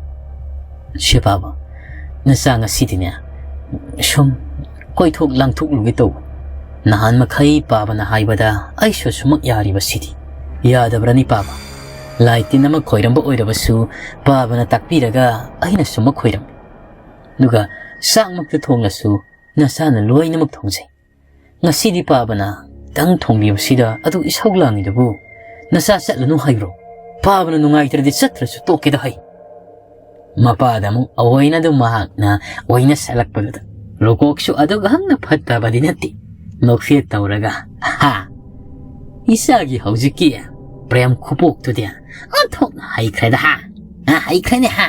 "ꯁꯦ ꯄꯥꯕ, ꯅꯆꯥ ꯉꯁꯤꯗꯤꯅꯦ ꯁꯨꯝ ꯀꯣꯏꯊꯣꯛ ꯂꯥꯡꯊꯣꯛꯂꯨꯒꯦ ꯇꯧꯕ꯫ ꯅꯍꯥꯟ ꯃꯈꯩ ꯄꯥꯕꯅ ꯍꯥꯏꯕꯗ ꯑꯩꯁꯨ ꯁꯨꯃꯛ ꯌꯥꯔꯤꯕꯁꯤꯗꯤ꯫ ꯌꯥꯗꯕ꯭ꯔꯅꯤ ꯄꯥꯕ? ꯂꯥꯏ ꯇꯤꯟ ꯑꯃ ꯈꯣꯏꯔꯝꯕ ꯑꯣꯏꯔꯕꯁꯨ ꯄꯥꯕꯅ ꯇꯥꯛꯄꯤꯔꯒ ꯑꯩꯅ ꯁꯨꯃꯛ ꯈꯣꯏꯔꯝꯃꯤ꯫ ꯑꯗꯨꯒ ꯆꯥꯛꯃꯛꯇ ꯊꯣꯡꯂꯁꯨ ꯅꯆꯥꯅ ꯂꯣꯏꯅꯃꯛ ꯊꯣꯡꯖꯩ꯫ ꯉꯁꯤꯗꯤ ꯄꯥꯕꯅ ꯈꯤꯇꯪ ꯊꯣꯡꯕꯤꯕꯁꯤꯗ ꯑꯗꯨ ꯏꯁꯧ ꯂꯥꯡꯉꯤꯗꯨꯕꯨ ꯅꯆꯥ ꯆꯠꯂꯅꯨ ꯍꯥꯏꯕ꯭ꯔꯣ? ꯄꯥꯕꯅ ꯅꯨꯡꯉꯥꯏꯇ꯭ꯔꯗꯤ ꯆꯠꯇ꯭ꯔꯁꯨ ꯇꯣꯛꯀꯦꯗ ꯍꯥꯏ꯫" ꯃꯄꯥꯗ ꯑꯃꯨꯛ ꯑꯣꯏꯅ ꯑꯗꯨꯝ ꯃꯍꯥꯛꯅ ꯑꯣꯏꯅ ꯁꯥꯜꯂꯛꯄꯗꯨꯗ ꯂꯨꯀꯣꯛꯁꯨ ꯑꯗꯨꯛ ꯍꯛꯅ ꯐꯠꯇꯕꯗꯤ ꯅꯠꯇꯦ꯫ ꯅꯣꯛꯐꯦꯠ ꯇꯧꯔꯒ, "ꯍꯥ, ꯏꯆꯥꯒꯤ ꯍꯧꯖꯤꯛꯀꯤ ꯄ꯭ꯔꯦꯝ ꯈꯨꯄꯣꯛꯇꯨꯗꯤ ꯑꯣꯟꯊꯣꯛꯅ ꯍꯩꯈ꯭ꯔꯦꯗ ꯍꯥ꯫ ꯍꯥ, ꯍꯩꯈ꯭ꯔꯦꯅꯦ ꯍꯥ꯫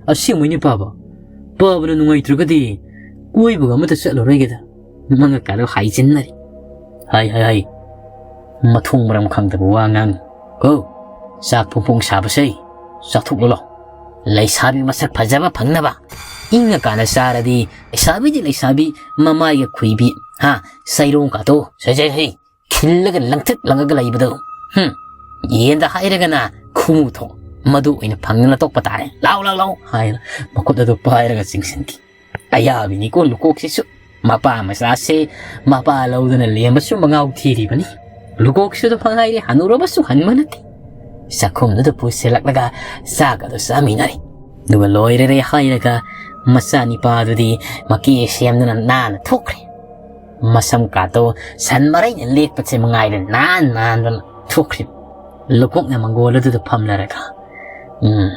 ꯑꯁꯦꯡꯕꯩꯅꯦ ꯄꯥꯕ, ꯄꯥꯕꯅ ꯅꯨꯡꯉꯥꯏꯇ꯭ꯔꯒꯗꯤ ꯀꯣꯏꯕꯒ ꯑꯃꯠꯇ ꯆꯠꯂꯔꯣꯏꯒꯦꯗ꯫ ꯃꯉꯛꯀꯥꯗꯣ ꯍꯥꯏꯖꯤꯟꯅꯔꯤ꯫ "ꯍꯥꯏ, ꯍꯥꯏ, ꯍꯥꯏ꯫ ꯃꯊꯣꯡ ꯃꯔꯝ ꯈꯪꯗꯕ ꯋꯥ ꯉꯥꯡ꯫ ꯀꯣ, ꯆꯥꯛ ꯐꯣꯡ ꯐꯣꯡ ꯁꯥꯕꯁꯦ ꯆꯥꯊꯣꯛꯂꯨ ꯂꯥꯎ꯫ ꯂꯩꯁꯥꯕꯤ ꯃꯁꯛ ꯐꯖꯕ ꯐꯪꯅꯕ꯫ ꯏꯪꯉꯀꯥꯟꯗ ꯆꯥꯔꯗꯤ ꯂꯩꯁꯥꯕꯤꯗꯤ ꯂꯩꯁꯥꯕꯤ, ꯃꯃꯥꯏꯒ ꯈꯨꯏꯕꯤ, ꯍꯥ, ꯁꯩꯔꯣꯡ ꯀꯥꯇꯣ, ꯁꯩ, ꯁꯩ, ꯁꯩ, ꯈꯤꯜꯂꯒ ꯂꯪꯊꯛ ꯂꯪꯉꯒ ꯂꯩꯕꯗꯣ꯫ ꯍꯨꯝ, ꯌꯦꯟꯗ ꯍꯥꯏꯔꯒꯅ ꯈꯨꯃꯨ ꯊꯣꯡ, ꯃꯗꯨ ꯑꯣꯏꯅ ꯐꯪꯗꯅ ꯇꯣꯛꯄ ꯇꯥꯔꯦ꯫ ꯂꯥꯎ, ꯂꯥꯎ, ꯂꯥꯎ" ꯍꯥꯏꯅ ꯃꯈꯨꯠ ꯑꯗꯨ ꯄꯥꯏꯔꯒ ꯆꯤꯡꯁꯤꯟꯈꯤ꯫ ꯑꯌꯥꯕꯤꯅꯤꯀꯣ ꯂꯨꯀꯣꯛꯁꯤꯁꯨ꯫ ꯃꯄꯥ ꯃꯆꯥꯁꯦ ꯃꯄꯥ ꯂꯧꯗꯅ ꯂꯦꯝꯕꯁꯨ ꯃꯉꯥꯎ ꯊꯤꯔꯤꯕꯅꯤ꯫ ꯂꯨꯀꯣꯛꯁꯨ ꯑꯗꯨ ꯃꯉꯥꯏꯔꯦ, ꯍꯅꯨꯔꯕꯁꯨ ꯍꯟꯕ ꯅꯠꯇꯦ꯫ ꯆꯥꯛꯈꯨꯝꯗꯨꯗ ꯄꯨꯁꯤꯜꯂꯛꯂꯒ ꯆꯥꯛ ꯑꯗꯨ ꯆꯥꯃꯤꯟꯅꯔꯦ꯫ ꯑꯗꯨꯒ ꯂꯣꯏꯔꯔꯦ ꯍꯥꯏꯔꯒ ꯃꯆꯥꯅꯤꯄꯥꯗꯨꯗꯤ ꯃꯀꯦ ꯁꯦꯝꯗꯨꯅ ꯅꯥꯟꯅ ꯊꯣꯛꯈ꯭ꯔꯦ꯫ ꯃꯁꯝ ꯀꯥꯇꯣ ꯁꯟ ꯃꯔꯩꯅ ꯂꯦꯛꯄꯁꯦ ꯃꯉꯥꯏꯔꯦ, ꯅꯥꯟ ꯅꯥꯟꯗꯅ ꯊꯣꯛꯈ꯭ꯔꯤꯕ꯫ ꯂꯨꯀꯣꯛꯅ ꯃꯪꯒꯣꯜ ꯑꯗꯨꯗ ꯐꯝꯂꯔꯒ, "ꯎꯝ,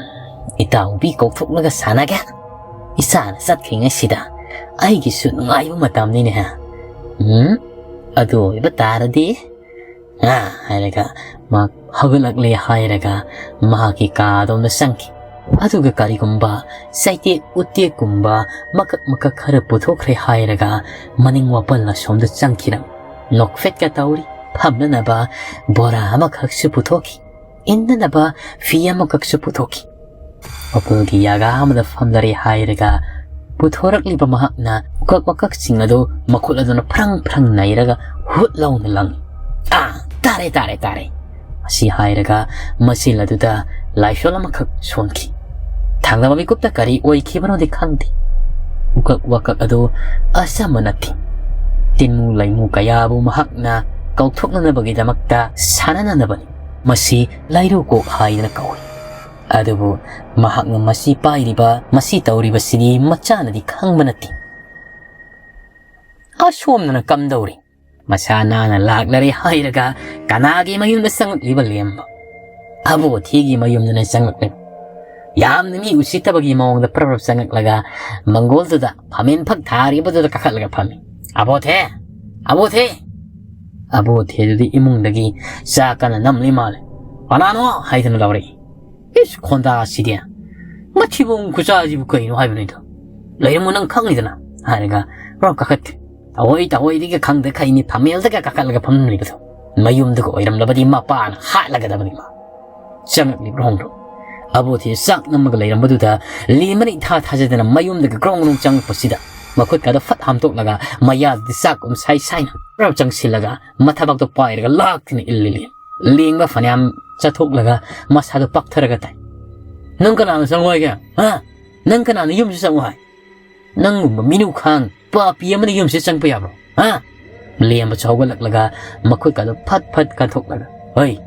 ꯏꯇꯥꯎꯕꯤ ꯀꯧꯊꯣꯛꯂꯒ ꯁꯥꯟꯅꯒꯦ꯫ ꯏꯆꯥꯅ ꯆꯠꯈ꯭ꯔꯤꯉꯩꯁꯤꯗ ꯑꯩꯒꯤꯁꯨ ꯅꯨꯡꯉꯥꯏꯕ ꯃꯇꯝꯅꯤꯅꯦ꯫ ꯎꯝ, ꯑꯗꯨ ꯑꯣꯏꯕ ꯇꯥꯔꯗꯤ", ꯑꯥ ꯍꯥꯏꯔꯒ ꯃꯍꯥꯛ ꯍꯧꯒꯠꯂꯛꯂꯦ ꯍꯥꯏꯔꯒ ꯃꯍꯥꯛꯀꯤ ꯀꯥ ꯑꯗꯣꯝꯗ ꯆꯪꯈꯤ꯫ ꯑꯗꯨꯒ ꯀꯔꯤꯒꯨꯝꯕ ꯆꯩꯇꯦꯛ ꯎꯇꯦꯛꯀꯨꯝꯕ ꯃꯀꯛ ꯃꯀꯛ ꯈꯔ ꯄꯨꯊꯣꯛꯈ꯭ꯔꯦ ꯍꯥꯏꯔꯒ ꯃꯅꯤꯡ ꯃꯄꯜ ꯑꯁꯣꯝꯗ ꯆꯪꯈꯤꯔꯝꯃꯤ꯫ ꯅꯣꯛꯐꯦꯠꯀ ꯇꯧꯔꯤ꯫ ꯐꯝꯅꯅꯕ ꯕꯣꯔꯥ ꯑꯃꯈꯛꯁꯨ ꯄꯨꯊꯣꯛꯈꯤ꯫ ꯏꯟꯅꯅꯕ ꯐꯤ ꯑꯃꯈꯛꯁꯨ ꯄꯨꯊꯣꯛꯈꯤ꯫ ꯃꯄꯨꯜꯒꯤ ꯌꯥꯒꯥ ꯑꯃꯗ ꯐꯝꯂꯔꯦ ꯍꯥꯏꯔꯒ ꯄꯨꯊꯣꯔꯛꯂꯤꯕ ꯃꯍꯥꯛꯅ ꯎꯀꯛ ꯋꯥꯀꯛꯁꯤꯡ ꯑꯗꯨ ꯃꯈꯨꯠ ꯑꯗꯨꯅ ꯐ꯭ꯔꯪ ꯐ꯭ꯔꯪ ꯅꯩꯔꯒ ꯍꯨꯠ ꯂꯥꯎꯅ ꯂꯪꯉꯤ꯫ "ꯑꯥ, ꯇꯥꯔꯦ, ꯇꯥꯔꯦ, ꯇꯥꯔꯦ!" ꯑꯁꯤ ꯍꯥꯏꯔꯒ ꯃꯆꯤꯜ ꯑꯗꯨꯗ ꯂꯥꯏꯁꯣꯜ ꯑꯃꯈꯛ ꯁꯣꯟꯈꯤ꯫ ꯊꯥꯡꯂꯕ ꯃꯤꯀꯨꯞꯇ ꯀꯔꯤ ꯑꯣꯏꯈꯤꯕꯅꯣꯗꯤ ꯈꯪꯗꯦ꯫ ꯎꯀꯛ ꯋꯥꯀꯛ ꯑꯗꯨ ꯑꯆꯝꯕ ꯅꯠꯇꯦ꯫ ꯇꯤꯟꯃꯨ ꯂꯩꯃꯨ ꯀꯌꯥꯕꯨ ꯃꯍꯥꯛꯅ ꯀꯧꯊꯣꯛꯅꯅꯕꯒꯤꯗꯃꯛꯇ ꯁꯥꯟꯅꯅꯅꯕꯅꯤ꯫ ꯃꯁꯤ ꯂꯥꯏꯔꯨ ꯀꯣꯛ ꯍꯥꯏꯗꯅ ꯀꯧꯏ꯫ ꯑꯗꯨꯕꯨ ꯃꯍꯥꯛꯅ ꯃꯁꯤ ꯄꯥꯏꯔꯤꯕ, ꯃꯁꯤ ꯇꯧꯔꯤꯕꯁꯤꯗꯤ ꯃꯆꯥꯅꯗꯤ ꯈꯪꯕ ꯅꯠꯇꯦ꯫ ꯑꯁꯣꯝꯗꯅ ꯀꯝꯗꯧꯔꯤ? ꯃꯁꯥ ꯅꯥꯟꯅ ꯂꯥꯛꯂꯔꯦ ꯍꯥꯏꯔꯒ ꯀꯅꯥꯒꯤ ꯃꯌꯨꯝꯗ ꯆꯪꯂꯛꯂꯤꯕ ꯂꯦꯝꯕ? ꯑꯕꯣꯊꯤꯒꯤ ꯃꯌꯨꯝꯗꯅ ꯆꯪꯂꯛꯂꯤꯕ꯫ ꯌꯥꯝꯅ ꯃꯤ ꯎꯁꯤꯠꯇꯕꯒꯤ ꯃꯑꯣꯡꯗ ꯄ꯭ꯔꯞ ꯄ꯭ꯔꯞ ꯆꯪꯂꯛꯂꯒ ꯃꯪꯒꯣꯜꯗꯨꯗ ꯐꯝꯃꯦꯟ ꯐꯛ ꯊꯥꯔꯤꯕꯗꯨꯗ ꯀꯥꯈꯠꯂꯒ ꯐꯝꯃꯤ꯫ "ꯑꯕꯣꯊꯦ! ꯑꯕꯣꯊꯦ!" ꯑꯕꯣꯊꯦꯗꯨꯗꯤ ꯏꯃꯨꯡꯗꯒꯤ ꯆꯥ ꯀꯟꯅ ꯅꯝꯂꯤ ꯃꯥꯜꯂꯦ꯫ "ꯀꯅꯥꯅꯣ?" ꯍꯥꯏꯗꯅ ꯂꯥꯎꯔꯛꯏ꯫ "ꯏꯁ, ꯈꯣꯟꯗꯥꯁꯤꯗꯤ! ꯃꯊꯤꯕꯣꯡ ꯈꯨꯆꯥꯁꯤꯕꯨ ꯀꯩꯅꯣ ꯍꯥꯏꯕꯅꯤꯗ? ꯂꯩꯔꯝꯃꯣ, ꯅꯪ ꯈꯪꯉꯤꯗꯅ" ꯍꯥꯏꯔꯒ ꯄ꯭ꯔꯞ ꯀꯥꯈꯠꯈ꯭ꯔꯦ꯫ ꯑꯍꯣꯏ ꯇꯍꯣꯏꯗꯒ ꯈꯪꯗ ꯈꯩꯅꯤ ꯐꯝꯃꯦꯜꯗꯒ ꯀꯥꯈꯠꯂꯒ ꯐꯝꯂꯤꯕꯗꯣ꯫ ꯃꯌꯨꯝꯗꯨꯒ ꯑꯣꯏꯔꯝꯂꯕꯗꯤ ꯃꯄꯥꯅ ꯍꯥꯠꯂꯒꯗꯕꯅꯤ ꯃꯥ꯫ ꯆꯪꯉꯛꯂꯤꯕ꯭ꯔꯣ ꯍꯣꯡꯗ꯭ꯔꯣ? ꯑꯕꯣꯊꯦ ꯆꯥꯛ ꯅꯝꯃꯒ ꯂꯩꯔꯝꯕꯗꯨꯗ ꯂꯦꯝꯕꯅ ꯏꯊꯥ ꯊꯥꯖꯗꯅ ꯃꯌꯨꯝꯗꯒ ꯒ꯭ꯔꯣꯡ ꯒ꯭ꯔꯣꯡ ꯆꯪꯉꯛꯄꯁꯤꯗ ꯃꯈꯨꯠꯀꯥꯗꯣ ꯐꯠ ꯍꯥꯝꯗꯣꯛꯂꯒ ꯃꯌꯥꯗꯨꯗꯤ ꯆꯥꯛ ꯎꯝꯁꯥꯏ ꯁꯥꯏꯅ ꯄꯨꯔꯥ ꯆꯪꯁꯤꯜꯂꯒ ꯃꯊꯕꯥꯛꯇꯣ ꯄꯥꯏꯔꯒ ꯂꯥꯛꯇꯅ ꯏꯜꯂꯤ ꯂꯦꯝ꯫ ꯂꯦꯡꯕ ꯐꯅꯌꯥꯝ ꯆꯠꯊꯣꯛꯂꯒ ꯃꯁꯥꯗꯣ ꯄꯥꯛꯊꯔꯒ ꯇꯥꯏ꯫ "ꯅꯪ ꯀꯅꯥꯅ ꯆꯪꯉꯣ ꯍꯥꯏꯒꯦ? ꯍꯥ? ꯅꯪ ꯀꯅꯥꯅ ꯌꯨꯝꯁꯤ ꯆꯪꯉꯣ ꯍꯥꯏ? ꯅꯪꯒꯨꯝꯕ ꯃꯤꯅꯨ ꯈꯥꯡ ꯄꯥꯄꯤ ꯑꯃꯅ ꯌꯨꯝꯁꯤ ꯆꯪꯕ ꯌꯥꯕ꯭ꯔꯣ? ꯍꯥ?" ꯂꯦꯝꯕꯁꯨ ꯍꯧꯒꯠꯂꯛꯂꯒ ꯃꯈꯨꯠꯀꯗꯣ ꯐꯠ ꯐꯠ ꯀꯟꯊꯣꯛꯂꯒ, "ꯍꯣꯏ,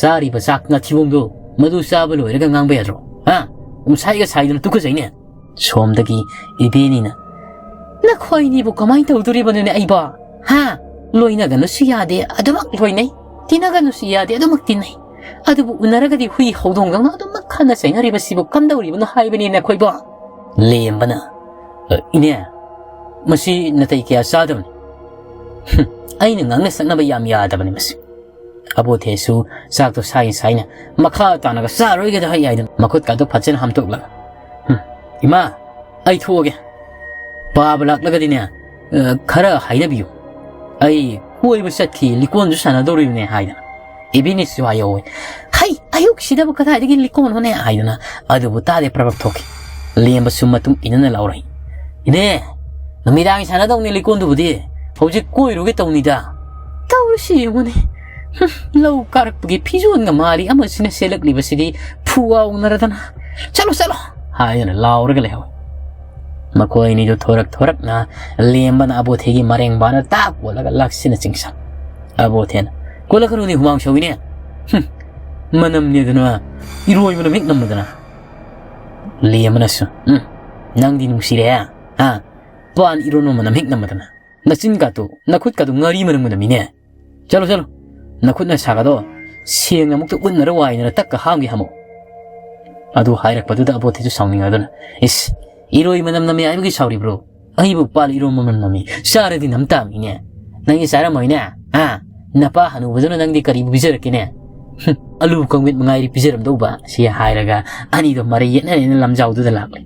ꯆꯥꯔꯤꯕ ꯆꯥꯛ ꯅꯊꯤꯕꯣꯡꯗꯣ ꯃꯗꯨ ꯆꯥꯕ ꯂꯣꯏꯔꯒ ꯉꯥꯡꯕ ꯌꯥꯗ꯭ꯔꯣ? ꯍꯥ? ꯎꯝꯁꯥꯏꯒ ꯁꯥꯏꯗꯅ ꯇꯨꯀꯠꯆꯩꯅꯦ꯫" ꯁꯣꯝꯗꯒꯤ ꯏꯕꯦꯅꯤꯅ, "ꯅꯈꯣꯏꯅꯤꯕꯨ ꯀꯃꯥꯏꯅ ꯇꯧꯗꯣꯔꯤꯕꯅꯣꯅꯦ ꯑꯩꯕꯣ? ꯍꯥ? ꯂꯣꯏꯅꯒꯅꯨꯁꯨ ꯌꯥꯗꯦ, ꯑꯗꯨꯃꯛ ꯂꯣꯏꯅꯩ꯫ ꯇꯤꯟꯅꯒꯅꯨꯁꯨ ꯌꯥꯗꯦ, ꯑꯗꯨꯃꯛ ꯇꯤꯟꯅꯩ꯫ ꯑꯗꯨꯕꯨ ꯎꯅꯔꯒꯗꯤ ꯍꯨꯏ ꯍꯧꯗꯣꯡꯗꯧꯅ ꯑꯗꯨꯃꯛ ꯈꯠꯅ ꯆꯩꯅꯔꯤꯕꯁꯤꯕꯨ ꯀꯝꯗꯧꯔꯤꯕꯅꯣ ꯍꯥꯏꯕꯅꯤ ꯅꯈꯣꯏꯕꯣ?" ꯂꯦꯝꯕꯅ, "ꯑ, ꯏꯅꯦ, ꯃꯁꯤ ꯅꯥꯇꯩ ꯀꯌꯥ ꯆꯥꯗꯕꯅꯤ꯫ ꯍꯨꯝ, ꯑꯩꯅ ꯉꯥꯡꯅ ꯁꯛꯅꯕ ꯌꯥꯝ ꯌꯥꯗꯕꯅꯤ ꯃꯁꯤ꯫" ꯑꯕꯣꯊꯦꯁꯨ ꯆꯥꯛꯇꯣ ꯁꯥꯏ ꯁꯥꯏꯅ ꯃꯈꯥ ꯇꯥꯅꯒ ꯆꯥꯔꯣꯏꯒꯗ ꯍꯥꯏ ꯍꯥꯏꯗꯨꯅ ꯃꯈꯨꯠꯀꯥꯗꯣ ꯐꯖꯅ ꯍꯥꯝꯇꯣꯛꯂꯒ, "ꯍꯨꯝ, ꯏꯃꯥ, ꯑꯩ ꯊꯣꯛꯑꯒꯦ꯫ ꯄꯥꯕ ꯂꯥꯛꯂꯒꯗꯤꯅꯦ, ꯑ, ꯈꯔ ꯍꯥꯏꯅꯕꯤꯌꯨ꯫ ꯑꯩ ꯀꯣꯏꯕ ꯆꯠꯈꯤ, ꯂꯤꯀꯣꯟꯁꯨ ꯁꯥꯟꯅꯗꯧꯔꯤꯕꯅꯦ" ꯍꯥꯏꯗꯅ꯫ ꯏꯕꯤꯅꯤꯁꯨ ꯍꯥꯏꯍꯧꯋꯦ, "ꯍꯩ, ꯑꯌꯨꯛꯁꯤꯗꯕꯨ ꯀꯗꯥꯏꯗꯒꯤ ꯂꯤꯀꯣꯟꯅꯣꯅꯦ" ꯍꯥꯏꯗꯨꯅ꯫ ꯑꯗꯨꯕꯨ ꯇꯥꯗꯦ ꯄ꯭ꯔꯕꯛ ꯊꯣꯛꯈꯤ꯫ ꯂꯦꯝꯕꯁꯨ ꯃꯇꯨꯡ ꯏꯟꯅꯅ ꯂꯥꯎꯔꯛꯏ, "ꯏꯅꯦ, ꯅꯨꯃꯤꯗꯥꯡꯒꯤ ꯁꯥꯟꯅꯗꯧꯅꯤ ꯂꯤꯀꯣꯟꯗꯨꯕꯨꯗꯤ꯫ ꯍꯧꯖꯤꯛ ꯀꯣꯏꯔꯨꯒꯦ ꯇꯧꯅꯤꯗ꯫ ꯇꯧꯔꯤꯁꯤ ꯌꯦꯡꯉꯨꯅꯦ꯫ ꯍꯨꯝ, ꯂꯧ ꯀꯥꯔꯛꯄꯒꯤ ꯐꯤꯖꯣꯟꯒ ꯃꯥꯔꯤ ꯑꯃꯁꯤꯅ ꯁꯦꯠꯂꯛꯂꯤꯕꯁꯤꯗꯤ ꯐꯨꯋꯥꯎꯅꯔꯗꯅ꯫ ꯆꯠꯂꯣ, ꯆꯠꯂꯣ!" ꯍꯥꯏꯗꯨꯅ ꯂꯥꯎꯔꯒ ꯂꯩꯍꯧꯋꯤ꯫ ꯃꯈꯣꯏ ꯑꯅꯤꯗꯨ ꯊꯣꯔꯛ ꯊꯣꯔꯛꯅ ꯂꯦꯝꯕꯅ ꯑꯕꯣꯊꯦꯒꯤ ꯃꯔꯦꯡꯕꯥꯅ ꯇꯥꯛ ꯀꯣꯜꯂꯒ ꯂꯥꯛꯁꯤꯟꯅ ꯆꯤꯡꯁꯟ꯫ ꯑꯕꯣꯊꯦꯅ, "ꯀꯣꯜꯂꯛꯀꯅꯨꯅꯦ, ꯍꯨꯃꯥꯡ ꯁꯧꯏꯅꯦ꯫ ꯍꯨꯝ, ꯃꯅꯝꯅꯦꯗꯅ, ꯏꯔꯣꯏ ꯃꯅꯝ ꯍꯦꯛ ꯅꯝꯃꯗꯅ꯫" ꯂꯦꯝꯕꯅꯁꯨ, "ꯎꯝ, ꯅꯪꯗꯤ ꯅꯨꯡꯁꯤꯔꯦ, ꯍꯥ? ꯄꯥꯟ ꯏꯔꯣꯟꯕ ꯃꯅꯝ ꯍꯦꯛ ꯅꯝꯃꯗꯅ꯫ ꯅꯆꯤꯟ ꯀꯥꯇꯨ, ꯅꯈꯨꯠ ꯀꯥꯇꯨ ꯉꯥꯔꯤ ꯃꯅꯝ ꯃꯅꯝꯃꯤꯅꯦ꯫ ꯆꯠꯂꯣ, ꯆꯠꯂꯣ, ꯅꯈꯨꯠ ꯅꯁꯥꯒꯗꯣ ꯁꯦꯡꯅ ꯑꯃꯨꯛꯇ ꯎꯠꯅꯔ ꯋꯥꯏꯅꯔ ꯇꯛꯀ ꯍꯥꯝꯒꯦ ꯍꯥꯝꯃꯣ꯫" ꯑꯗꯨ ꯍꯥꯏꯔꯛꯄꯗꯨꯗ ꯑꯕꯣꯊꯤꯁꯨ ꯁꯥꯎꯅꯤꯡꯉꯗꯨꯅ, "ꯏꯁ, ꯏꯔꯣꯏ ꯃꯅꯝ ꯅꯝꯃꯤ ꯍꯥꯏꯕꯒꯤ ꯁꯥꯎꯔꯤꯕ꯭ꯔꯣ? ꯑꯩꯕꯨ ꯄꯥꯜ ꯏꯔꯣꯝꯕ ꯃꯅꯝ ꯅꯝꯃꯤ, ꯆꯥꯔꯗꯤ ꯅꯝ ꯇꯥꯕꯅꯤꯅꯦ꯫ ꯅꯪꯗꯤ ꯆꯥꯔꯝꯃꯣꯏꯅꯦ, ꯑꯥ? ꯅꯄꯥ ꯍꯅꯨꯕꯗꯨꯅ ꯅꯪꯗꯤ ꯀꯔꯤꯕꯨ ꯄꯤꯖꯔꯛꯀꯦꯅꯦ? ꯍꯨꯝ, ꯑꯂꯨ ꯀꯥꯡꯃꯦꯠ ꯃꯉꯥꯏꯔꯤ ꯄꯤꯖꯔꯝꯗꯧꯕ", ꯁꯤ ꯍꯥꯏꯔꯒ ꯑꯅꯤꯗꯣ ꯃꯔꯩ ꯌꯦꯠꯅꯔꯦꯅ ꯂꯝꯖꯥꯎꯗꯨꯗ ꯂꯥꯛꯂꯦ꯫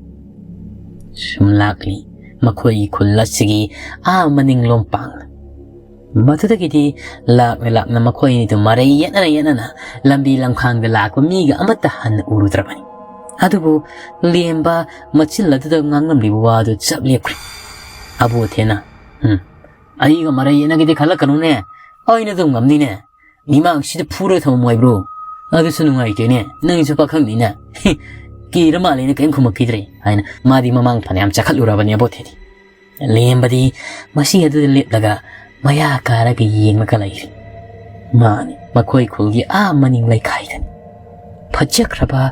ꯁꯨꯝ ꯂꯥꯛꯂꯤ꯫ ꯃꯈꯣꯏꯒꯤ ꯈꯨꯜ ꯑꯁꯤꯒꯤ ꯑꯥ ꯃꯅꯤꯡꯂꯣꯝ ꯄꯥꯡꯅ꯫ ꯃꯗꯨꯗꯒꯤꯗꯤ ꯂꯥꯛꯅ ꯂꯥꯛꯅ ꯃꯈꯣꯏ ꯑꯅꯤꯗꯨ ꯃꯔꯩ ꯌꯦꯠꯅꯅ ꯌꯦꯠꯅꯅ ꯂꯝꯕꯤ ꯂꯝꯈꯥꯡꯗ ꯂꯥꯛꯄ ꯃꯤꯒ ꯑꯃꯠꯇ ꯍꯟꯅ ꯎꯔꯨꯗ꯭ꯔꯕꯅꯤ꯫ ꯑꯗꯨꯕꯨ ꯂꯦꯝꯕ ꯃꯆꯤꯜ ꯑꯗꯨꯗ ꯉꯥꯡꯂꯝꯂꯤꯕ ꯋꯥꯗꯨ ꯆꯞ ꯂꯦꯞꯈ꯭ꯔꯦ꯫ ꯑꯕꯣꯊꯦꯅ, "ꯎꯝ, ꯑꯩꯒ ꯃꯔꯩ ꯌꯦꯠꯅꯒꯦꯗꯤ ꯈꯜꯂꯛꯀꯅꯨꯅꯦ꯫ ꯑꯩꯅ ꯑꯗꯨꯝ ꯉꯝꯅꯤꯅꯦ꯫ ꯃꯤꯃꯥꯡꯁꯤꯗ ꯐꯨꯔꯒ ꯊꯝꯃꯝꯃꯣ ꯍꯥꯏꯕ꯭ꯔꯣ? ꯑꯗꯨꯁꯨ ꯅꯨꯡꯉꯥꯏꯇꯦꯅꯦ꯫ ꯅꯪꯁꯨ ꯄꯥꯈꯪꯅꯤꯅ꯫ ꯀꯤꯔ ꯃꯥꯜꯂꯦꯅ ꯀꯔꯤꯝ ꯈꯨꯝꯃꯛꯈꯤꯗ꯭ꯔꯦ" ꯍꯥꯏꯅ ꯃꯥꯗꯤ ꯃꯃꯥꯡ ꯐꯅꯌꯥꯝ ꯆꯈꯠꯂꯨꯔꯕꯅꯤ ꯑꯕꯣꯊꯦꯗꯤ꯫ ꯂꯦꯝꯕꯗꯤ ꯃꯁꯤ ꯑꯗꯨꯗ ꯂꯦꯞꯂꯒ ꯃꯌꯥ ꯀꯥꯔꯒ ꯌꯦꯡꯂꯒ ꯂꯩꯔꯤ꯫ ꯃꯥꯅꯤ, ꯃꯈꯣꯏ ꯈꯨꯜꯒꯤ ꯑꯥ ꯃꯅꯤꯡ ꯂꯩꯀꯥꯏꯗꯅꯤ꯫ ꯐꯖꯈ꯭ꯔꯕ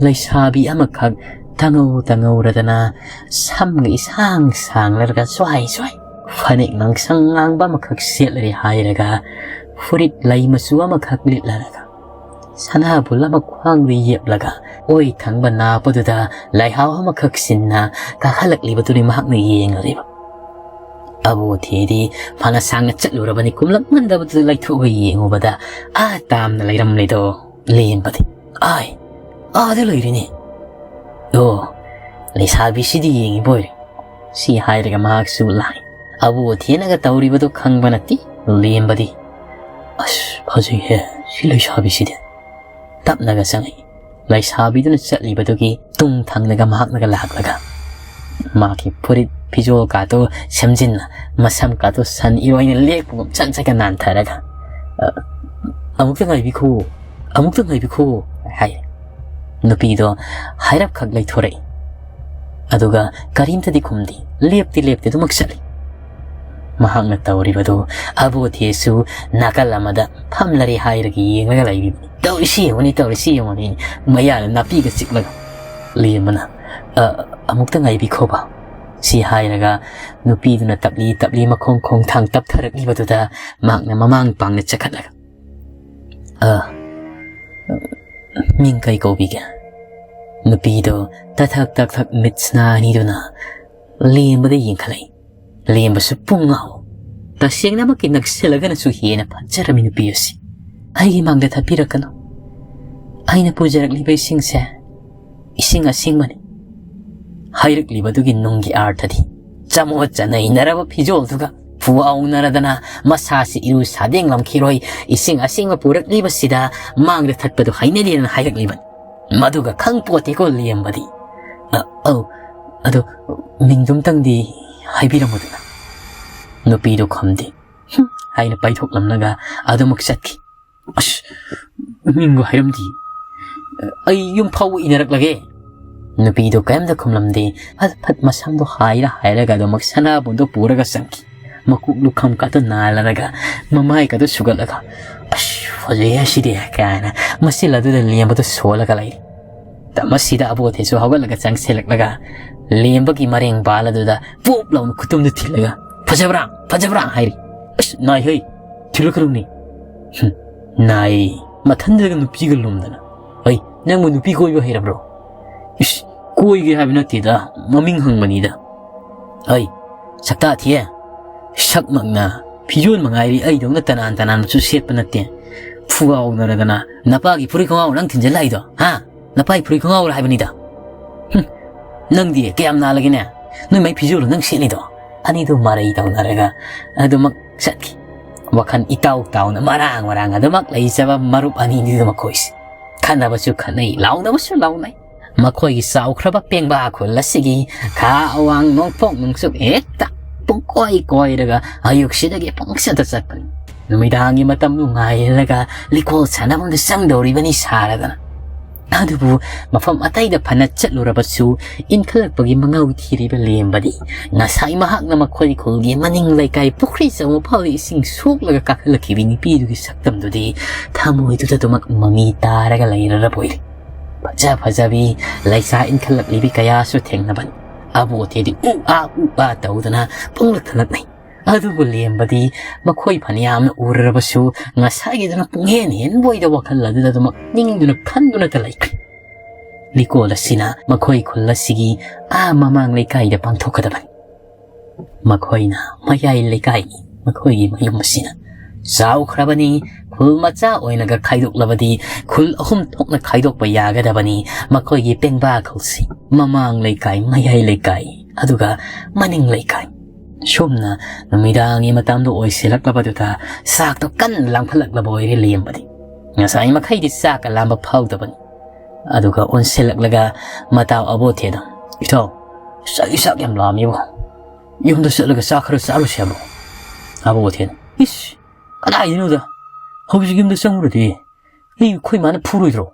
ꯂꯩꯁꯥꯕꯤ ꯑꯃꯈꯛ ꯇꯉꯧ ꯇꯉꯧꯔꯗꯅ ꯁꯝꯒ ꯏꯁꯥꯡ ꯁꯥꯡꯂꯔꯒ ꯁ꯭ꯋꯥꯏ ꯁ꯭ꯋꯥꯏ ꯐꯅꯦꯛ ꯉꯥꯡꯁꯪ ꯉꯥꯡꯕ ꯑꯃꯈꯛ ꯁꯦꯠꯂꯔꯦ ꯍꯥꯏꯔꯒ ꯐꯨꯔꯤꯠ ꯂꯩ ꯃꯆꯨ ꯑꯃꯈꯛ ꯂꯤꯠꯂꯔꯒ ꯁꯅꯥꯕꯨꯜ ꯑꯃ ꯈ꯭ꯋꯥꯡꯗ ꯌꯦꯞꯂꯒ ꯑꯣꯏ ꯊꯪꯕ ꯅꯥꯄꯗꯨꯗ ꯂꯩꯍꯥꯎ ꯑꯃꯈꯛ ꯁꯤꯟꯅ ꯀꯥꯈꯠꯂꯛꯂꯤꯕꯗꯨꯅꯤ ꯃꯍꯥꯛꯅ ꯌꯦꯡꯂꯤꯕ꯫ ꯑꯕꯣꯊꯦꯗꯤ ꯐꯅ ꯁꯥꯡꯅ ꯆꯠꯂꯨꯔꯕꯅꯤ, ꯀꯨꯝꯂꯛꯃꯟꯗꯕꯗꯨꯗ ꯂꯩꯊꯣꯛꯑꯒ ꯌꯦꯡꯉꯨꯕꯗ ꯑꯥ ꯇꯥꯝꯅ ꯂꯩꯔꯝꯂꯤꯗꯣ ꯂꯦꯝꯕꯗꯤ꯫ "ꯑꯥꯏ, ꯑꯥꯗ ꯂꯩꯔꯤꯅꯦ꯫ ꯑꯣ, ꯂꯩꯁꯥꯕꯤꯁꯤꯗꯤ ꯌꯦꯡꯉꯤꯕ ꯑꯣꯏꯔꯦ" ꯁꯤ ꯍꯥꯏꯔꯒ ꯃꯍꯥꯛꯁꯨ ꯂꯥꯛꯏ꯫ ꯑꯕꯣꯊꯦꯅꯒ ꯇꯧꯔꯤꯕꯗꯨ ꯈꯪꯕ ꯅꯠꯇꯦ ꯂꯦꯝꯕꯗꯤ꯫ "ꯑꯁ, ꯐꯖꯩꯍꯦ ꯁꯤ ꯂꯩꯁꯥꯕꯤꯁꯤꯗꯤ" ꯇꯞꯅꯒ ꯆꯪꯉꯛꯏ꯫ ꯂꯩꯁꯥꯕꯤꯗꯨꯅ ꯆꯠꯂꯤꯕꯗꯨꯒꯤ ꯇꯨꯡ ꯊꯪꯅꯒ ꯃꯍꯥꯛꯅꯒ ꯂꯥꯛꯂꯒ ꯃꯥꯒꯤ ꯐꯨꯔꯤꯠ ꯐꯤꯖꯣꯜ ꯀꯥꯇꯨ ꯁꯦꯝꯖꯤꯟꯅ, ꯃꯁꯝ ꯀꯥꯇꯨ ꯁꯟ ꯏꯔꯣꯏꯅ ꯂꯦꯛꯄꯒꯨꯝ ꯆꯠ ꯆꯠꯀ ꯅꯥꯟꯊꯔꯒ, "ꯑ, ꯑꯃꯨꯛꯇ ꯉꯥꯏꯕꯤꯈꯣ, ꯑꯃꯨꯛꯇ ꯉꯥꯏꯕꯤꯈꯣ" ꯍꯥꯏ꯫ ꯅꯨꯄꯤꯗꯣ ꯍꯥꯏꯔꯞꯈꯛ ꯂꯩꯊꯣꯔꯛꯏ꯫ ꯑꯗꯨꯒ ꯀꯔꯤꯝꯇꯗꯤ ꯈꯨꯝꯗꯦ, ꯂꯦꯞꯇꯤ ꯂꯦꯞꯇꯦ, ꯑꯗꯨꯃꯛ ꯆꯠꯂꯤ꯫ ꯃꯍꯥꯛꯅ ꯇꯧꯔꯤꯕꯗꯨ ꯑꯕꯣꯊꯦꯁꯨ ꯅꯥꯀꯜ ꯑꯃꯗ ꯐꯝꯂꯔꯦ ꯍꯥꯏꯔꯒ ꯌꯦꯡꯂꯒ ꯂꯩꯔꯤꯕꯅꯤ꯫ "ꯇꯧꯔꯤꯁꯤ ꯌꯦꯡꯉꯨꯅꯤ, ꯇꯧꯔꯤꯁꯤ ꯌꯦꯡꯉꯨꯅꯤ", ꯃꯌꯥꯗ ꯅꯥꯄꯤꯒ ꯆꯤꯛꯂꯒ꯫ ꯂꯦꯝꯕꯅ, "ꯑ, ꯑꯃꯨꯛꯇ ꯉꯥꯏꯕꯤꯈꯣꯕ" ꯁꯤ ꯍꯥꯏꯔꯒ ꯅꯨꯄꯤꯗꯨꯅ ꯇꯞꯂꯤ ꯇꯞꯂꯤ ꯃꯈꯣꯡ ꯈꯣꯡꯊꯥꯡ ꯇꯞꯊꯔꯛꯂꯤꯕꯗꯨꯗ ꯃꯍꯥꯛꯅ ꯃꯃꯥꯡ ꯄꯥꯡꯅ ꯆꯈꯠꯂꯒ, "ꯑ, ꯃꯤꯡ ꯀꯩ ꯀꯧꯕꯤꯒꯦ?" ꯅꯨꯄꯤꯗꯣ ꯇꯊꯛ ꯇꯛꯊꯛ ꯃꯤꯠꯁꯅꯥ ꯑꯅꯤꯗꯨꯅ ꯂꯦꯝꯕꯗ ꯌꯦꯡꯈꯠꯂꯛꯏ꯫ ꯂꯦꯝꯕꯁꯨ ꯄꯨꯡ ꯉꯥꯎ꯫ "ꯇꯁꯦꯡꯅꯃꯛꯀꯤ ꯅꯛꯁꯤꯜꯂꯒꯅꯁꯨ ꯍꯦꯟꯅ ꯐꯖꯔꯝꯃꯤ ꯅꯨꯄꯤ ꯑꯁꯤ꯫ ꯑꯩꯒꯤ ꯃꯥꯡꯗ ꯊꯛꯄꯤꯔꯛꯀꯅꯨ꯫ ꯑꯩꯅ ꯄꯨꯖꯔꯛꯂꯤꯕ ꯏꯁꯤꯡꯁꯦ ꯏꯁꯤꯡ ꯑꯁꯦꯡꯕꯅꯤ" ꯍꯥꯏꯔꯛꯂꯤꯕꯗꯨꯒꯤ ꯅꯨꯡꯒꯤ ꯑꯥꯔꯊꯗꯤ ꯆꯃꯣꯠ ꯆꯅꯩꯅꯔꯕ ꯐꯤꯖꯣꯜꯗꯨꯒ ꯐꯨꯋꯥꯎꯅꯔꯗꯅ ꯃꯁꯥꯁꯤ ꯏꯔꯨ ꯁꯥꯗꯦꯡꯂꯝꯈꯤꯔꯣꯏ, ꯏꯁꯤꯡ ꯑꯁꯦꯡꯕ ꯄꯨꯔꯛꯂꯤꯕꯁꯤꯗ ꯃꯥꯡꯗ ꯊꯠꯄꯗꯨ ꯍꯩꯅꯗꯦꯗꯅ ꯍꯥꯏꯔꯛꯂꯤꯕꯅꯤ꯫ ꯃꯗꯨꯒ ꯈꯪ ꯄꯣꯠꯇꯦꯀꯣ ꯂꯦꯝꯕꯗꯤ꯫ "ꯑ, ꯑꯧ, ꯑꯗꯣ ꯃꯤꯡꯗꯨꯝꯇꯪꯗꯤ ꯍꯥꯏꯕꯤꯔꯝꯃꯨꯗꯅ?" ꯅꯨꯄꯤꯗꯨ ꯈꯨꯝꯗꯦ꯫ "ꯍꯨꯝ," ꯍꯥꯏꯅ ꯄꯥꯏꯊꯣꯛꯂꯝꯂꯒ ꯑꯗꯨꯃꯛ ꯆꯠꯈꯤ꯫ "ꯑꯁ, ꯃꯤꯡꯕꯨ ꯍꯥꯏꯔꯝꯗꯦ꯫ ꯑꯩ ꯌꯨꯝ ꯐꯥꯎꯕ ꯏꯟꯅꯔꯛꯂꯒꯦ꯫" ꯅꯨꯄꯤꯗꯨ ꯀꯔꯤꯝꯇ ꯈꯨꯝꯂꯝꯗꯦ꯫ ꯐꯠ ꯐꯠ ꯃꯁꯝꯗꯣ ꯍꯥꯏꯔ ꯍꯥꯏꯔꯒ ꯑꯗꯨꯃꯛ ꯁꯅꯥꯕꯨꯟꯗꯣ ꯄꯨꯔꯒ ꯆꯪꯈꯤ꯫ ꯃꯀꯣꯛ ꯂꯨꯈꯝ ꯀꯥꯇꯨ ꯅꯥꯜꯂꯔꯒ, ꯃꯃꯥꯏ ꯀꯥꯇꯨ ꯁꯨꯒꯠꯂꯒ, "ꯑꯁ, ꯐꯖꯩꯍꯦ ꯁꯤꯗꯤ," ꯀꯥꯏꯅ ꯃꯆꯤꯜ ꯑꯗꯨꯗ ꯂꯦꯝꯕꯗꯨ ꯁꯣꯜꯂꯒ ꯂꯩꯔꯤ꯫ ꯃꯁꯤꯗ ꯑꯕꯣꯊꯦꯁꯨ ꯍꯧꯒꯠꯂꯒ ꯆꯪꯁꯤꯜꯂꯛꯂꯒ ꯂꯦꯝꯕꯒꯤ ꯃꯔꯦꯡ ꯕꯥꯜ ꯑꯗꯨꯗ ꯄꯨꯞ ꯂꯥꯎꯅ ꯈꯨꯇꯨꯝꯗꯨ ꯊꯤꯜꯂꯒ, "ꯐꯖꯕ꯭ꯔꯥ? ꯐꯖꯕ꯭ꯔꯥ?" ꯍꯥꯏꯔꯤ꯫ "ꯑꯁ, ꯅꯥꯏꯍꯩ, ꯊꯤꯜꯂꯛꯀꯅꯨꯅꯦ꯫" "ꯍꯨꯝ, ꯅꯥꯏ, ꯃꯊꯟꯗꯒ ꯅꯨꯄꯤꯒ ꯂꯨꯝꯗꯅ꯫ ꯑꯩ, ꯅꯪꯕꯨ ꯅꯨꯄꯤ ꯀꯣꯏꯕ ꯍꯩꯔꯕ꯭ꯔꯣ?" "ꯏꯁ, ꯀꯣꯏꯒꯦ ꯍꯥꯏꯕ ꯅꯠꯇꯦꯗ, ꯃꯃꯤꯡ ꯍꯪꯕꯅꯤꯗ꯫ ꯑꯩ, ꯁꯛꯇꯥ ꯊꯤꯌꯦ, ꯁꯛꯃꯛꯅ ꯐꯤꯖꯣꯜ ꯃꯉꯥꯏꯔꯤ, ꯑꯩꯗꯧꯅ ꯇꯅꯥꯟ ꯇꯅꯥꯟꯕꯁꯨ ꯁꯦꯠꯄ ꯅꯠꯇꯦ꯫ ꯐꯨꯒꯥꯎꯅꯔꯗꯅ ꯅꯄꯥꯒꯤ ꯐꯨꯔꯤꯠ ꯈꯣꯡꯒꯥꯎ ꯅꯪ ꯊꯤꯟꯖꯜꯂꯛꯏꯗꯣ, ꯍꯥ? ꯅꯄꯥꯒꯤ ꯐꯨꯔꯤꯠ ꯈꯣꯡꯒꯥꯎꯔ ꯍꯥꯏꯕꯅꯤꯗ꯫ ꯍꯨꯝ, ꯅꯪꯗꯤ ꯀꯌꯥꯝ ꯅꯥꯜꯂꯒꯦꯅꯦ? ꯅꯣꯏ ꯃꯥꯏ ꯐꯤꯖꯣꯜꯔꯣ ꯅꯪ ꯁꯦꯠꯂꯤꯗꯣ?" ꯑꯅꯤꯗꯨ ꯃꯔꯩ ꯇꯧꯅꯔꯒ ꯑꯗꯨꯃꯛ ꯆꯠꯈꯤ꯫ ꯋꯥꯈꯜ ꯏꯇꯥꯎ ꯇꯥꯎꯅ ꯃꯔꯥꯡ ꯃꯔꯥꯡ ꯑꯗꯨꯃꯛ ꯂꯩꯖꯕ ꯃꯔꯨꯞ ꯑꯅꯤꯅꯤꯗꯨ ꯃꯈꯣꯏꯁꯦ꯫ ꯈꯠꯅꯕꯁꯨ ꯈꯠꯅꯩ, ꯂꯥꯎꯅꯕꯁꯨ ꯂꯥꯎꯅꯩ꯫ ꯃꯈꯣꯏꯒꯤ ꯆꯥꯎꯈ꯭ꯔꯕ ꯄꯦꯡꯕꯥ ꯈꯨꯜ ꯑꯁꯤꯒꯤ ꯈꯥ ꯑꯋꯥꯡ ꯅꯣꯡꯄꯣꯛ ꯅꯨꯡꯆꯨꯞ ꯍꯦꯛꯇ ꯄꯨꯡꯀꯣꯏ ꯀꯣꯏꯔꯒ ꯑꯌꯨꯛꯁꯤꯗꯒꯤ ꯄꯪꯆꯠꯇ ꯆꯠꯄꯅꯤ꯫ ꯅꯨꯃꯤꯗꯥꯡꯒꯤ ꯃꯇꯝꯗꯨ ꯉꯥꯏꯔꯒ ꯂꯤꯀꯣꯜ ꯁꯥꯟꯅꯐꯝꯗ ꯆꯪꯗꯧꯔꯤꯕꯅꯤ ꯁꯥꯔꯗꯅ꯫ ꯑꯗꯨꯕꯨ ꯃꯐꯝ ꯑꯇꯩꯗ ꯐꯅ ꯆꯠꯂꯨꯔꯕꯁꯨ, ꯏꯟꯈꯠꯂꯛꯄꯒꯤ ꯃꯉꯥꯎ ꯊꯤꯔꯤꯕ ꯂꯦꯝꯕꯗꯤ ꯉꯁꯥꯏ ꯃꯍꯥꯛꯅ ꯃꯈꯣꯏ ꯈꯨꯜꯒꯤ ꯃꯅꯤꯡ ꯂꯩꯀꯥꯏ ꯄꯨꯈ꯭ꯔꯤ ꯆꯥꯎꯕ ꯐꯥꯎꯗ ꯏꯁꯤꯡ ꯁꯣꯛꯂꯒ ꯀꯥꯈꯠꯂꯛꯈꯤꯕ ꯅꯨꯄꯤꯗꯨꯒꯤ ꯁꯛꯇꯝꯗꯨꯗꯤ ꯊꯃꯣꯏꯗꯨꯗ ꯑꯗꯨꯃꯛ ꯃꯃꯤ ꯇꯥꯔꯒ ꯂꯩꯔꯔꯕ ꯑꯣꯏꯔꯦ꯫ ꯐꯖ ꯐꯖꯕꯤ ꯂꯩꯁꯥ ꯏꯟꯈꯠꯂꯛꯂꯤꯕꯤ ꯀꯌꯥꯁꯨ ꯊꯦꯡꯅꯕꯅꯤ꯫ ꯑꯕꯣꯊꯦꯗꯤ ꯎ ꯑꯥ ꯎ ꯑꯥ ꯇꯧꯗꯅ ꯄꯨꯡꯂꯛꯇ ꯂꯛꯅꯩ꯫ ꯑꯗꯨꯕꯨ ꯂꯦꯝꯕꯗꯤ ꯃꯈꯣꯏ ꯐꯅꯌꯥꯝꯅ ꯎꯔꯔꯕꯁꯨ ꯉꯁꯥꯏꯒꯤꯗꯨꯅ ꯄꯨꯡꯍꯦꯟ ꯍꯦꯟꯕꯣꯏꯗ ꯋꯥꯈꯜ ꯑꯗꯨꯗ ꯑꯗꯨꯃꯛ ꯅꯤꯡꯗꯨꯅ ꯈꯟꯗꯨꯅꯇ ꯂꯩꯈ꯭ꯔꯦ꯫ ꯂꯤꯀꯣꯜ ꯑꯁꯤꯅ ꯃꯈꯣꯏ ꯈꯨꯜ ꯑꯁꯤꯒꯤ ꯑꯥ ꯃꯃꯥꯡ ꯂꯩꯀꯥꯏꯗ ꯄꯥꯡꯊꯣꯛꯀꯗꯕꯅꯤ꯫ ꯃꯈꯣꯏꯅ ꯃꯌꯥꯏ ꯂꯩꯀꯥꯏꯒꯤ ꯃꯈꯣꯏꯒꯤ ꯃꯌꯨꯝ ꯑꯁꯤꯅ ꯆꯥꯎꯈ꯭ꯔꯕꯅꯤ꯫ ꯈꯨꯜ ꯃꯆꯥ ꯑꯣꯏꯅꯒ ꯈꯥꯏꯗꯣꯛꯂꯕꯗꯤ ꯈꯨꯜ ꯑꯍꯨꯝ ꯊꯣꯛꯅ ꯈꯥꯏꯗꯣꯛꯄ ꯌꯥꯒꯗꯕꯅꯤ꯫ ꯃꯈꯣꯏꯒꯤ ꯄꯦꯡꯕꯥ ꯈꯨꯜꯁꯤ ꯃꯃꯥꯡ ꯂꯩꯀꯥꯏ, ꯃꯌꯥꯏ ꯂꯩꯀꯥꯏ, ꯑꯗꯨꯒ ꯃꯅꯤꯡ ꯂꯩꯀꯥꯏ꯫ ꯁꯨꯝꯅ ꯅꯨꯃꯤꯗꯥꯡꯒꯤ ꯃꯇꯝꯗꯣ ꯑꯣꯏꯁꯤꯜꯂꯛꯂꯕꯗꯨꯗ ꯆꯥꯛꯇꯣ ꯀꯟꯅ ꯂꯥꯝꯈꯠꯂꯛꯂꯕ ꯑꯣꯏꯔꯦ ꯂꯦꯝꯕꯗꯤ꯫ ꯉꯁꯥꯏ ꯃꯈꯩꯗꯤ ꯆꯥꯛꯀ ꯂꯥꯝꯕ ꯐꯥꯎꯗꯕꯅꯤ꯫ ꯑꯗꯨꯒ ꯑꯣꯟꯁꯤꯜꯂꯛꯂꯒ ꯃꯇꯥꯎ ꯑꯕꯣꯊꯦꯗ, "ꯏꯇꯥꯎ, ꯉꯁꯥꯏꯒꯤ ꯆꯥꯛ ꯌꯥꯝ ꯂꯥꯝꯃꯦꯕꯣ꯫ ꯌꯨꯝꯗ ꯆꯠꯂꯒ ꯆꯥꯛ ꯈꯔ ꯆꯥꯔꯨꯁꯦ ꯍꯥꯏꯕ꯭ꯔꯣ?" ꯑꯕꯣꯊꯦꯅ, "ꯏꯁ, ꯀꯗꯥꯏꯗꯩꯅꯣꯗ? ꯍꯧꯖꯤꯛ ꯌꯨꯝꯗ ꯆꯪꯉꯨꯔꯗꯤ ꯑꯩ, ꯑꯩꯈꯣꯏ ꯃꯥꯅ ꯐꯨꯔꯣꯏꯗ꯭ꯔꯣ?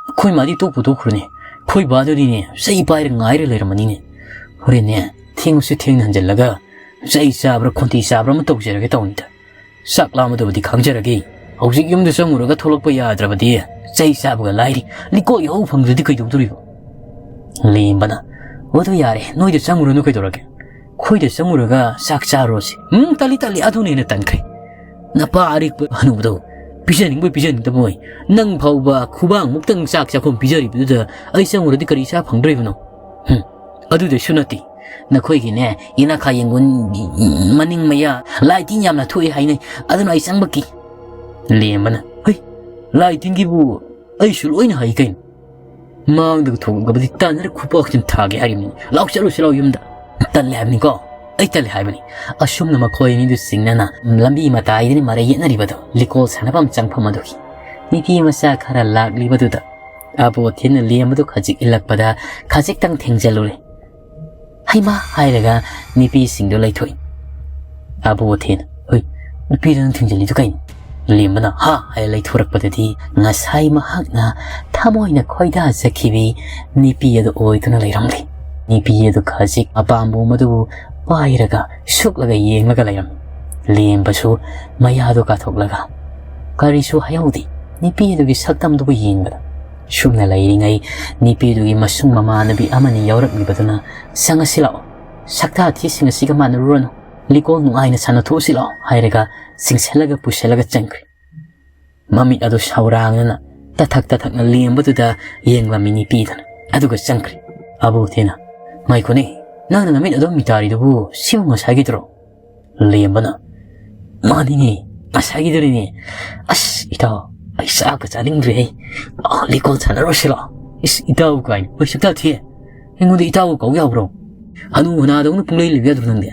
ꯑꯩꯈꯣꯏ ꯃꯥꯗꯤ ꯇꯣꯛꯄꯨ ꯇꯣꯛꯈ꯭ꯔꯅꯤ, ꯑꯩꯈꯣꯏ ꯕꯥꯗꯨꯗꯤꯅꯦ ꯆꯩ ꯄꯥꯏꯔ ꯉꯥꯏꯔ ꯂꯩꯔꯝꯃꯅꯤꯅꯦ꯫ ꯍꯣꯔꯦꯟꯅꯦ ꯊꯦꯡꯉꯁꯨ ꯊꯦꯡꯅ ꯍꯟꯖꯤꯜꯂꯒ ꯆꯩ ꯆꯥꯕ꯭ꯔꯥ ꯈꯣꯟꯊꯤ ꯆꯥꯕ꯭ꯔꯥ ꯑꯃ ꯇꯧꯖꯔꯒꯦ ꯇꯧꯅꯤꯗ꯫ ꯆꯥꯛ ꯂꯥꯝꯕꯗꯨꯕꯨꯗꯤ ꯈꯪꯖꯔꯒꯦ꯫ ꯍꯧꯖꯤꯛ ꯌꯨꯝꯗ ꯆꯪꯉꯨꯔꯒ ꯊꯣꯛꯂꯛꯄ ꯌꯥꯗ꯭ꯔꯕꯗꯤ ꯆꯩ ꯆꯥꯕꯒ ꯂꯥꯏꯔꯤ, ꯂꯤꯀꯣꯏ ꯍꯧ ꯐꯪꯗ꯭ꯔꯗꯤ ꯀꯩꯗꯧꯗꯣꯔꯤꯕ?" ꯂꯦꯝꯕꯅ, "ꯑꯣ, ꯑꯗꯨ ꯌꯥꯔꯦ, ꯅꯣꯏꯗ ꯆꯪꯉꯨꯔꯅꯨ ꯀꯩꯗꯧꯔꯒꯦ? ꯑꯩꯈꯣꯏꯗ ꯆꯪꯉꯨꯔꯒ ꯆꯥꯛ ꯆꯥꯔꯨꯔꯁꯤ꯫" "ꯎꯝ, ꯇꯜꯂꯤ, ꯇꯜꯂꯤ, ꯑꯗꯨꯅ ꯍꯦꯟꯅ ꯇꯟꯈ꯭ꯔꯦ꯫ ꯅꯄꯥ ꯑꯔꯤꯛꯄ ꯍꯅꯨꯕꯗꯣ ꯄꯤꯖꯅꯤꯡꯕꯣꯏ ꯄꯤꯖꯅꯤꯡꯗꯕꯣꯏ, ꯅꯪ ꯐꯥꯎꯕ ꯈꯨꯕꯥꯡꯃꯨꯛꯇꯪ ꯆꯥꯛ ꯆꯥꯛꯈꯨꯝ ꯄꯤꯖꯔꯤꯕꯗꯨꯗ ꯑꯩ ꯆꯪꯉꯨꯔꯗꯤ ꯀꯔꯤ ꯆꯥ ꯐꯪꯗꯣꯔꯤꯕꯅꯣ? ꯍꯨꯝ, ꯑꯗꯨꯗꯁꯨ ꯅꯠꯇꯦ, ꯅꯈꯣꯏꯒꯤꯅꯦ, ꯏꯅꯥꯈꯥ ꯌꯦꯡꯒꯣꯟ ꯃꯅꯤꯡ ꯃꯌꯥ ꯂꯥꯏ ꯇꯤꯟ ꯌꯥꯝꯅ ꯊꯣꯛꯑꯦ ꯍꯥꯏꯅꯩ, ꯑꯗꯨꯅ ꯑꯩ ꯆꯪꯕ ꯀꯤ꯫" ꯂꯦꯝꯕꯅ, "ꯍꯩ, ꯂꯥꯏ ꯇꯤꯟꯒꯤꯕꯨ ꯑꯩꯁꯨ ꯂꯣꯏꯅ ꯍꯩ ꯀꯩꯅꯣ꯫ ꯃꯥꯡꯗꯒ ꯊꯣꯛꯂꯛꯂꯕꯗꯤ ꯇꯥꯟꯅꯔ ꯈꯨꯄꯥꯛꯁꯤꯅ ꯊꯥꯒꯦ ꯍꯥꯏꯔꯤꯕꯅꯤ꯫ ꯂꯥꯛꯑꯣ, ꯆꯠꯂꯨꯁꯤ ꯂꯥꯛꯑꯣ ꯌꯨꯝꯗ꯫" "ꯇꯜꯂꯦ ꯍꯥꯏꯕꯅꯤꯀꯣ, ꯑꯩ ꯇꯜꯂꯦ ꯍꯥꯏꯕꯅꯤ꯫" ꯑꯁꯨꯝꯅ ꯃꯈꯣꯏ ꯑꯅꯤꯗꯨ ꯆꯤꯡꯅꯅ ꯂꯝꯕꯤ ꯃꯇꯥꯏꯗꯅꯤ ꯃꯔꯩ ꯌꯦꯠꯅꯔꯤꯕꯗꯣ, ꯂꯤꯀꯣꯜ ꯁꯥꯟꯅꯐꯝ ꯆꯪꯐꯝ ꯑꯗꯨꯒꯤ꯫ ꯅꯨꯄꯤ ꯃꯆꯥ ꯈꯔ ꯂꯥꯛꯂꯤꯕꯗꯨꯗ ꯑꯕꯣꯊꯦꯅ ꯂꯦꯝꯕꯗꯨ ꯈꯖꯤꯛ ꯏꯜꯂꯛꯄꯗ ꯈꯖꯤꯛꯇꯪ ꯊꯦꯡꯖꯜꯂꯨꯔꯦ꯫ "ꯍꯩꯃꯥ!" ꯍꯥꯏꯔꯒ ꯅꯨꯄꯤꯁꯤꯡꯗꯨ ꯂꯩꯊꯣꯛꯏ꯫ ꯑꯕꯣꯊꯦꯅ, "ꯍꯣꯏ, ꯅꯨꯄꯤꯗꯨ ꯅꯪ ꯊꯦꯡꯖꯜꯂꯤꯗꯨ ꯀꯩꯅꯣ?" ꯂꯦꯝꯕꯅ "ꯍꯥ" ꯍꯥꯏꯔ ꯂꯩꯊꯣꯔꯛꯄꯗꯗꯤ ꯉꯁꯥꯏ ꯃꯍꯥꯛꯅ ꯊꯃꯣꯏꯅ ꯈꯣꯏꯗꯥꯖꯈꯤꯕꯤ ꯅꯨꯄꯤ ꯑꯗꯨ ꯑꯣꯏꯗꯨꯅ ꯂꯩꯔꯝꯂꯦ꯫ ꯅꯨꯄꯤ ꯑꯗꯨ ꯈꯖꯤꯛ ꯑꯄꯥꯝꯕꯣꯝ ꯑꯗꯨꯕꯨ ꯄꯥꯏꯔꯒ ꯁꯨꯛꯂꯒ ꯌꯦꯡꯂꯒ ꯂꯩꯔꯝꯃꯤ꯫ ꯂꯦꯝꯕꯁꯨ ꯃꯌꯥꯗꯨ ꯀꯥꯊꯣꯛꯂꯒ ꯀꯔꯤꯁꯨ ꯍꯥꯏꯍꯧꯗꯦ꯫ ꯅꯨꯄꯤ ꯑꯗꯨꯒꯤ ꯁꯛꯇꯝꯗꯨꯕꯨ ꯌꯦꯡꯕꯗ ꯁꯨꯝꯅ ꯂꯩꯔꯤꯉꯩ ꯅꯨꯄꯤ ꯑꯗꯨꯒꯤ ꯃꯁꯨꯡ ꯃꯃꯥꯟꯅꯕꯤ ꯑꯃꯅꯤ ꯌꯥꯎꯔꯛꯂꯤꯕꯗꯨꯅ "ꯆꯪꯉꯁꯤ ꯂꯥꯛꯑꯣ, ꯁꯛꯇꯥ ꯊꯤꯁꯤꯡ ꯑꯁꯤꯒ ꯃꯥꯟꯅꯔꯨꯔꯅꯨ, ꯂꯤꯀꯣꯟ ꯅꯨꯡꯉꯥꯏꯅ ꯁꯥꯟꯅꯊꯣꯛꯎꯁꯤ ꯂꯥꯛꯑꯣ" ꯍꯥꯏꯔꯒ ꯆꯤꯡꯁꯤꯜꯂꯒ ꯄꯨꯁꯤꯜꯂꯒ ꯆꯪꯈ꯭ꯔꯦ꯫ ꯃꯃꯤꯠ ꯑꯗꯨ ꯁꯥꯎꯔꯥꯡꯅꯅ ꯇꯊꯛ ꯇꯊꯛꯅ ꯂꯦꯝꯕꯗꯨꯗ ꯌꯦꯡꯂꯝꯃꯤ ꯅꯨꯄꯤꯗꯨꯅ꯫ ꯑꯗꯨꯒ ꯆꯪꯈ꯭ꯔꯦ꯫ ꯑꯕꯣꯊꯦꯅ, "ꯉꯥꯏꯈꯣꯅꯦ, ꯅꯪꯅ ꯅꯃꯤꯠ ꯑꯗꯨꯝ ꯃꯤꯇꯥꯔꯤꯗꯨꯕꯨ ꯁꯤꯕꯨ ꯉꯁꯥꯏꯒꯤꯗꯨꯔꯣ?" ꯂꯦꯝꯕꯅ, "ꯃꯥꯅꯤꯅꯦ, ꯉꯁꯥꯏꯒꯤꯗꯨꯅꯤꯅꯦ꯫ ꯑꯁ ꯏꯇꯥꯎ, ꯑꯩ ꯆꯥꯛꯀ ꯆꯥꯅꯤꯡꯗ꯭ꯔꯦꯍꯦ꯫ ꯑ, ꯂꯤꯀꯣꯟ ꯁꯥꯟꯅꯔꯨꯁꯤꯔꯣ?" "ꯏꯁ, ꯏꯇꯥꯎ ꯀꯥꯏꯅ, ꯍꯣꯏ, ꯁꯛꯇꯥ ꯊꯤꯌꯦ꯫ ꯑꯩꯉꯣꯟꯗ ꯏꯇꯥꯎ ꯀꯧ ꯌꯥꯕ꯭ꯔꯣ?" ꯍꯅꯨ ꯍꯅꯥꯗꯧꯅ ꯄꯨꯡꯂꯩ ꯂꯩꯕ ꯌꯥꯗ꯭ꯔꯣ ꯅꯪꯗꯤ?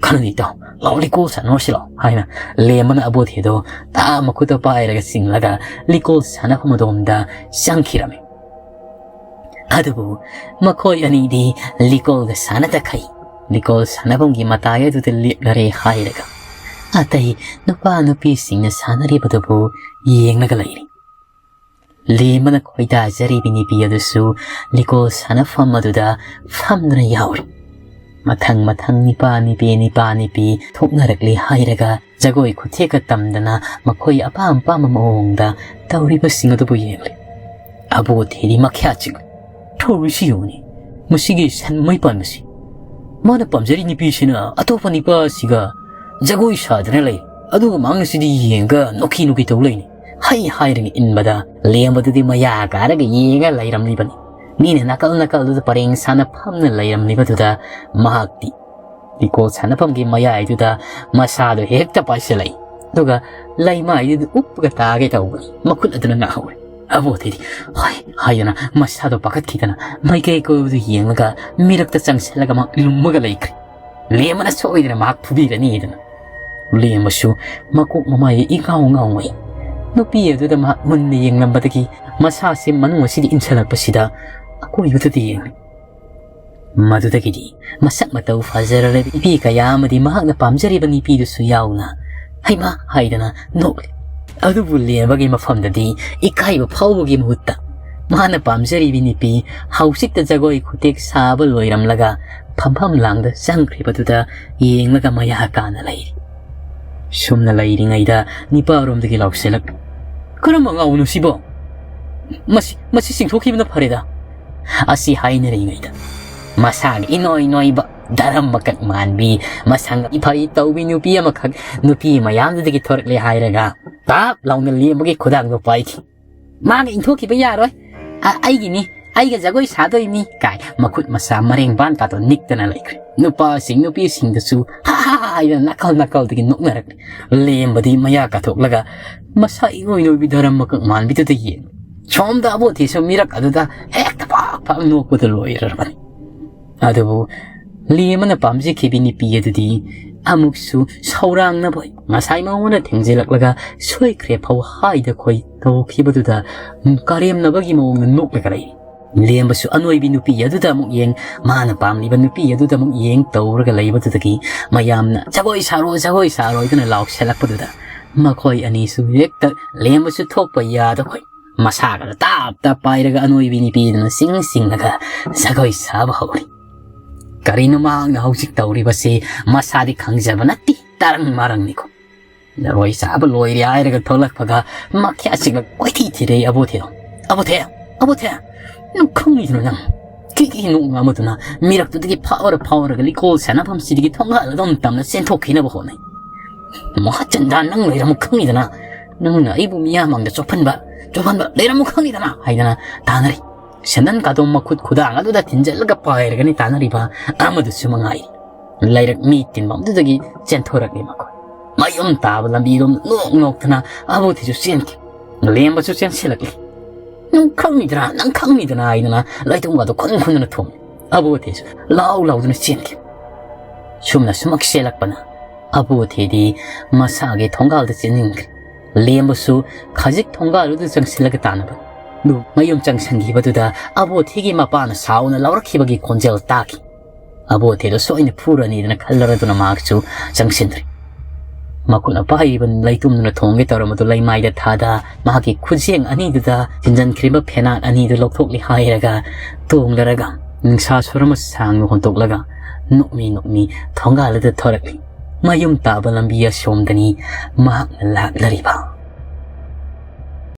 ꯈꯟꯅꯗꯤ ꯇꯧ, ꯂꯥꯛꯑꯣ, ꯂꯤꯀꯣꯜ ꯁꯥꯟꯅꯔꯨꯁꯤ ꯂꯥꯛꯑꯣ" ꯍꯥꯏꯅ ꯂꯦꯝꯕꯅ ꯑꯕꯣꯊꯤꯗꯣ ꯇꯥ ꯃꯈꯨꯠꯇ ꯄꯥꯏꯔꯒ ꯆꯤꯡꯂꯒ ꯂꯤꯀꯣꯜ ꯁꯥꯟꯅꯐꯝ ꯑꯗꯣꯝꯗ ꯆꯪꯈꯤꯔꯝꯃꯤ꯫ ꯑꯗꯨꯕꯨ ꯃꯈꯣꯏ ꯑꯅꯤꯗꯤ ꯂꯤꯀꯣꯜꯒ ꯁꯥꯟꯅꯗꯈꯩ ꯂꯤꯀꯣꯜ ꯁꯥꯟꯅꯐꯝꯒꯤ ꯃꯇꯥꯏ ꯑꯗꯨꯗ ꯂꯦꯞꯂꯔꯦ ꯍꯥꯏꯔꯒ ꯑꯇꯩ ꯅꯨꯄꯥ ꯅꯨꯄꯤꯁꯤꯡꯅ ꯁꯥꯟꯅꯔꯤꯕꯗꯨꯕꯨ ꯌꯦꯡꯂꯒ ꯂꯩꯔꯤ꯫ ꯂꯦꯝꯕꯅ ꯈꯣꯏꯗꯥꯖꯔꯤꯕꯤ ꯅꯨꯄꯤ ꯑꯗꯨꯁꯨ ꯂꯤꯀꯣꯜ ꯁꯥꯟꯅꯐꯝ ꯑꯗꯨꯗ ꯐꯝꯗꯨꯅ ꯌꯥꯎꯔꯤ꯫ ꯃꯊꯪ ꯃꯊꯪ ꯅꯤꯄꯥ ꯅꯤꯄꯤ ꯅꯤꯄꯥ ꯅꯤꯄꯤ ꯊꯣꯛꯅꯔꯛꯂꯤ ꯍꯥꯏꯔꯒ ꯖꯒꯣꯏ ꯈꯨꯊꯦꯛꯀ ꯇꯝꯗꯅ ꯃꯈꯣꯏ ꯑꯄꯥꯝ ꯑꯄꯥꯝꯕ ꯃꯑꯣꯡꯗ ꯇꯧꯔꯤꯕꯁꯤꯡ ꯑꯗꯨꯕꯨ ꯌꯦꯡꯂꯤ꯫ ꯑꯕꯣꯊꯤꯗꯤ ꯃꯈ꯭ꯌꯥ ꯆꯤꯛꯂꯤ꯫ "ꯇꯧꯔꯤꯁꯤ ꯌꯦꯡꯉꯨꯅꯦ, ꯃꯁꯤꯒꯤ ꯁꯟ ꯃꯩ ꯄꯥꯟꯕꯁꯤ꯫ ꯃꯥꯅ ꯄꯥꯝꯖꯔꯤ ꯅꯨꯄꯤꯁꯤꯅ ꯑꯇꯣꯞꯄ ꯅꯨꯄꯥꯁꯤꯒ ꯖꯒꯣꯏ ꯁꯥꯗꯅ ꯂꯩ꯫ ꯑꯗꯨꯒ ꯃꯥꯡ ꯑꯁꯤꯗꯤ ꯌꯦꯡꯉꯒ ꯅꯣꯛꯈꯤ ꯅꯣꯛꯈꯤ ꯇꯧ ꯂꯩꯅꯤ"꯫ ꯍꯩ ꯍꯥꯏꯔꯒ ꯏꯟꯕꯗ ꯂꯦꯝꯕꯗꯨꯗꯤ ꯃꯌꯥ ꯀꯥꯔꯒ ꯌꯦꯡꯉ ꯂꯩꯔꯝꯂꯤꯕꯅꯤ꯫ ꯃꯤꯅ ꯅꯥꯀꯜ ꯅꯥꯀꯜꯗꯨꯗ ꯄꯔꯦꯡ ꯁꯥꯅ ꯐꯝꯅ ꯂꯩꯔꯝꯂꯤꯕꯗꯨꯗ ꯃꯍꯥꯛꯇꯤ ꯂꯤꯀꯣꯜ ꯁꯥꯟꯅꯐꯝꯒꯤ ꯃꯌꯥꯏꯗꯨꯗ ꯃꯁꯥꯗꯣ ꯍꯦꯛꯇ ꯄꯥꯏꯁꯤꯜꯂꯛꯏ꯫ ꯑꯗꯨꯒ ꯂꯩꯃꯥꯏꯗꯨꯗ ꯎꯞꯄꯒ ꯇꯥꯒꯦ ꯇꯧꯕꯅꯤ꯫ ꯃꯈꯨꯠ ꯑꯗꯨꯅ ꯉꯥꯛꯍꯧꯔꯦ꯫ ꯑꯕꯣꯊꯤꯗꯤ "ꯍꯣꯏ" ꯍꯥꯏꯗꯅ ꯃꯁꯥꯗꯣ ꯄꯥꯈꯠꯈꯤꯗꯅ ꯃꯥꯏꯀꯩ ꯀꯣꯏꯕꯗꯨ ꯌꯦꯡꯂꯒ ꯃꯤꯔꯛꯇ ꯆꯪꯁꯤꯜꯂꯒ ꯃꯍꯥꯛ ꯂꯨꯝꯃꯒ ꯂꯩꯈ꯭ꯔꯦ꯫ ꯂꯦꯝꯕꯅ ꯁꯣꯏꯗꯅ ꯃꯍꯥꯛ ꯐꯨꯕꯤꯔꯅꯤꯗꯅ꯫ ꯂꯦꯝꯕꯁꯨ ꯃꯀꯣꯛ ꯃꯃꯥꯏ ꯏꯉꯥꯎ ꯉꯥꯎꯉꯩ꯫ ꯅꯨꯄꯤ ꯑꯗꯨꯗ ꯃꯍꯥꯛ ꯃꯨꯟꯅ ꯌꯦꯡꯂꯝꯕꯗꯒꯤ ꯃꯁꯥꯁꯤ ꯃꯅꯨꯡ ꯑꯁꯤꯗ ꯏꯟꯁꯤꯜꯂꯛꯄꯁꯤꯗ ꯑꯀꯣꯏꯕꯗꯨꯗ ꯌꯦꯡꯂꯤ꯫ ꯃꯗꯨꯗꯒꯤꯗꯤ ꯃꯁꯛ ꯃꯇꯧ ꯐꯖꯔꯕ ꯅꯨꯄꯤ ꯀꯌꯥ ꯑꯃꯗꯤ ꯃꯍꯥꯛꯅ ꯄꯥꯝꯖꯔꯤꯕ ꯅꯨꯄꯤꯗꯨꯁꯨ ꯌꯥꯎꯅ "ꯍꯩꯃꯥ" ꯍꯥꯏꯗꯅ ꯅꯣꯛꯂꯤ꯫ ꯑꯗꯨꯕꯨ ꯂꯦꯝꯕꯒꯤ ꯃꯐꯝꯗꯗꯤ ꯏꯀꯥꯏꯕ ꯐꯥꯎꯕꯒꯤ ꯃꯍꯨꯠꯇ ꯃꯥꯅ ꯄꯥꯝꯖꯔꯤꯕꯤ ꯅꯨꯄꯤ ꯍꯧꯖꯤꯛꯇ ꯖꯒꯣꯏ ꯈꯨꯇꯦꯛ ꯁꯥꯕ ꯂꯣꯏꯔꯝꯂꯒ ꯐꯝꯐꯝ ꯂꯥꯡꯗ ꯆꯪꯈ꯭ꯔꯤꯕꯗꯨꯗ ꯌꯦꯡꯂꯒ ꯃꯌꯥ ꯀꯥꯅ ꯂꯩꯔꯤ꯫ ꯁꯨꯝꯅ ꯂꯩꯔꯤꯉꯩꯗ ꯅꯤꯄꯥꯔꯣꯝꯗꯒꯤ ꯂꯥꯎꯁꯤꯜꯂꯛ, "ꯀꯔꯝꯕ ꯉꯥꯎꯅꯣ ꯁꯤꯕꯣ? ꯃꯁꯤ, ꯃꯁꯤ ꯆꯤꯡꯊꯣꯛꯈꯤꯕꯅ ꯐꯔꯦꯗ"꯫ ꯑꯁꯤ ꯍꯥꯏꯅꯔꯤꯉꯩꯗ ꯃꯁꯥꯒꯤ ꯏꯅꯣꯏ ꯅꯣꯏꯕ ꯙꯔꯝ ꯃꯀꯛ ꯃꯥꯟꯕꯤ, ꯃꯁꯪ ꯏꯐꯩ ꯇꯧꯕꯤ ꯅꯨꯄꯤ ꯑꯃꯈꯛ ꯅꯨꯄꯤ ꯃꯌꯥꯝꯗꯨꯗꯒꯤ ꯊꯣꯔꯛꯂꯦ ꯍꯥꯏꯔꯒ ꯇꯥꯞ ꯂꯥꯎꯅ ꯂꯦꯝꯕꯒꯤ ꯈꯨꯗꯥꯡꯗꯣ ꯄꯥꯏꯈꯤ꯫ "ꯃꯥꯒ ꯏꯟꯊꯣꯛꯈꯤꯕ ꯌꯥꯔꯣꯏ꯫ ꯑ-, ꯑꯩꯒꯤꯅꯤ, ꯑꯩꯒ ꯖꯒꯣꯏ ꯁꯥꯗꯣꯏꯅꯤ" ꯀꯥꯏ ꯃꯈꯨꯠ ꯃꯁꯥ ꯃꯔꯦꯡ ꯕꯥꯟ ꯀꯥꯗꯣ ꯅꯤꯛꯇꯅ ꯂꯩꯈ꯭ꯔꯦ꯫ ꯅꯨꯄꯥꯁꯤꯡ ꯅꯨꯄꯤꯁꯤꯡꯗꯁꯨ "ꯍꯥ ꯍꯥ ꯍꯥ" ꯍꯥꯏꯗꯅ ꯅꯥꯀꯜ ꯅꯥꯀꯜꯗꯒꯤ ꯅꯣꯛꯅꯔꯛꯂꯦ꯫ ꯂꯦꯝꯕꯗꯤ ꯃꯌꯥ ꯀꯥꯊꯣꯛꯂꯒ ꯃꯁꯥ ꯏꯅꯣꯏ ꯅꯣꯏꯕꯤ ꯙꯔꯝ ꯃꯀꯛ ꯃꯥꯟꯕꯤꯗꯨꯗ ꯌꯦꯡ, ꯁꯣꯝꯗ ꯑꯕꯣꯊꯤꯁꯨ ꯃꯤꯔꯛ ꯑꯗꯨꯗ ꯍꯦꯛꯇ ꯄꯥꯛ ꯄꯥꯛ ꯅꯣꯛꯄꯗ ꯂꯣꯏꯔꯔꯕꯅꯤ꯫ ꯑꯗꯨꯕꯨ ꯂꯦꯝꯕꯅ ꯄꯥꯝꯖꯈꯤꯕꯤ ꯅꯨꯄꯤ ꯑꯗꯨꯗꯤ ꯑꯃꯨꯛꯁꯨ ꯁꯧꯔꯥꯡꯅꯕ ꯉꯁꯥꯏ ꯃꯉꯣꯟꯗ ꯊꯦꯡꯖꯤꯜꯂꯛꯂꯒ ꯁꯣꯏꯈ꯭ꯔꯦ ꯐꯧ ꯍꯥꯏꯗ ꯈꯣꯏ ꯇꯧꯈꯤꯕꯗꯨꯗ ꯀꯔꯦꯝꯅꯕꯒꯤ ꯃꯑꯣꯡꯗ ꯅꯣꯛꯂꯒ ꯂꯩ꯫ ꯂꯦꯝꯕꯁꯨ ꯑꯅꯣꯏꯕꯤ ꯅꯨꯄꯤ ꯑꯗꯨꯗ ꯑꯃꯨꯛ ꯌꯦꯡ, ꯃꯥꯅ ꯄꯥꯝꯂꯤꯕ ꯅꯨꯄꯤ ꯑꯗꯨꯗ ꯑꯃꯨꯛ ꯌꯦꯡ ꯇꯧꯔꯒ ꯂꯩꯕꯗꯨꯗꯒꯤ ꯃꯌꯥꯝꯅ "ꯖꯒꯣꯏ ꯁꯥꯔꯣ, ꯖꯒꯣꯏ ꯁꯥꯔꯣ" ꯍꯥꯏꯗꯨꯅ ꯂꯥꯎꯁꯜꯂꯛꯄꯗꯨꯗ ꯃꯈꯣꯏ ꯑꯅꯤꯁꯨ ꯍꯦꯛꯇ ꯂꯦꯝꯕꯁꯨ ꯊꯣꯛꯄ ꯌꯥꯗ ꯈꯣꯏ ꯃꯁꯥꯒꯗ ꯇꯥꯞ ꯇꯥꯞ ꯄꯥꯏꯔꯒ ꯑꯅꯣꯏꯕꯤ ꯅꯨꯄꯤꯗꯨꯅ ꯆꯤꯡ ꯆꯤꯡꯂꯒ ꯖꯒꯣꯏ ꯁꯥꯕ ꯍꯧꯔꯤ꯫ ꯀꯔꯤꯅꯣ ꯃꯍꯥꯛꯅ ꯍꯧꯖꯤꯛ ꯇꯧꯔꯤꯕꯁꯤ? ꯃꯁꯥꯗꯤ ꯈꯪꯖꯕ ꯅꯠꯇꯦ, ꯇꯔꯪ ꯃꯔꯪꯅꯤꯀꯣ꯫ ꯖꯒꯣꯏ ꯁꯥꯕ ꯂꯣꯏꯔꯦ ꯍꯥꯏꯔꯒ ꯊꯣꯛꯂꯛꯄꯒ ꯃꯈ꯭ꯌꯥꯠꯁꯤꯡꯒ ꯀꯣꯏꯊꯤ ꯊꯤꯔꯛꯏ ꯑꯕꯣꯊꯦꯗꯣ꯫ "ꯑꯕꯣꯊꯦ! ꯑꯕꯣꯊꯦ! ꯅꯪ ꯈꯪꯉꯤꯗꯅ ꯅꯪ?" ꯀꯤꯀꯤ ꯅꯣꯡ ꯑꯃꯗꯨꯅ ꯃꯤꯔꯛꯇꯨꯗꯒꯤ ꯐꯥꯎꯔ ꯐꯥꯎꯔꯒ ꯂꯤꯀꯣꯜ ꯁꯥꯟꯅꯐꯝꯁꯤꯗꯒꯤ ꯊꯣꯡꯒꯥꯜ ꯑꯗꯨꯝ ꯇꯝꯅ ꯆꯦꯟꯊꯣꯛꯈꯤꯅꯕ ꯍꯣꯠꯅꯩ꯫ "ꯃꯍꯥꯆꯟꯗ, ꯅꯪ ꯂꯩꯔꯝꯃꯨ ꯈꯪꯉꯤꯗꯅ, ꯅꯪꯅ ꯑꯩꯕꯨ ꯃꯤꯌꯥꯝ ꯃꯥꯡꯗ ꯆꯣꯞꯍꯟꯕ, ꯆꯣꯞꯍꯟꯕ ꯂꯩꯔꯝꯃꯨ ꯈꯪꯉꯤꯗꯅ" ꯍꯥꯏꯗꯅ ꯇꯥꯟꯅꯔꯤ꯫ ꯁꯦꯟꯗꯟ ꯀꯥꯗꯣ ꯃꯈꯨꯠ ꯈꯨꯗꯥꯡ ꯑꯗꯨꯗ ꯊꯤꯟꯖꯜꯂꯒ ꯄꯥꯏꯔꯒꯅꯤ ꯇꯥꯟꯅꯔꯤꯕ ꯑꯃꯗꯨꯁꯨ ꯃꯉꯥꯏ꯫ ꯂꯩꯔꯛ ꯃꯤ ꯇꯤꯟꯐꯝꯗꯨꯗꯒꯤ ꯆꯦꯟꯊꯣꯔꯛꯂꯤ ꯃꯈꯣꯏ꯫ ꯃꯌꯨꯝ ꯇꯥꯕ ꯂꯝꯕꯤꯔꯣꯝ ꯅꯣꯛ ꯅꯣꯛꯇꯅ ꯑꯕꯣꯊꯤꯁꯨ ꯆꯦꯟꯈꯤ꯫ ꯂꯦꯝꯕꯁꯨ ꯆꯦꯟꯁꯤꯜꯂꯛꯂꯤ꯫ "ꯅꯪ ꯈꯪꯉꯤꯗꯅ, ꯅꯪ ꯈꯪꯉꯤꯗꯅ" ꯍꯥꯏꯗꯅ ꯂꯩꯇꯣꯡꯒꯗꯣ ꯈꯨꯟ ꯈꯨꯟꯗꯅ ꯊꯣꯝꯃꯤ꯫ ꯑꯕꯣꯊꯤꯁꯨ ꯂꯥꯎ ꯂꯥꯎꯗꯨꯅ ꯆꯦꯟꯈꯤ꯫ ꯁꯨꯝꯅ ꯁꯨꯃꯛ ꯆꯦꯜꯂꯛꯄꯅ ꯑꯕꯣꯊꯤꯗꯤ ꯃꯁꯥꯒꯤ ꯊꯣꯡꯒꯥꯜꯗ ꯆꯦꯟꯅꯤꯡꯈ꯭ꯔꯦ꯫ ꯂꯦꯝꯕꯁꯨ ꯈꯖꯤꯛ ꯊꯣꯡꯒꯥꯜꯗꯨꯗ ꯆꯪꯁꯤꯜꯂꯒ ꯇꯥꯟꯅꯕ꯫ ꯑꯗꯨ ꯃꯌꯨꯝ ꯆꯪꯁꯤꯟꯈꯤꯕꯗꯨꯗ ꯑꯕꯣꯊꯤꯒꯤ ꯃꯄꯥꯅ ꯁꯥꯎꯅ ꯂꯥꯎꯔꯛꯈꯤꯕꯒꯤ ꯈꯣꯟꯖꯦꯜ ꯇꯥꯈꯤ꯫ ꯑꯕꯣꯊꯤꯗꯣ ꯁꯣꯏꯅ ꯐꯨꯔꯅꯤꯗꯅ ꯈꯜꯂꯔꯗꯨꯅ ꯃꯍꯥꯛꯁꯨ ꯆꯪꯁꯤꯟꯗ꯭ꯔꯦ꯫ ꯃꯈꯨꯠꯅ ꯄꯥꯏꯔꯤꯕ ꯂꯩꯇꯨꯝꯗꯨꯅ ꯊꯣꯡꯒꯦ ꯇꯧꯔꯝꯕꯗꯨ ꯂꯩꯃꯥꯏꯗ ꯊꯥꯗ, ꯃꯍꯥꯛꯀꯤ ꯈꯨꯠꯌꯦꯡ ꯑꯅꯤꯗꯨꯗ ꯊꯤꯟꯖꯤꯟꯈ꯭ꯔꯤꯕ ꯐꯦꯅꯥꯠ ꯑꯅꯤꯗꯨ ꯂꯧꯊꯣꯛꯂꯤ ꯍꯥꯏꯔꯒ ꯇꯣꯡꯂꯔꯒ ꯅꯤꯡꯁꯥ ꯁꯣꯔ ꯑꯃ ꯁꯥꯡꯅ ꯍꯣꯟꯇꯣꯛꯂꯒ ꯅꯣꯛꯃꯤ ꯅꯣꯛꯃꯤ ꯊꯣꯡꯒꯥꯜ ꯑꯗꯨꯗ ꯊꯣꯔꯛꯂꯤ꯫ ꯃꯌꯨꯝ ꯇꯥꯕ ꯂꯝꯕꯤ ꯑꯁꯣꯝꯗꯅꯤ ꯃꯍꯥꯛꯅ ꯂꯥꯛꯂꯔꯤꯕ꯫